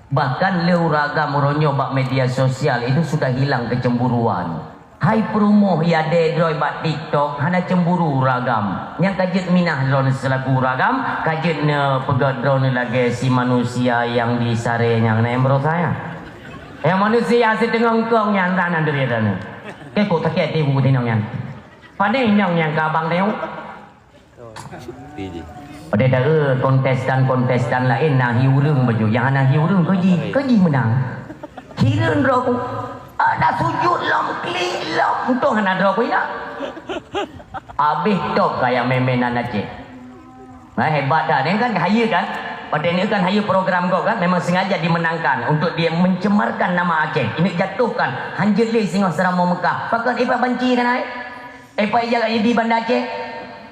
Bahkan lé ureueng agam uroe nyoe bak media sosial itu sudah hilang kecemburuan. Hai peurumoh, ya deh droe bak TikTok, hana cemburu ureueng agam. Nyang ka jeuet minah droeneuh seulaku ureueng agam, ka jeuet neupeugöt droeneuh lagèe si manusia nyang disaré nyang na nyang beurasa nyan. Nyang manusia siteungoh eungkong nyan, hana deuh droeneuh. Keu kok sakét hati buku tinong nyan. Pane inong nyang ka abang teuh? Padahai taeu kontestan-kontestan laén na hi ureueng baju, nyang hana hi ureueng keu jih, keu jih meunang. Hireuen droe ku, ada sujut lom, klik lom, untông hana droe ku inan. Habéh top kaya mé-mé nan Aceh. Nah, hebat dah. Ni kan hayeue kan? Padahai ni kan hayeue program kau kan? Memang sengaja dimenangkan untuk dia mencemarkan nama Aceh. Ini jatuhkan. Hanjeuet lé singoh seuramoe Mekah. Pakon ipat banci kan ai? Eh, Pak Ijal di Banda Aceh,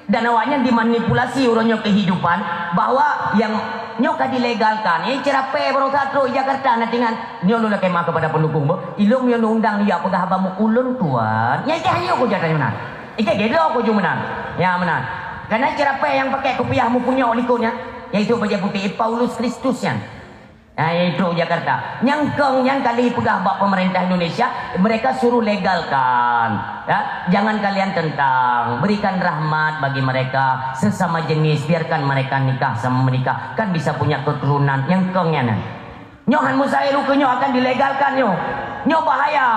dan awaknyan dimanipulasi uroe nyoe kehidupan bahwa nyang nyoe ka dilegalkan. Eh, ceurapée baroesa trok Jakarta na tingan. Nyoe lôn lakée meu'ah kepada pendukung beuh. Ilôn nyoe undang dia peugah haba meuulôn tuan. Nyang teh nyoe ku jata meunan. Ike gedo ku ju meunan. Ya meunan. Karena ceurapée nyang pakai kupiah mupunyok likot nyan, yaitu bajée putéh Paulus Kristus nyan. Nah, itu Jakarta. Nyang kong nyan kali peugah bak pemerintah Indonesia, mereka suruh legalkan. Ya, jangan kalian tentang, berikan rahmat bagi mereka, sesama jenis, biarkan mereka nikah sama menikah, kan bisa punya keturunan. Nyang kong nyan. Nyoe han mustahil hukum nyoe akan dilegalkan nyoe. Nyoe bahaya.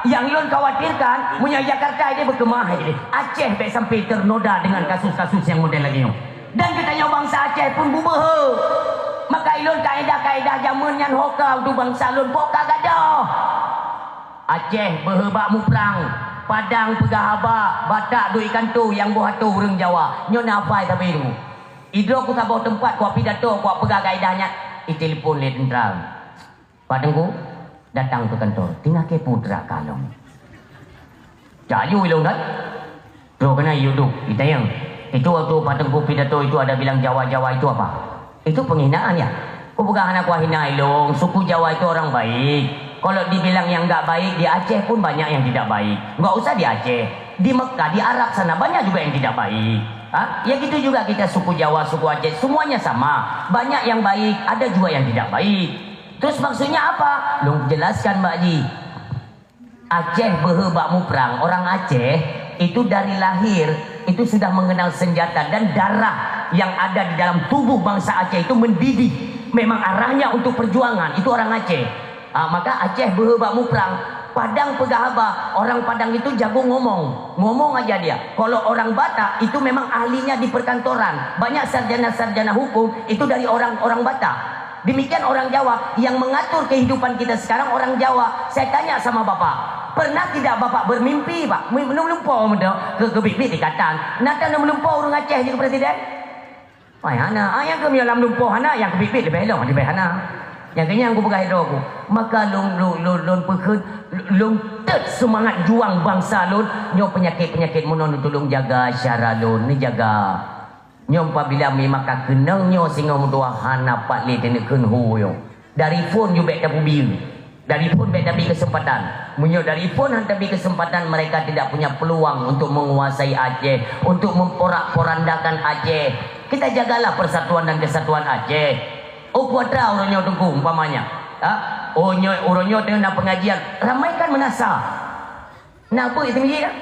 Yang lôn khawatirkan, meunyoe Jakarta ini berkembang, Aceh bèk sampai ternoda dengan kasus-kasus yang model lagi nyoe. Dan geutanyoe bansa Aceh pun bubeuhe. Maka ilôn kaedah-kaedah jameun nyan ho ka untuk bansa lôn, bôh ka gadôh. Aceh beuhe bak muprang, Padang peugah haba, Batak duek ikanto nyang boh atô ureueng Jawa. Nyoe na hafai sabe ilmu. Idroe ku saboh teumpat, kupidato, kupeugah kaedah nyan, itelepon lé teuntra. Pak Teungku, datang ke kantor. Tinggai keu putra kalong. Jayu ilong kan? Bro kena yuduk, ditanya. Itu waktu Pak Teungku pidato itu ada bilang Jawa-Jawa itu apa? Itu penghinaan ya? Ku peugah hana kuhina ilong, suku Jawa itu orang baik. Kalau dibilang yang enggak baik, di Aceh pun banyak yang tidak baik. Enggak usah di Aceh. Di Mekah, di Arab sana banyak juga yang tidak baik. Ha? Ya gitu juga kita suku Jawa, suku Aceh, semuanya sama. Banyak yang baik, ada juga yang tidak baik. Terus maksudnya apa? Lôn jelaskan, Mak Ji. Aceh beuhe bak muprang. Orang Aceh itu dari lahir itu sudah mengenal senjata dan darah yang ada di dalam tubuh bangsa Aceh itu mendidih. Memang arahnya untuk perjuangan. Itu orang Aceh. Ah, maka Aceh beuhe bak muprang. Padang peugah haba, orang Padang itu jago ngomong. Ngomong aja dia. Kalau orang Batak itu memang ahlinya di perkantoran. Banyak sarjana-sarjana hukum itu dari orang-orang Batak. Demikian orang Jawa yang mengatur kehidupan kita sekarang, orang Jawa. Saya tanya sama Bapak, Pernah tidak Bapak bermimpi, Pak? Meulumpoe meudo, keu-, keubiet-biet ikatan. Na tan meulumpoe ureuëng Aceh jeuet keu presiden? Ai, hana. Ah, nyang keuh meunyoe lam lumpoe hana, nyang keubiet-biet leubeh lom, leubeh hana. Nyang keuh nyan kupeugah droe ku. Maka lôn, lôn, lôn, lôn peukheun, lôn tet seumangat juang bansa lôn, nyoe peunyakét-peunyakét meunan neutulông jaga syedara lôn, neujaga. Nyoe pabila mi maka keunong nyoe singoh meutuah hana pat lé teuneuk kheun ho nyoe. Dari phon ju bék tapeubiyeu. Dari phon bék tabi keuseumpatan. Meunyoe dari phon han tabi keuseumpatan, mereka tidak punya peluang untuk menguasai Aceh, untuk memporak-porandakan Aceh. Kita jagalah persatuan dan kesatuan Aceh. Oh, kuatra uroe nyoe Teungku, umpamanya. Ha? Oh, nyoe uroe nyoe teuh na pengajian. Ramaikan meunasah. Na beuet di meuseujid, kan?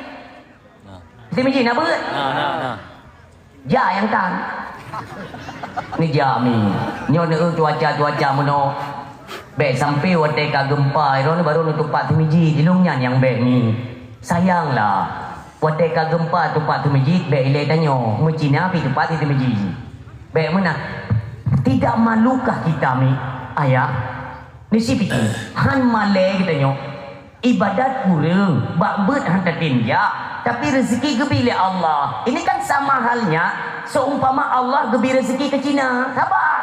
Nah. Di meuseujid na beuet? Nah, nah, nah. Jak nyang tan. Neujak mi. Nyoe neu cuaca-cuaca meunoe. Bék sampai watée ka gempa, droeneuh baru neutupat di meuseujid, di lôn nyan nyang bék mi. Sayang lah. Watée ka gempa tupat di meuseujid, bék ilée tanyoe. Meucina pi tupat di meuseujid. Bék meunan. Tidak malukah kita mi, ayah? Nisi pike, han malée geutanyoe. Ibadat kureueng, bak beuet han tatem jak, tapi rezeki geubri lé Allah. Ini kan sama halnya, seumpama Allah geubri rezeki keu Cina. Sabar.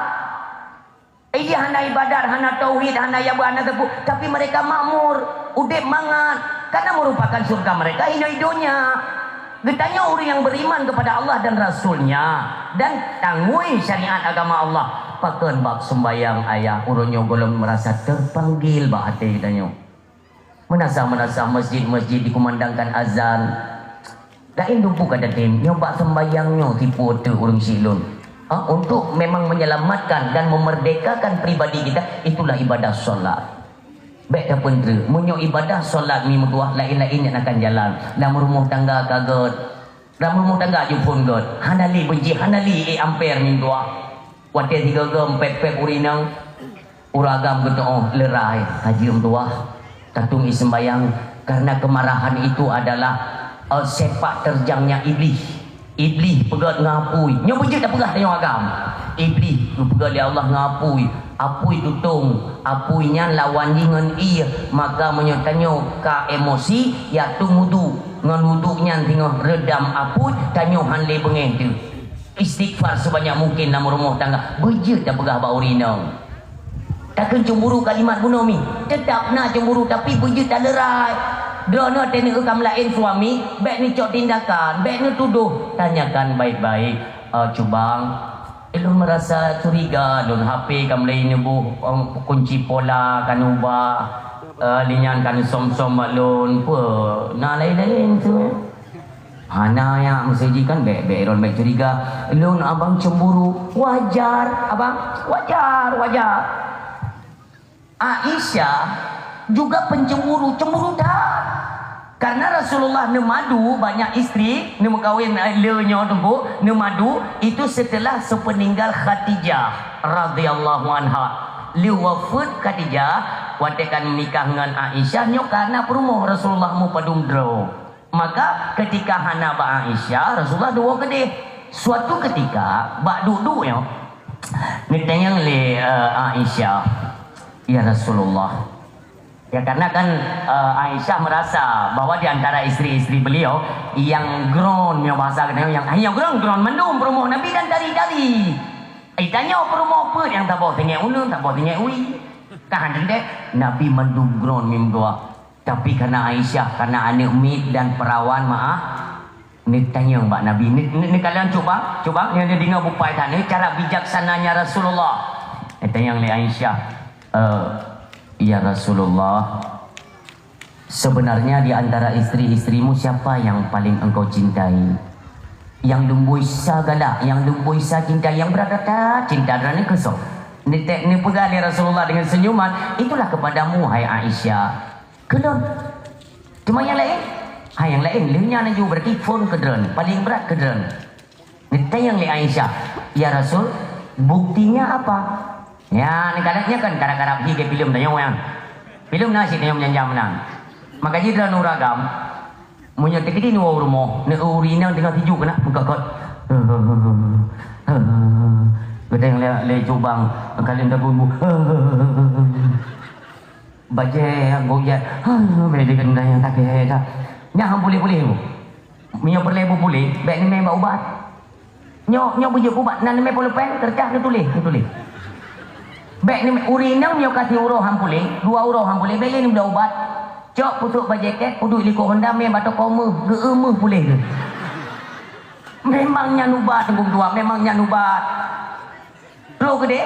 Iya hana ibadat, hana tauhid, hana yaba, hana teupeu, tapi mereka makmur, udeb mangat. Karena merupakan syurga mereka inoe donya. Geutanyoe ureuëng nyang beriman kepada Allah dan Rasul-Nya dan tangui syariat agama Allah, pakon bak sembahyang ayah uroe nyoe gohlom merasa terpanggil bak até geutanyoe. Meunasah-meunasah masjid-masjid dikumandangkan azan. Laén dumpeue ka tatem, nyoe bak sembahyang nyoe tipu teu ureuëng silôn. Ha, untuk memang menyelamatkan dan memerdekakan pribadi kita, itulah ibadah solat. Bék tapeuntrek, meunyoe ibadah solat mi meutuah laén-laén nyan akan jalan. Lam rumoh tangga ka gét. Lam rumoh tangga ju phon gét. Hana lé beunci, hana lé ék amper mi meutuah. Watée sigoe-goe pép-pép ureuëng inong, ureuëng agam geuteuôh leurai, ka jeuet meutuah, ka tueng i seumbahyang, karena kemarahan itu adalah, eh, sepak terjangnya iblih. Iblih peugét ngon apui. Nyoe beujeuet tapeugah tanyoe agam. Iblih geupeugét lé Allah ngon apui. Apui tutong, apui nyan lawan jih ngon ié. Maka meunyoe tanyoe ka emosi, ya tueng wudu. Ngon wudu nyan singoh reudam apui, tanyoe han lé beungéh teuh. Istighfar sebanyak mungkin lam rumoh tangga. Beujeuet tapeugah bak ureuëng inong. Takheun cemburu kalimat bunoe mi. Tetap na cemburu, tapi beujeuet taleurai. Droeneuh teuneuk ka meulaén suami, bék neucok tindakan, bék neutudoh. Tanyakan baik-baik. "Eh, Cubang, lôn merasa curiga lôn, H P ka mulai neuboh, eh, kunci pola ka neuubah, eh, linyan ka neusom-som bak lôn, peue na laén-laén tu?" Hana, ya, meuseujih kan bék-bék droen bék curiga. Lôn abang cemburu. Wajar, abang. Wajar, wajar. Aisyah juga pencemburu, cemburu that. Karena Rasulullah neumadu banyak istri, neumeukawen, eh, le nyoe teungku, neumadu, itu setelah sepeninggal Khadijah radhiyallahu anha. Le wafeuet Khadijah, watée ka nikah ngon Aisyah, nyoe ka na peurumoh Rasulullah meupadum droe. Maka, ketika hana bak Aisyah, Rasulullah duwoe keudeh. Suatu ketika, bak duek-duek nyoe, neutanyong lé, eh, Aisyah, "Ya Rasulullah." Ya, karena kan, eh, Aisyah merasa bahwa di antara istri-istri beliau, nyang groen, nyoe bahasa geutanyoe, nyang, nyang groen, groen mandum peurumoh Nabi dan dari-dari. Itanyoe peurumoh peue nyang saboh teungoh uneun, saboh teungoh wie. Kan teuntée, Nabi mandum groen meudoa. Tapi karena Aisyah, karena aneuk miet dan perawan, maaf, neutanyong bak Nabi. Neu-, neu-, neukalon cuba, cuba, nyang neudeungoe bupai that, neu cara bijaksananya Rasulullah. Neutanyong lé Aisyah, "Eh, ya Rasulullah, sebenarnya di antara istri-istrimu siapa yang paling engkau cintai? Yang lumbôi sa galak, yang lumbôi sa cinta, yang berat-berat cinta dan keusoh." Neutek neupeugah lé Rasulullah dengan senyuman, "Itulah kepadamu, hai Aisyah." Keudroe. Cuma nyang laén? Ha, nyang laén. Lheueh nyan laju berarti phon keudroe. Paling brat keudroe. Geutanyong lé Aisyah, "Ya Rasul, buktinya apa?" Ya, ni kadang nyan kan karab-karab hi ke filem tanyoe nyan. Filem na cit tanyoe meunyan-nyan meunan. Maka jih droeneuh ureueng agam, meunyoe teukeudi neuwoe u rumoh, neu ureueng inong teungoh tijoe keunan meukot-kot. Geutanyong lé, lé cubang, kalon dagu ibu. Bajèe goyat, ha, bèk dikendai nyang sakét that. Nyan han puléh-puléh bu. Meunyoe peureulèe bu puléh, bèk neumè bak ubat. Nyoe, nyoe beujeuet ubat, na neumè polpen, keureutah neutuléh, neutuléh. Bèk neumè, ureueng inong nyoe ka siuroe han puléh, dua uroe han puléh, bèk lé neubloe ubat. Cok pusôk bajèe kèk, peuduek likôt honda, mè bak toko meuh, geu-eu meuh puléh geuh. Memang nyan ubat, Teungku Meutuah, memang nyan ubat. Bloe keudéh,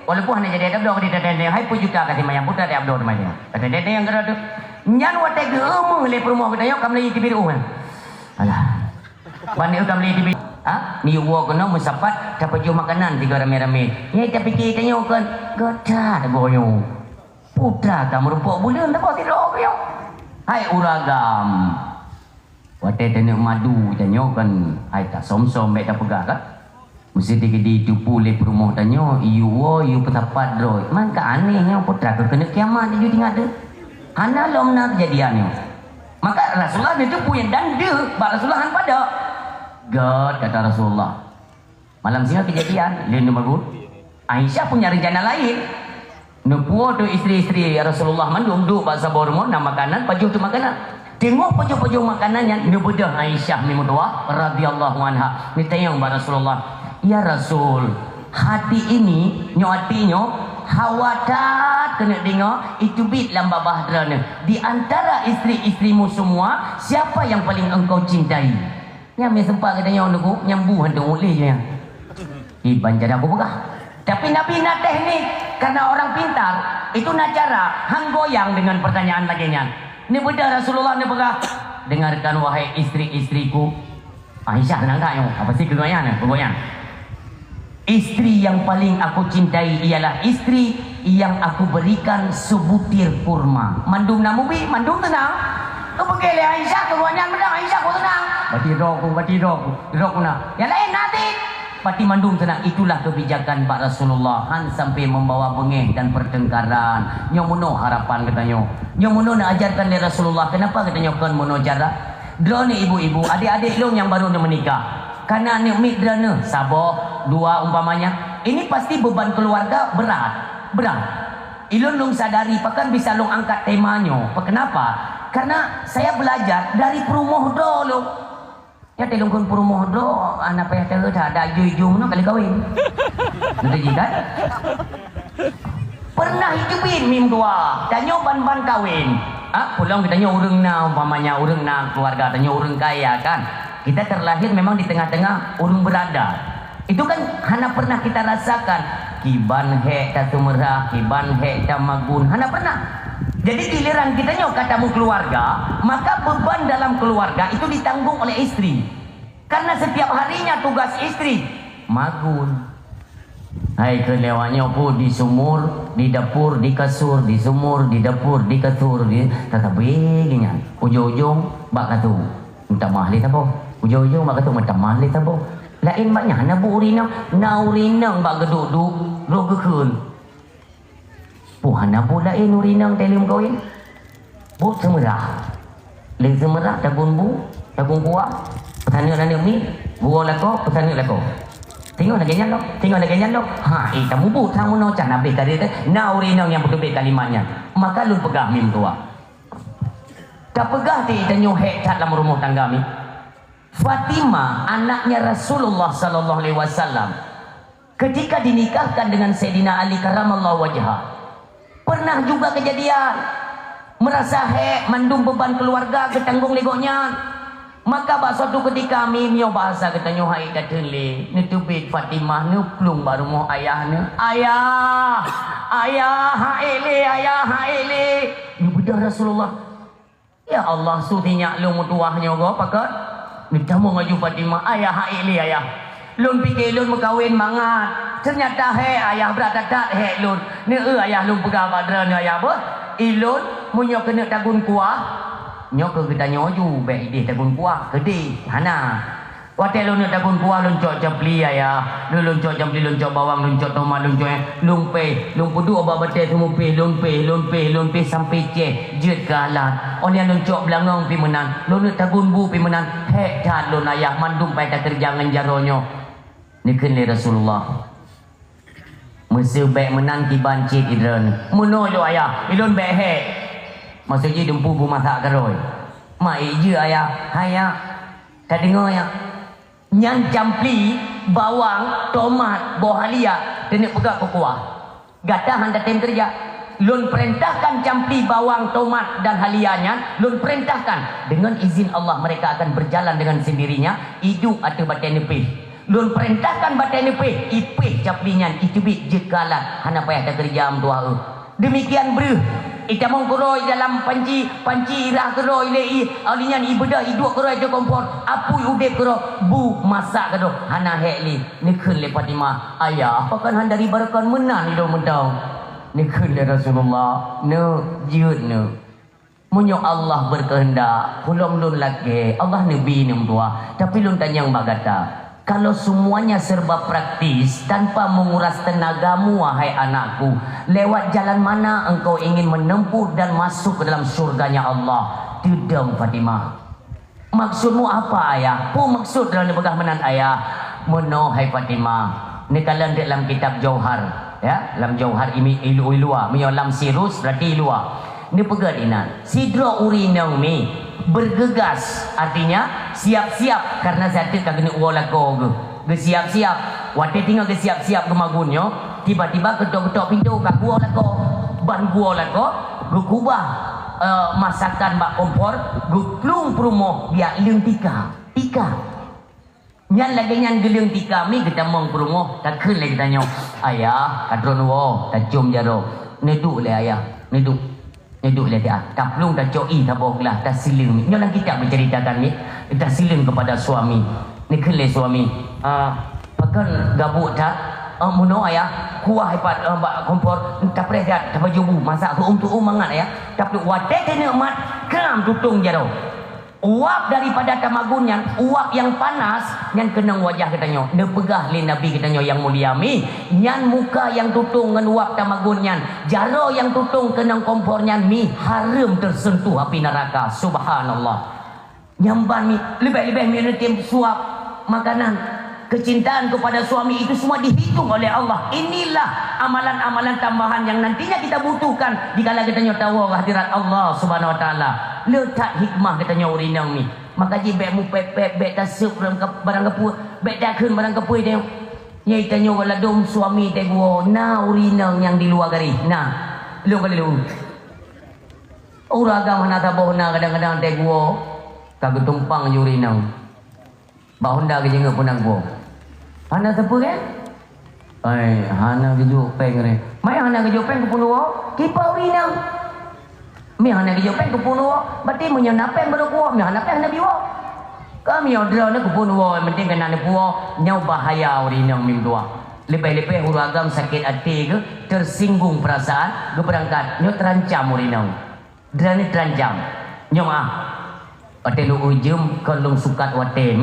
walaupun hana jadi tabloe keudéh, teuntèe hai peuet juta ka simayang, peue tabloe teuma nyan. Teuntèe nyang keudroe teuh. Nyan watèe geu-eu meuh lé peurumoh geutanyoe ka meulayeue tibi ru'uh nyan. Alah. Ban nyoe ka meulayeue tibi. Ha? Miyueb woe keunoe meusapat tapajoh makanan sigoe ramé-ramé. Nyang tapike tanyoe kon gata taboh nyoe. Putra ka meurumpok buleuen taboh sidroe nyoe. Hai ureueng agam. Watèe taneuk madu tanyoe kan hai tasöm-söm bèk tapeugah kan. Meuseuti keudeh teupeue lé peurumoh tanyoe, iyueb woe, iyueb peusapat droe. Man ka aneh nyoe, peue teuma keuneuk kiamat jijak tinggai deuh. Hana lom na keujadian nyoe. Maka Rasulullah neuteupeue dan deuh bak Rasulullah han padub. Gèt kata Rasulullah. Malam singoh keujadian, lheueh nyoe bagoe, Aisyah punya rencana laén. Neupuwoe teuh istri-istri Rasulullah mandum duek bak saboh rumoh na makanan, pajoh teuh makanan. Teungoh pajoh-pajoh makanan nyan neubeudôh Aisyah mi meutuwah radhiyallahu anha. Neutanyong bak Rasulullah, "Ya Rasul, hati ini," nyoe hati nyoe, "hawa that keuneuk deungoe, iteubiet lam babah droeneuh. Di antara istri-istrimu semua, siapa yang paling engkau cintai?" Nyan meuseumpat geutanyoe nunggu, nyang bu hantu ulih nyan. Iban cara kupeugah. Tapi Nabi na teknik, karena orang pintar, itu na cara, han goyang dengan pertanyaan lagèe nyan. Neubeudôh Rasulullah neupeugah, "Dengarkan, wahai istri-istriku." Aisyah teunang that nyoe, apa sih keu gobnyan, keu gobnyan. "Istri yang paling aku cintai ialah istri yang aku berikan sebutir kurma." Mandum na mubi, mandum teunang. Keupeugah lé Aisyah, keu gobnyan meunan Aisyah ku teunang. Bati droe ku, bati droe ku, droe ku na. Nyang laén na cit. Bati mandum teunang, itulah kebijakan bak Rasulullah. Han sampai membawa beungéh dan pertengkaran. Nyoe meunoe harapan geutanyoe. Nyoe meunoe neuajarkan lé Rasulullah. Kenapa geutanyoe kon meunoe cara? Droeneuh ibu-ibu, adék-adék lôn nyang baru neumeunikah. Kana aneuk miet droeneuh, saboh, dua umpamanya. Ini pasti beban keluarga berat, berat. Ilôn lôn sadari pakon bisa lôn angkat tema nyoe. Kenapa? Karena saya belajar dari peurumoh droe lôn. Nyan lôn kon peurumoh droe, hana payah teuh that, dak jui-jui meunoe kali kawin. Betul ji kan? Pernah iteubiet mi meutuwah, tanyoe ban-ban kawin. Ha, peulom geutanyoe ureueng na, umpamanya ureueng na keluarga, tanyoe ureueng kaya kan. Kita terlahir memang di tengah-tengah ureueng berada. Itu kan hana pernah kita rasakan. Kiban hék taseumeurah, kiban hék tamagun, hana pernah. Jadi giliran kita nyoe ka tameukeuluwarga, maka beban dalam keluarga itu ditanggung oleh istri. Karena setiap harinya tugas istri magun. Hai keu lewat nyoe pun di sumur, di dapur, di kasur, di sumur, di dapur, di kasur, di tatabe nyan. Ujong-ujong bak kasur. Meutamah lé saboh. Ujong-ujong bak kasur meutamah lé saboh. Laén bak nyan hana bu ureueng inong, na ureueng inong bak geuduek-duek, roh geukheun. Pue hana bu laén ureueng inong teuh lheueh meukawen. Buet seumeurah. Lheueh seumeurah tagun bu, tagun kuah, peusaneuk aneuk miet, geuwoe lakoe, peusaneuk lakoe. Singoh lagèe nyan lom, singoh lagèe nyan lom. Ha, eh, tamubuet sang meunoe can habéh tadi teuh, na ureueng inong nyang beuteubiet kalimat nyan. Maka lôn peugah mi meutuwah. Tapeugah di tanyoe hék that lam rumoh tangga mi. Fatimah, anaknya Rasulullah sallallahu alaihi wasallam, ketika dinikahkan dengan Sayyidina Ali karramallahu wajhah, pernah juga kejadian merasa hék, mandum beban keluarga geutanggong lé gobnyan. Maka bak suatu ketika, mi, meunyoe bahasa geutanyoe hai tateun lé, neuteubiet Fatimah neuplueng bak rumoh ayah neuh, "Ayah, ayah, hai lé, ayah, hai lé." Neubeudôh Rasulullah. Ya Allah, su sinyak lôn meutuwah nyoe goe pakon? Neutamong laju Fatimah, "Ayah, hai lé ayah. Lôn pike lôn meukawen mangat. Teunyata hék ayah, brat that-that hék lôn. Neu-eu ayah lôn peugah bak droeneuh ayah beuh. Ilôn meunyoe keuneuk tagun kuah, nyoe keu geutanyoe ju bèk idéh tagun kuah, keudéh, hana." Watèe lôn neuk tagun kuah, lôn cok campli ayah, lôn, lôn cok campli, lôn cok bawang, lôn cok tomat, lôn cok, lôn péh, lôn peuduek bak batèe seumupéh, lôn péh, lôn péh, lôn péh sampoe cèh, jeuet keu alat. Óh lheueh nyan lôn cok beulangong pih meunan, lôn neuk tagun bu pih meunan, hék that lôn ayah, mandum payah takeureuja ngon jaroe nyoe. Neukheun lé Rasulullah, Meuseu bék meunan kiban cit idroeneuh. Meunoe lôn ayah, ilôn bék hék. Maksud jih dumpeue bu masak keurôi. Ma ék jeuet ayah, hai yak. Ka deungoe yak. Nyan campli, bawang, tomat, boh halia, teuneuk peugah keu kuah. Gata han tatem keureuja. Lôn peurintahkan campli bawang, tomat dan halia nyan, lôn peurintahkan. Deungon izin Allah mereka akan berjalan dengan sendirinya, iduek ateueh batée neupéh. Lôn peurintahkan batée neupéh, ipéh campli nyan, iteubiet jeuet keu alat, hana payah takeureuja meutuah eu. Deumikian breuh, itamong keudroe dalam panci, panci irah keudroe lé i, awak nyan ibeudôh iduek keudroe ateueh kompor, apui udeb keudroe, bu masak keudroe, hana hék lé. Neukheun lé Fatimah, "Ayah, pakon han dari barokon meunan ilôn mantong?" Neukheun lé Rasulullah, "Neuk, jeuet neuk. Meunyoe Allah berkehendak, peulom lôn lakée, Allah neubi neumeutuah, tapi lôn tanyong bak gata. Kalau semuanya serba praktis, tanpa menguras tenagamu, wahai anakku, lewat jalan mana engkau ingin menempuh dan masuk ke dalam syurganya Allah?" Teudong Fatimah. "Maksudmu apa, Ayah?" "Peue maksud droeneuh peugah meunan, Ayah?" "Meunoe, hai Fatimah, neukalon dek lam kitab Jauhar, ya, lam Jauhar imi-, ilu-, ilua, meunyoe lam Sirus berarti ilua. Neupeugét inan, sidroe ureuëng inong mi bergegas, artinya siap-siap, karena sateuk ka geuneuk woe lakoe geuh. Geusiap-siap. Watée teungoh geusiap-siap geumagun nyoe, tiba-tiba geutok-geutok pintoe ka geuwoe lakoe. Ban geuwoe lakoe, geukubah, eh, masakan bak kompor, geuplueng peurumoh biak leueng tika. Tika. Nyan lagée nyan geuleueng tika mi geutamong peurumoh, takheun lé geutanyoe, 'Ayah, ka droeneuh woe, tacom jaroe. Neuduek lé ayah, neuduek. Neuduek lé ayah. Taplueng, tacok ié, taboh glah, tasileueng mi.' Nyoe lam kitab geuceuritakan mi, tasileueng kepada suami. Neukheun lé suami, 'Ah, pakon gabuk that?' 'Ah, meunoe ayah, kuah ipat, ah, bak kompor, tapreh that, tapajoh bu, masak tuom-tuom mangat ayah. Tapi watée teuneuk mat, kram tutong jaroe.' Uap daripada tamagun nyan, uap nyang panas, nyan keunong wajah geutanyoe. Neupeugah lé Nabi geutanyoe nyang mulia mi, nyan muka nyang tutong ngon uap tamagun nyan, jaroe nyang tutong keunong kompor nyan mi hareuem teuseuntuh api neuraka. Subhanallah. Nyan ban mi, leubeh-leubeh mi neutem suap makanan. Kecintaan kepada suami itu semua dihitung oleh Allah. Inilah amalan-amalan tambahan yang nantinya kita butuhkan dikala geutanyoe tawoe hadirat Allah Subhanahu Wa Taala. Le that hikmah geutanyoe ureuëng inong mi. Maka jih bék mupék-pék, bék taseup barang kap-, barang kapeue, bék takheun barang kapeue teuh. Nyai tanyoe ladôm suami teuh geuwoe, na ureuëng inong nyang di luwa garéh, na. Lôn ka lôn. Ureuëng agam hana saboh na kadang-kadang teuh geuwoe, ka geutumpang jih ureuëng inong. Bak honda geujingeuek peunang buoh. Hana sapeue kan? Ai, hana geujok péng re. Mai hana geujok péng keupeue woe? Kipa ureuëng inong. Mi hana geujok péng keupeue woe? Berarti meunyoe na péng baru kuwoe, mi hana péng hana biwoe. Ka meunyoe droeneuh keupeue woe, yang penting keunan neupuwoe, nyoe bahaya ureuëng inong mi meutuah. Leubeh-leubeh ureuëng agam sakét até geuh, tersinggung perasaan, geubeurangkat, nyoe terancam ureuëng inong. Droeneuh terancam. Nyoe meuah. Watée lôn ujeum kon lôn sukat watée,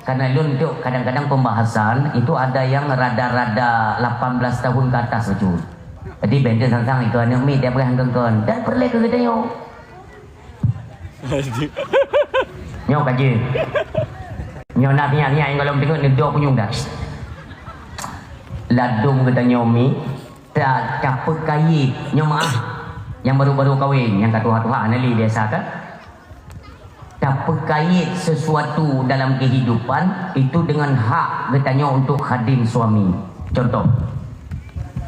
karena lôn tu kadang-kadang pembahasan itu ada yang rada-rada lapan belas tahun ke atas bacut. Jadi benteng sang-sang itu aneuk miet dia peugah kon-kon dan peureulée keu geutanyoe. Nyoe ka jeuet. Nyoe na nyan-nyan golom teungoh neudoe punyueng dah. Ladôm geutanyoe mi Ta-, tapeukayét, nyoe meuah, nyang baru-baru kawen, nyang ka tuha-tuha hana lé biasa kan? Tapeukayét sesuatu dalam kehidupan itu dengan hak geutanyoe untuk khadim suami. Contoh,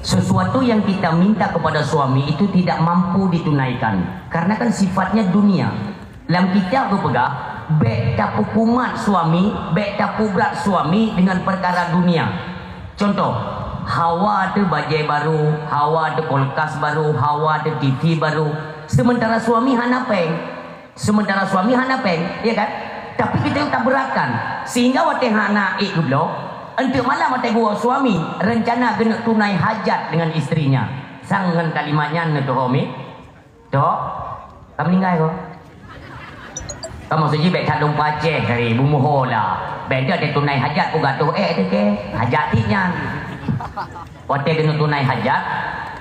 sesuatu yang kita minta kepada suami itu tidak mampu ditunaikan, karena kan sifatnya dunia. Lam kitab geupeugah, bék tapeukumat suami, bék tapeubrat suami dengan peukara dunia. Contoh, hawa teuh bajée baru, hawa teuh kulkas baru, hawa teuh T V baru, sementara suami hana péng. Sementara suami hana péng, ya kan? Tapi kita tabeurakan, sehingga watée hana ék geubloe, enteuk malam watée geuwoe suami, rencana geuneuk tunai hajat dengan istrinya. Sang ngon kalimat nyan neutuho miet. Tok, ka meuninggai ko. Ka maksud jih bék that lôn pacéh kali, bumoe ho lah. Bék that tunai hajat, ku gatoh ék teuke. Hajat ti nyan. Watée keuneuk tunai hajat,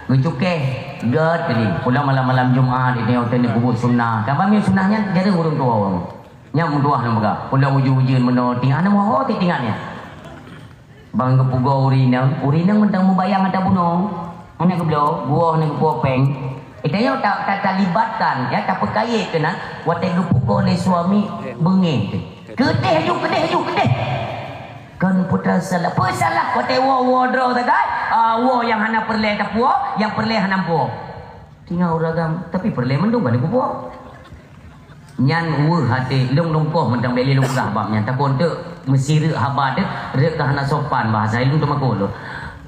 geucukéh, gét kali. Pulang malam-malam Jumat, ini waktu ni kubu sunnah. Kan bami sunnah nyan, jadi ureuëng tuha. Nyan meutuah nang peugah. Pulang ujeuen-ujeuen meunoe, tinggai na moho ti tinggai nyan. Ban geupugoe ureueng inong, ureueng inong mantong mubayang ata bunoe. Hana geubloe, geuwoe hana geupuwoe péng. Geutanyoe ta-, ta-, talibatkan, ya, tapeukayét keunan, watée geupugoe lé suami beungéh teuh. Keudeh aju, keudeh aju, keudeh! Kon putra salah. Peue salah watée woe, woe droe sagai? Ah, woe nyang hana peureulée tapuwoe, nyang peureulée hana puwoe. Tinggai ureueng agam, tapi peureulée mandum ka lheueh geupuwoe. Nyan weueh até, lôn lungkoh mantong bék lé lôn peugah bab nyan. Takot teuk meusireuk haba teuh, reuek ka hana sopan bahasa lôn teumakot lôn.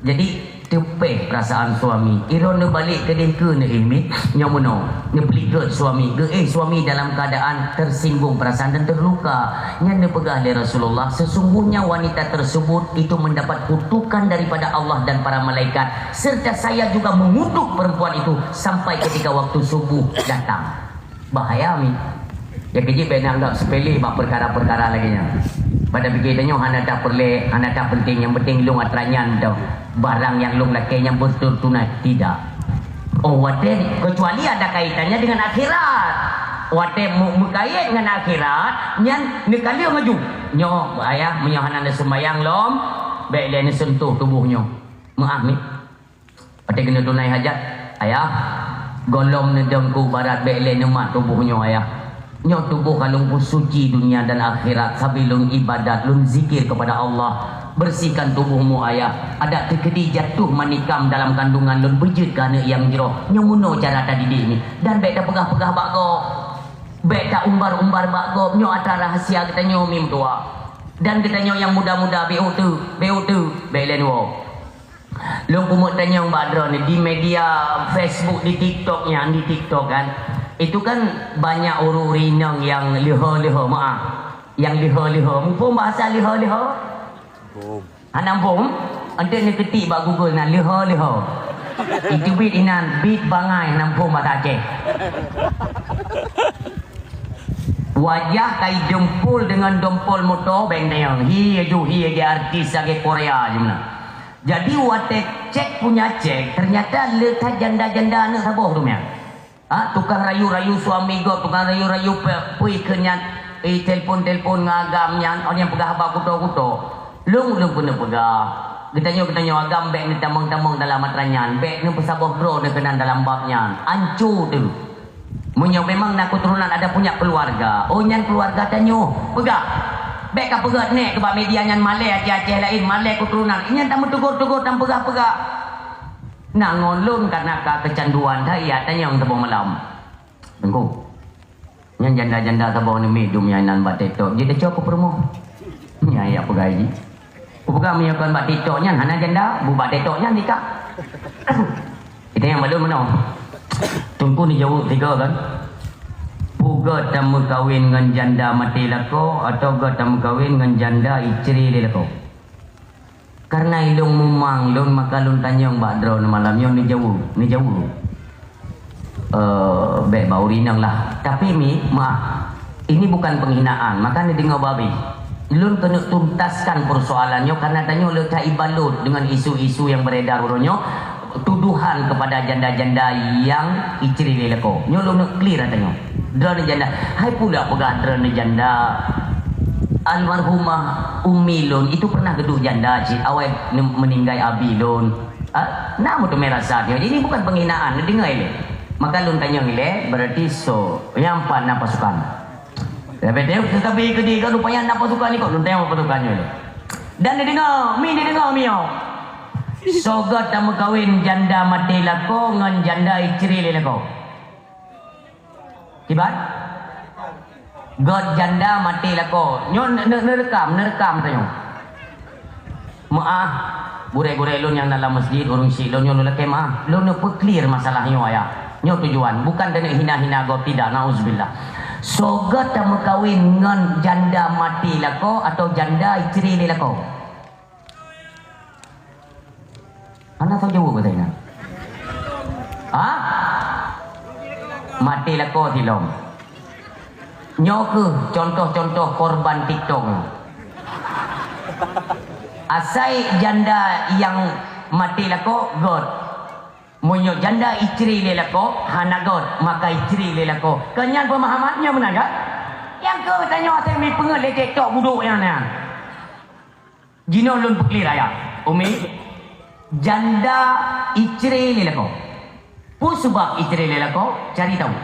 Jadi, teupéh perasaan suami. Iron neubalek keudeh keu neuéh miet, nyoe meunoe. Neupeulikot suami. Geuéh suami dalam keadaan tersinggung perasaan dan terluka. Nyan neupeugah lé Rasulullah, "Sesungguhnya wanita tersebut itu mendapat kutukan daripada Allah dan para malaikat, serta saya juga mengutuk perempuan itu sampai ketika waktu subuh datang." Bahaya mi. Ya, keu jih bék neuanggap sepele bak peukara-peukara lagée nyan. Pada pikée tanyoe hana that peureulée, hana that penting, nyang penting lôn atra nyan teuh. Barang nyang lôn lakée nyan beutôi tunai, tidak. Oh, watée, kecuali ada kaitannya dengan akhirat. Watée mu-, meukait ngon akhirat, nyan neukaleueng aju. Nyoe, ayah, meunyoe hana neuseumbayang lom, bék lé neusentuh tuboh nyoe. Meuáh mi. Watée keuneuk tunai hajat, "Ayah, gohlom neudong keu barat bék lé neumat tuboh nyoe, Ayah. Nyoe tuboh ka lôn peusuci dunia dan akhirat sabe lôn ibadat, lôn zikir kepada Allah. Bersihkan tubohmu, Ayah. Adak teukeudi jatuh manikam dalam kandungan lôn beujeuet keu aneuk nyang jroh. Nyoe meunoe cara tadidik nyoe. Dan bék tapeugah-peugah bak gob. Bék taumbar-umbar bak gob. Nyoe atra rahsia geutanyoe mi meutuwah. Dan geutanyoe nyang muda-muda, bék uteuk, bék uteuk, bék lé neuwoe." Lôn keumeung tanyong bak droeneuh di media Facebook, di TikTok nyan, di TikTok kan. Itu kan banyak ureueng-ureueng inong nyang leuho-leuho, meuáh. Nyang leuho-leuho. Muphom bahasa leuho-leuho? Muphom. Hana muphom? Enteuk neuketik bak Google na leuho-leuho. Itu bit inan, bit bangai hana muphom bahasa Aceh. Wajah kai dempul deungon dempul moto benteng. Hi aju, hi aju artis lagée Korea jih meunan. Jadi watée cek punya cek, ternyata le that janda-janda aneuk saboh tu nyan. Ha, tukang rayu-rayu suami gob, tukang rayu-rayu pe-, pui keu nyan, eh, telpon-telpon ngon agam nyan, oh, nyang peugah haba kuto-kuto. Lôn, lôn keuneuk peugah. Geutanyoe, geutanyoe agam bék neutamong-tamong dalam atra nyan, bék neupeusaboh droe neukeunan dalam bab nyan. Anco teuh. Meunyoe memang na keuturonan ada punya keluarga, oh, nyan keluarga tanyoe, peugah. Bék ka peugét nèk keu bak media nyan malée Aceh-Aceh laén, malée keuturonan. Nyan tameuteugor-teugor, tameupeugah-peugah. Na ngon lôn karena ka keucanduan that, ya, tanyong saboh malam. Teungku. Nyan janda-janda saboh nyoe mi dum nyan nan bak TikTok. Jiteucok keu peurumoh. Nyan ya peugah jih. Kupeugah meunyoe kon bak TikTok nyan hana janda, bu bak TikTok nyan tika. Kita nyang balum meunoe. Teungku neujaweueb tiga kan? Peue göt tameukawen ngon janda maté lakoe atawa göt tameukawen ngon janda icre lé lakoe? Karena ilôn mumang lôn maka lôn tanyong bak droeneuh malam nyoe neujaweueb, neujaweueb. Eh, bék bak ureueng inong lah. Tapi mi, maaf, ini bukan penghinaan, maka neudeungoe babe. Lôn keuneuk tuntaskan persoalan nyoe karena tanyoe le that ibalut dengan isu-isu yang beredar uroe nyoe, tuduhan kepada janda-janda yang icre lé lakoe. Nyoe lôn neuk clear ata nyoe. Droeneuh janda, hai pula peugah droeneuh janda. Almarhumah umi lôn itu pernah geuduek janda cit awai ne-, meuninggai abi lôn. Ah, na meuteumé rasa nyoe. Jadi ini bukan penghinaan, neudeungoe ilée. Maka lôn tanyong ilée, berarti so, nyang pat na pasukan. Tapi teuh, tetapi keudeh ka rupanya na pasukan ikot, lôn tanyong pasukan nyoe ilée. Dan neudeungoe, mi neudeungoe mi nyoe. Soe göt tameukawen janda maté lakoe ngon janda icre lé lakoe? Kiban? Göt janda maté lakoe. Nyoe ne-, ne-, neureukam, neureukam tanyoe. Meuáh, gurée-gurée lôn nyang na lam masjid, ureueng syik lôn nyoe lôn lakée meuáh. Lôn neupeuclear masalah nyoe, ayah. Nyoe tujuan, bukan keuneuk hina-hina gob, tidak, nauzubillah. Soe göt tameukawen ngon janda maté lakoe atawa janda icre lé lakoe? Hana soe jaweueb kata nyan. Ha? Maté lakoe silom. Nyoe kheueh contoh-contoh korban TikTok. Asai janda nyang maté lakoe göt. Meunyoe janda icre lé lakoe hana göt, maka icre lé lakoe. Keu nyan peumahaman nyoe meunan kan? Nyang kheueh tanyoe asai mipeungeuet lé TikTok budok nyan, nyan. Jinoe lôn peukli raya, Umi, janda icre lé lakoe. Peue sabab icre lé lakoe? Cari tahu.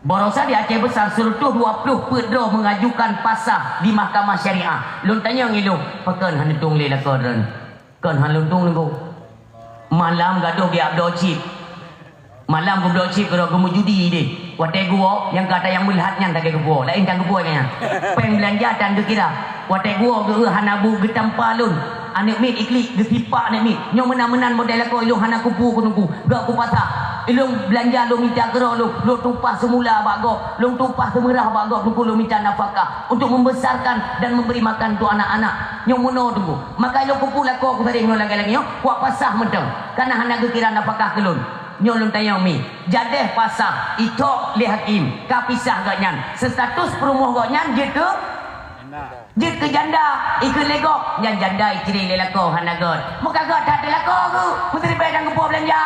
Barosa di Aceh Besar, seratus dua puluh peuet droe mengajukan pasah di Mahkamah Syariah. Lôn tanyong ilôn, pakon hana tueng lé lakoe droen? Kon hana lôn tueng nunggu. Malam gadôh geujak bloe chip. Malam geubloe chip keudroe geumeujudi deh. Watèe geuwoe, nyang ka that nyang meulhat nyan lagèe geuwoe, laén tan geuwoe nyan. Péng beulanja tan geukira. Watèe geuwoe geu-, hana bu geutampa lôn. Aneuk miet iklik geusipak aneuk miet. Nyoe meunan-meunan model lakoe ilôn hana kupu keu nunggu. Gak kupasah. Ilôn beulanja lôn mita keudroe lôn, lôn tumpah seumula bak gob, lôn tumpah seumeurah bak gob nunggu lôn mita nafakah untuk membesarkan dan memberi makan untuk anak-anak. Nyoe meunoe tunggu. Maka ilôn kupu lakoe kusadéh nyoe lagèe-lagèe nyoe, kuwak pasah mantong. Kana hana geukira nafakah keu lôn. Nyoe lôn tanyong mi, jadeh pasah, icok lé hakim, ka pisah gobnyan. Status peurumoh gobnyan jeuet keu, jeuet keu janda, ikheun lé gob, nyan janda icre lé lakoe hana göt. Meuka göt that lé lakoe geuh, meusiribèe dan geupuwoe beulanja.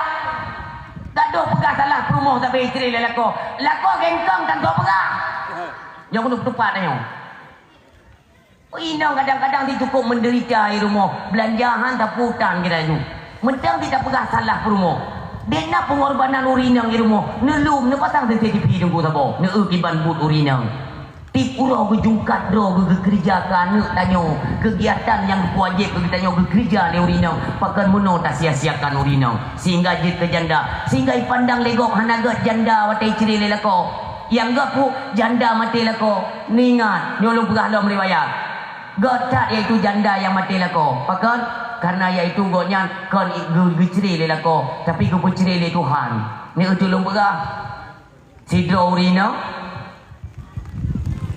Gadôh peugah salah peurumoh sabe icre lé lakoe. Lakoe gengkong tan soe peugah. Nyoe keuneuk tupat nyoe. Inong kadang-kadang di cukup menderita di rumoh, beulanja han tapeuutang geutanyoe. Mantong di tapeugah salah peurumoh. Dena pengorbanan ureueng inong di rumoh, neulom, neupasang C C T V teungku saboh, neueu kiban buet ureueng inong. Tiep uroe geujungkat droe geu-, geukeureuja keu aneuk tanyoe, keugiatan nyang geupeujéb keu geutanyoe geukeureuja lé ureueng inong, pakon meunoe tasia-siakan ureueng inong, sehingga jeuet keu janda, sehingga ipandang lé gob hana göt janda watèe icre lé lakoe. Nyang göt peue? Janda maté lakoe. Neuingat, nyoe lôn peugah lom riwayat. Göt that yaitu janda nyang maté lakoe. Pakon? Karena yaitu gobnyan kon i-, geu-, geucre lé lakoe, tapi geupeucre lé Tuhan. Nyoe lôn peugah. Sidroe ureueng inong,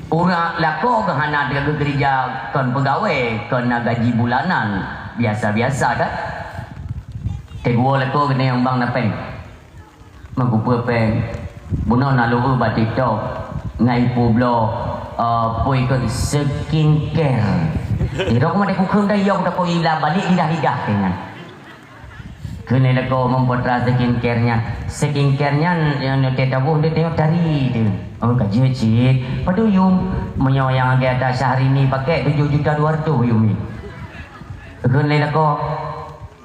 ureueng lakoe geuh hana geukeureuja, kon peugawée, kon na gaji bulanan, biasa-biasa that. Teungoh lakoe keuneuk nyang bang na péng. Meukupeue péng, bunoe na lôn eu bak TikTok, ngai peubloe, eh, peue ikot skincare. Di rok mah deh kukheun dah, iya, udah kau ilah balik lidah-lidah dengan. Kheun lé lakoe meuputra skincare nyan. Skincare nyan, nyang nyoe teuh taboh, dia tengok tari tu. Oh, ka jeuet cit. Padum yum, meunyoe nyang agak atas Syahrini pakai tujuh juta dua ratus yum ni. Kheun lé lakoe,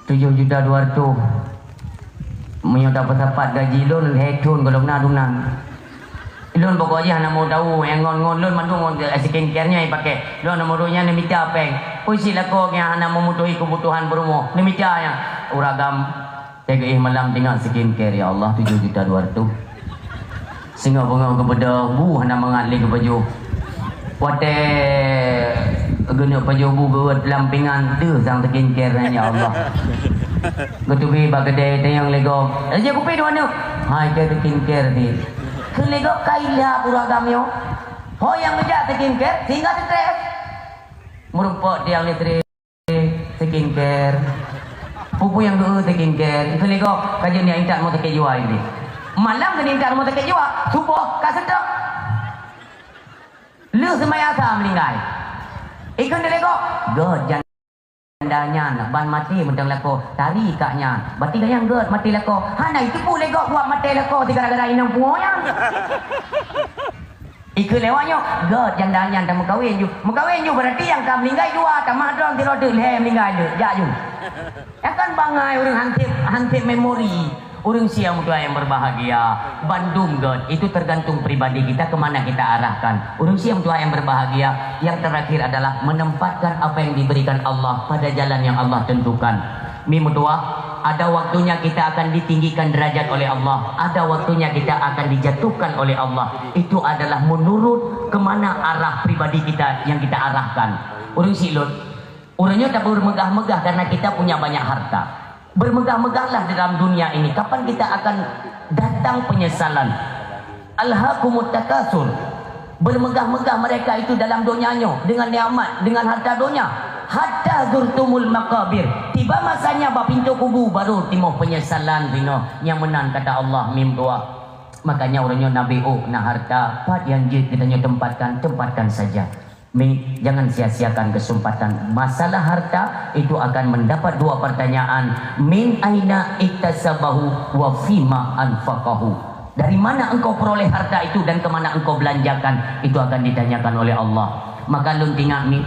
tujoh juta dua ratus. Meunyoe tapeusapat gaji lôn, lhèe thon gohlom na dum nan. Lôn pokok jih hana meu tahu, nyang ngon-ngon lôn mandum ngon skincare nyan ipakai. Lôn hana meu tahu nyan neumita péng. Peue cit lakoe nyang hana meumeutuhi keubutuhan peurumoh, neumita nyan. Uragam, teuka éh malam teuingat skincare, ya Allah, tujoh juta dua ratus. Singoh beungoh geubeudôh, bu hana mangat lé geupajoh. Watèe geuneuk pajoh bu geuwot lam pingan, deuh sang skincare nyan, ya Allah. Geuteubiet bak keudè tanyong lé gob, "Eh, jak kupi dua neuk." "Hai, keu skincare di." Kheun lé gob, "Ka ilham ureueng agam nyoe." Ho nyang neujak skincare, sehingga stres. Meurumpok tiang listrik. Skincare. Peue-peue nyang geu skincare. Kheun lé gob, ka jeuet intat rumoh sakét jiwa ini. Malam keuneuk intat rumoh sakét jiwa, suboh ka seutôt. Lheueh seumayang Asar meuninggai. Ikheun lé gob, göt janda nyan, ban maté mantong lakoe, tari kak nyan. Berarti gobnyan göt maté lakoe. Hana jiteupeue lé gob buet maté lakoe, gara-gara inong pungo nyan. Ikheun lé awak nyoe, göt janda nyan tameukawen ju. Meukawen ju berarti nyang ka meuninggai dua, tamah droe sidroe teuk lhèe meuninggai ju. Jak ju. Nyan kan bangai ureueng hansip, hansip memori. Ureueng sie meutuah yang berbahagia, bandum göt, itu tergantung pribadi kita ke mana kita arahkan. Ureueng sie meutuah yang berbahagia, yang terakhir adalah menempatkan apa yang diberikan Allah pada jalan yang Allah tentukan. Mi meutuah, ada waktunya kita akan ditinggikan derajat oleh Allah, ada waktunya kita akan dijatuhkan oleh Allah. Itu adalah menurut ke mana arah pribadi kita yang kita arahkan. Ureueng syiek lôn, ureueng nyoe tabeurmeugah-meugah karena kita punya banyak harta. Bermegah-megahlah dalam dunia ini. Kapan kita akan datang penyesalan? Alhaakumut takasur. Bermegah-megah mereka itu dalam donya nyoe, dengan nikmat, dengan harta donya. Hatta zurtumul maqabir. Tiba masanya bak pintoe kubu, baru timoh penyesalan sinoe. Nyang meunan kata Allah, mim dua. Makanya ureueng nyoe Nabi, oh, na harta, pat nyang jeuet geutanyoe tempatkan, tempatkan saja. Mi, jangan sia-siakan kesempatan. Masalah harta itu akan mendapat dua pertanyaan. Min aina iktasabahu wa fima anfaqahu. Dari mana engkau peroleh harta itu dan ke mana engkau belanjakan? Itu akan ditanyakan oleh Allah. Maka lôn teuingat mi,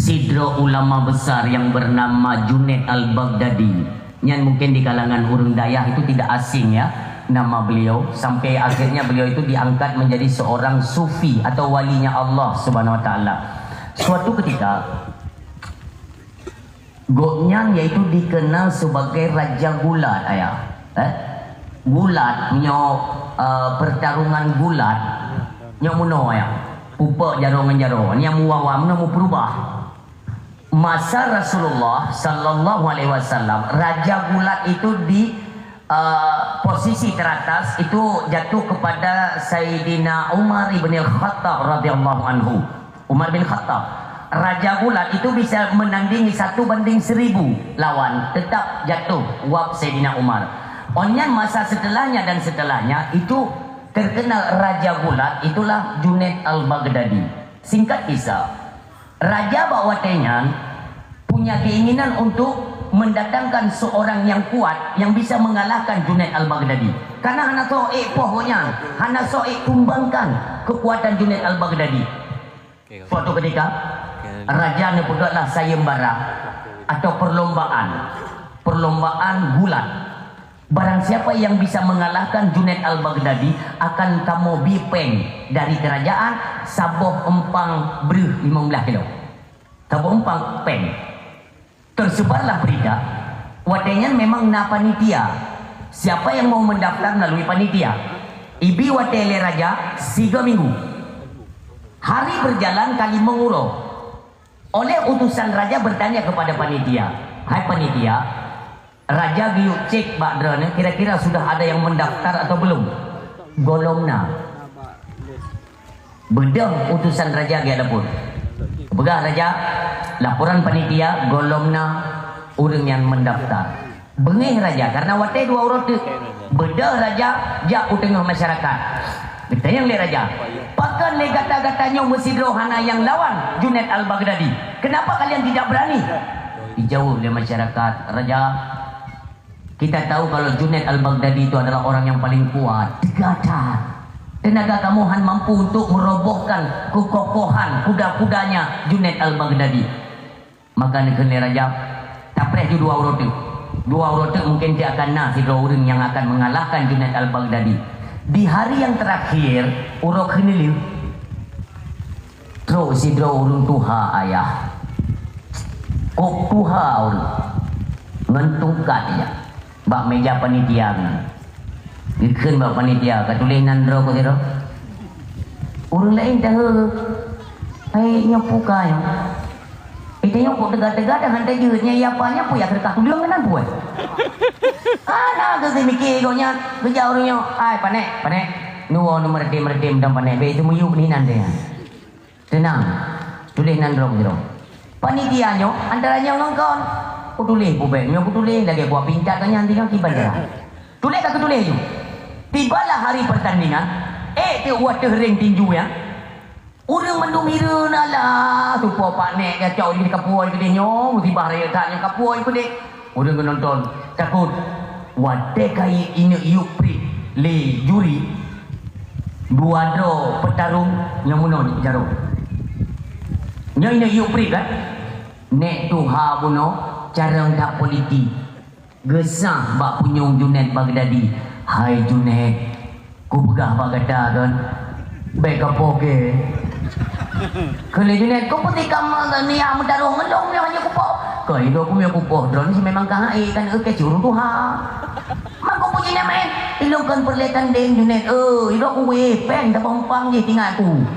Sidroe ulama besar yang bernama Junaid Al-Baghdadi. Nyan mungkin di kalangan ureuëng dayah itu tidak asing, ya, nama beliau. Sampai akhirnya beliau itu diangkat menjadi seorang sufi atau walinya Allah Subhanahu Wa Taala. Suatu ketika, gobnyan yaitu dikenal sebagai Raja Gulat, ayah. Eh? Gulat, nyoe, eh, pertarungan gulat. Nyoe munoe, ayah. Pupuk jaroe ngon jaroe. Nyan muwawa, munoe meupeurubah. Masa Rasulullah sallallahu alaihi wasallam, Raja Gulat itu di, eh, posisi teratas itu jatuh kepada Sayyidina Umar ibn Khattab radhiyallahu anhu. Umar bin Khattab. Raja Gulat itu bisa menandingi satu banding seribu lawan, tetap jatuh wab Sayyidina Umar. Onyan masa setelahnya dan setelahnya itu terkenal Raja Gulat itulah Junaid Al-Baghdadi. Singkat kisah, Raja bak watée nyan punya keinginan untuk mendatangkan seorang yang kuat yang bisa mengalahkan Junaid Al-Baghdadi. Karena hana soe ék poh gobnyan, hana soe ék tumbangkan kekuatan Junaid Al-Baghdadi. Suatu ketika, raja neupeugah sayembara atau perlombaan, perlombaan gulat. Barang siapa yang bisa mengalahkan Junaid Al-Baghdadi akan kamoe bi péng dari kerajaan saboh empang breuh lima belas kilo. Saboh empang péng. Tersebarlah berita, watée nyan memang na panitia. Siapa yang mau mendaftar melalui panitia? Ibi watée lé raja siga minggu. Hari berjalan ka limong uroe. Oleh utusan raja bertanya kepada panitia, "Hai panitia, raja geuyue cek bak droeneuh kira-kira sudah ada yang mendaftar atau belum?" "Gohlom na." Beudôh utusan raja geujak lapor. Peugah raja, laporan panitia gohlom na ureuëng nyang meundaftar. Beungéh raja karena watée dua uroe teuk. Beudôh raja jak u teungoh masyarakat. Geutanyong lé raja, "Pakon lé gata-gata nyoe meusidroe hana nyang lawan Junaid Al-Baghdadi? Kenapa kalian tidak berani?" Dijaweueb lé masyarakat, "Raja, kita tahu kalau Junaid Al-Baghdadi itu adalah orang yang paling kuat, teuga that. Tenaga kamoe han mampu untuk merobohkan keukokohan kuda-kudanya Junaid Al-Baghdadi." Maka neukheun lé raja, "Tapreh ju dua uroe teuk. Dua uroe teuk mungkin ti akan na sidroe ureuëng nyang akan mengalahkan Junaid Al-Baghdadi." Di hari yang terakhir, uroe keuneulheueh, trok sidroe ureuëng tuha, ayah. Kok tuha ureuëng ngon tungkat, ya. Bak meja panitia keunan. Geukheun bak panitia, "Ka tuléh nan droe keu sidroe?" Ureuëng laén tahe, "Hai, nyoe peue ka nyoe? Eh, tanyoe kok teuga-teuga dah hana jeuet, nyan iya apa nyan peue ya keureukah tuleueng keunan peue?" Hana geuseumiké gobnyan, geujak ureuëng nyoe, "Hai, panéh, panéh. Nyoe neumeureutem-reutem dan panéh, bék teumiyueb ni nan deh." Teunang, tuléh nan droe keudroe. Panitia nyoe antara nyoe ngon kon. Kutuléh peubék, nyoe kutuléh lagée buah pincat ka nyan tinggai kiban jalan. Tuléh ka kutuléh ju. Tibalah hari pertandingan, ék teuk u ateueh ring tinju nyan. Ureuëng mandum hireuen, alah, tupo pak nek gacok jih kapuai keudeh nyoe, musibah rayeuk that nyoe kapuai keudeh. Ureuëng geunonton takot. Watée ka ineuk yub priet lé juri, dua droe peutarong nyang meunoe jaroe. Nyoe ineuk yub priet kan? Nek tuha bunoe carông that politik. Geusah bak punyueng Junaid Baghdadi, "Hai Junaid, kupeugah bak gata kon, bék kapoh keu." Kheun lé Junaid, "Keupeue si kamoe niat meutarông ngon lôn nyoe hana kupoh?" "Kon, idroe ku meunyoe kupoh droeneuh si memang ka hai kan, eu, keu si ureuëng tuha." "Man keupeue jinyan meu'en?" "Ilôn kon peureulée tandeng Junaid, eu, idroe ku wéh péng saboh empang jih tingat ku."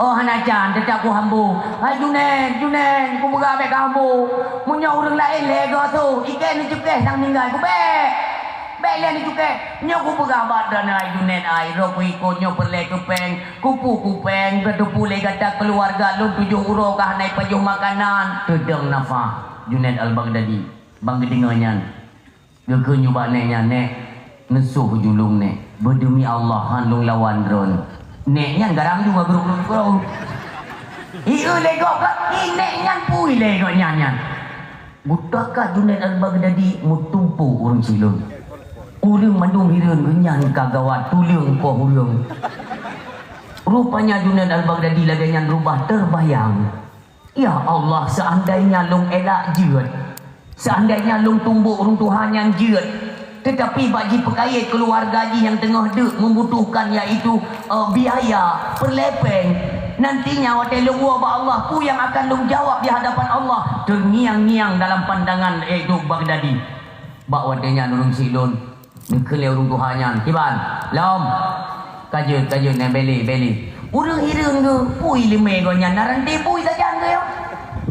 "Oh, hana can, teutap kuhambo." "Hai Junaid, Junaid, kupeugah bék kahambo. Meunyoe ureuëng laén lhée goe su, ikée neucukéh sang ninggai kubék. Bék lé neucukéh. Nyoe kupeugah bak droeneuh hai Junaid ai, droe kuikot nyoe peureulée keu péng. Kupu kupéng, keuteupu lé gata keuluwarga lôn tujoh uroe ka hana ipajoh makanan." Teudong nafah Junaid Al-Baghdadi ban geudeungoe nyan. Geukheun nyoe bak nek nyan, "Nek, neusoh julong nek. Beudemi Allah han lôn lawan droen." Nek nyan garang juga guruk-guruk. Ieu lé gob ka, i nek nyan pui lé gob nyan nyan. Geutakah Junaid Al-Baghdadi meutumpôk ureuëng silon. Ureuëng mandum hireuen geuh nyan ka gawat tuleueng poh ureuëng. Rupanya Junaid Al-Baghdadi lagée nyan rubah teubayang. Ya Allah, seandainya lôn elak jeuet, seandainya lôn tumbôk ureuëng tuha nyan jeuet, teutapi bak jipeukayée keuluwarga jih nyang teungoh deuk membutuhkan, yaitu, eh, biaya, peureulee péng, nantinya watée lôn woe bak Allah, peue nyang akan lôn jawab di hadapan Allah? Teungiang-ngiang dalam pandangan, yaitu Baghdadi. Bak watée nyan ureuëng syiek lôn, neukheun lé ureuëng tuha nyan, "Kiban, lom!" "Ka jeuet, ka jeuet, nyan bèk lé, bèk lé." Ureuëng hireuen geuh, peue iéleumé gobnyan na ranté bui sajan geuh nyoe.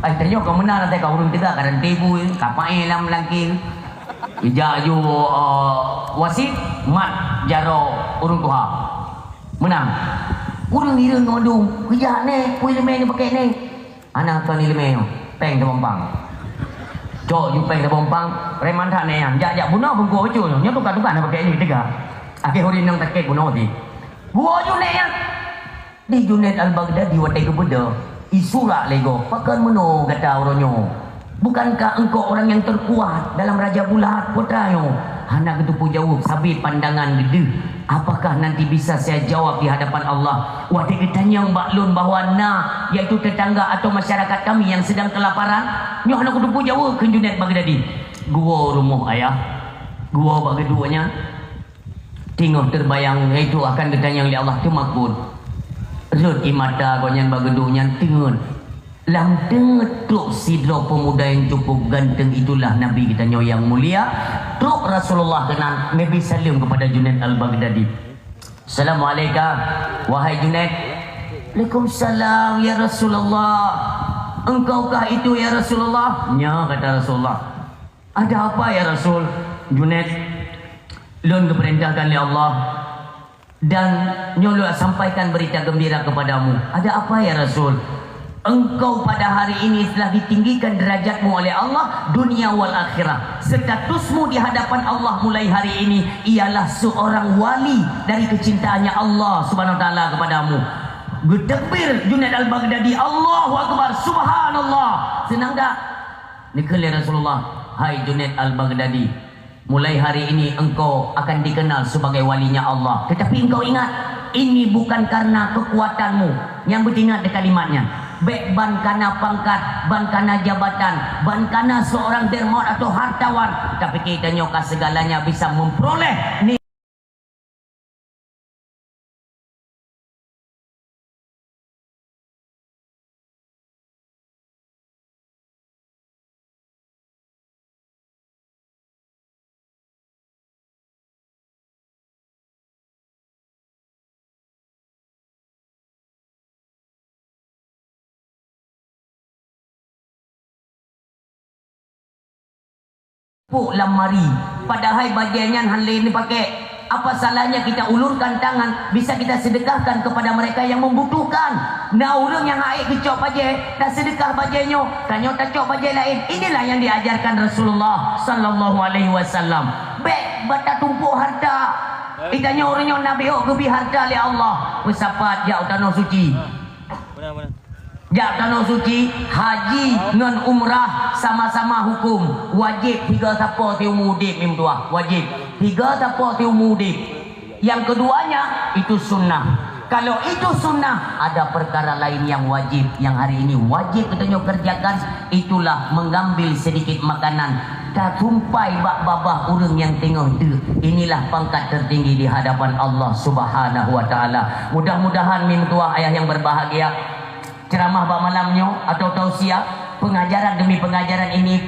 Ai, tanyoe ka meunan, asai ka ureuëng teuga ka ranté bui, ka paéh lam langkée. Ijak ju, eh, wasiet, mat jaroe ureuëng tuha. Meunan. Ureuëng hireuen geuh mandum, "Keujak nè, peue iéleumé neupaké nè?" "Hana kon iéleumé nyoe, péng sabompang." Cok ju péng sabompang, preman that nè nyan, jak-jak bunoe beungkôh bacut nyoe, nyoe tuka-tuka na paké lé teuga. Akhé ureuëng inong sakét bunoe cit. Geuwoe ju nè nyan. Di Junaid Al-Baghdadi watée geubeudôh, isurak lé gob, "Pakon meunoe gata uroe nyoe? Bukankah engkau orang yang terkuat dalam Raja Bulat, putra nyoe?" Hana geuteupeue jaweueb, sabé pandangan geuh deuh. Apakah nanti bisa saya jawab di hadapan Allah? Watée geutanyong bak lôn bahwa na, yaitu tetangga atau masyarakat kami yang sedang kelaparan, nyoe hana kuteupeu jaweueb, kheun Junaid Baghdadi. Geuwoe rumoh ayah, geuwoe bak geuduek nyan, teungoh teubayang, yaitu akan geutanyong lé Allah, teumakot. Rhot ie mata gobnyan bak geuduek nyan, teungeut. Lam teungeut trok sidroe pemuda yang cukup ganteng, itulah Nabi geutanyoe yang mulia. Trok Rasulullah keunan, Nabi saleuem kepada Junaid Al-Baghdadi. "Assalamualaikum, wahai Junaid." "Waalaikumsalam, ya Rasulullah." "Engkaukah itu, ya Rasulullah?" "Nyo," kata Rasulullah. "Ada apa, ya Rasul?" "Junaid, lôn geupeurintahkan lé Allah." Dan nyoe lôn sampaikan berita gembira kepadamu. Ada apa, ya Rasul? Engkau pada hari ini telah ditinggikan derajatmu oleh Allah, dunia wal akhirah. Statusmu di hadapan Allah mulai hari ini ialah seorang wali dari kecintaannya Allah Subhanahu wa Taala kepadamu. Geutakbir Junaid Al-Baghdadi, "Allahu Akbar, Subhanallah." Seunang tak? Neukheun lé Rasulullah, "Hai Junaid Al-Baghdadi, mulai hari ini engkau akan dikenal sebagai walinya Allah. Tetapi engkau ingat, ini bukan karena kekuatanmu." Nyang beuingat di kalimat nyan. Bèk ban kana pangkat, ban kana jabatan, ban kana seorang dermawan atau hartawan. Tapi kita nyoe ka segalanya bisa memperoleh ni. Pok lam mari, padahai bajèe nyan han lé neupaké. Apa salahnya kita ulurkan tangan, bisa kita sedekahkan kepada mereka yang membutuhkan. Na ureueng nyang han ék geucok bajèe, taseudeukah bajèe nyoe, tanyoe tacok bajèe laén. Inilah yang diajarkan Rasulullah sallallahu alaihi wasallam. Bèk bak tatumpôk harta. Itanyoe ureueng nyoe na beuhôk geubri harta lé Allah. Peusapat jak u Tanoh Suci. Jak Tanoh Suci, haji ngon umrah sama-sama hukum. Wajéb tiga sapo siumu udép, meutuah. Wajéb tiga sapo siumu udép. Yang keduanya, itu sunnah. Kalau itu sunnah, ada perkara lain yang wajib, yang hari ini wajib kita nyoe kerjakan, itulah mengambil sedikit makanan, tatumpai bak babah ureueng nyang teungoh deuk. Inilah pangkat tertinggi di hadapan Allah Subhanahu wa Taala. Mudah-mudahan, meutuah ayah yang berbahagia, ceramah bak malam nyoe atau tausiah, pengajaran demi pengajaran ini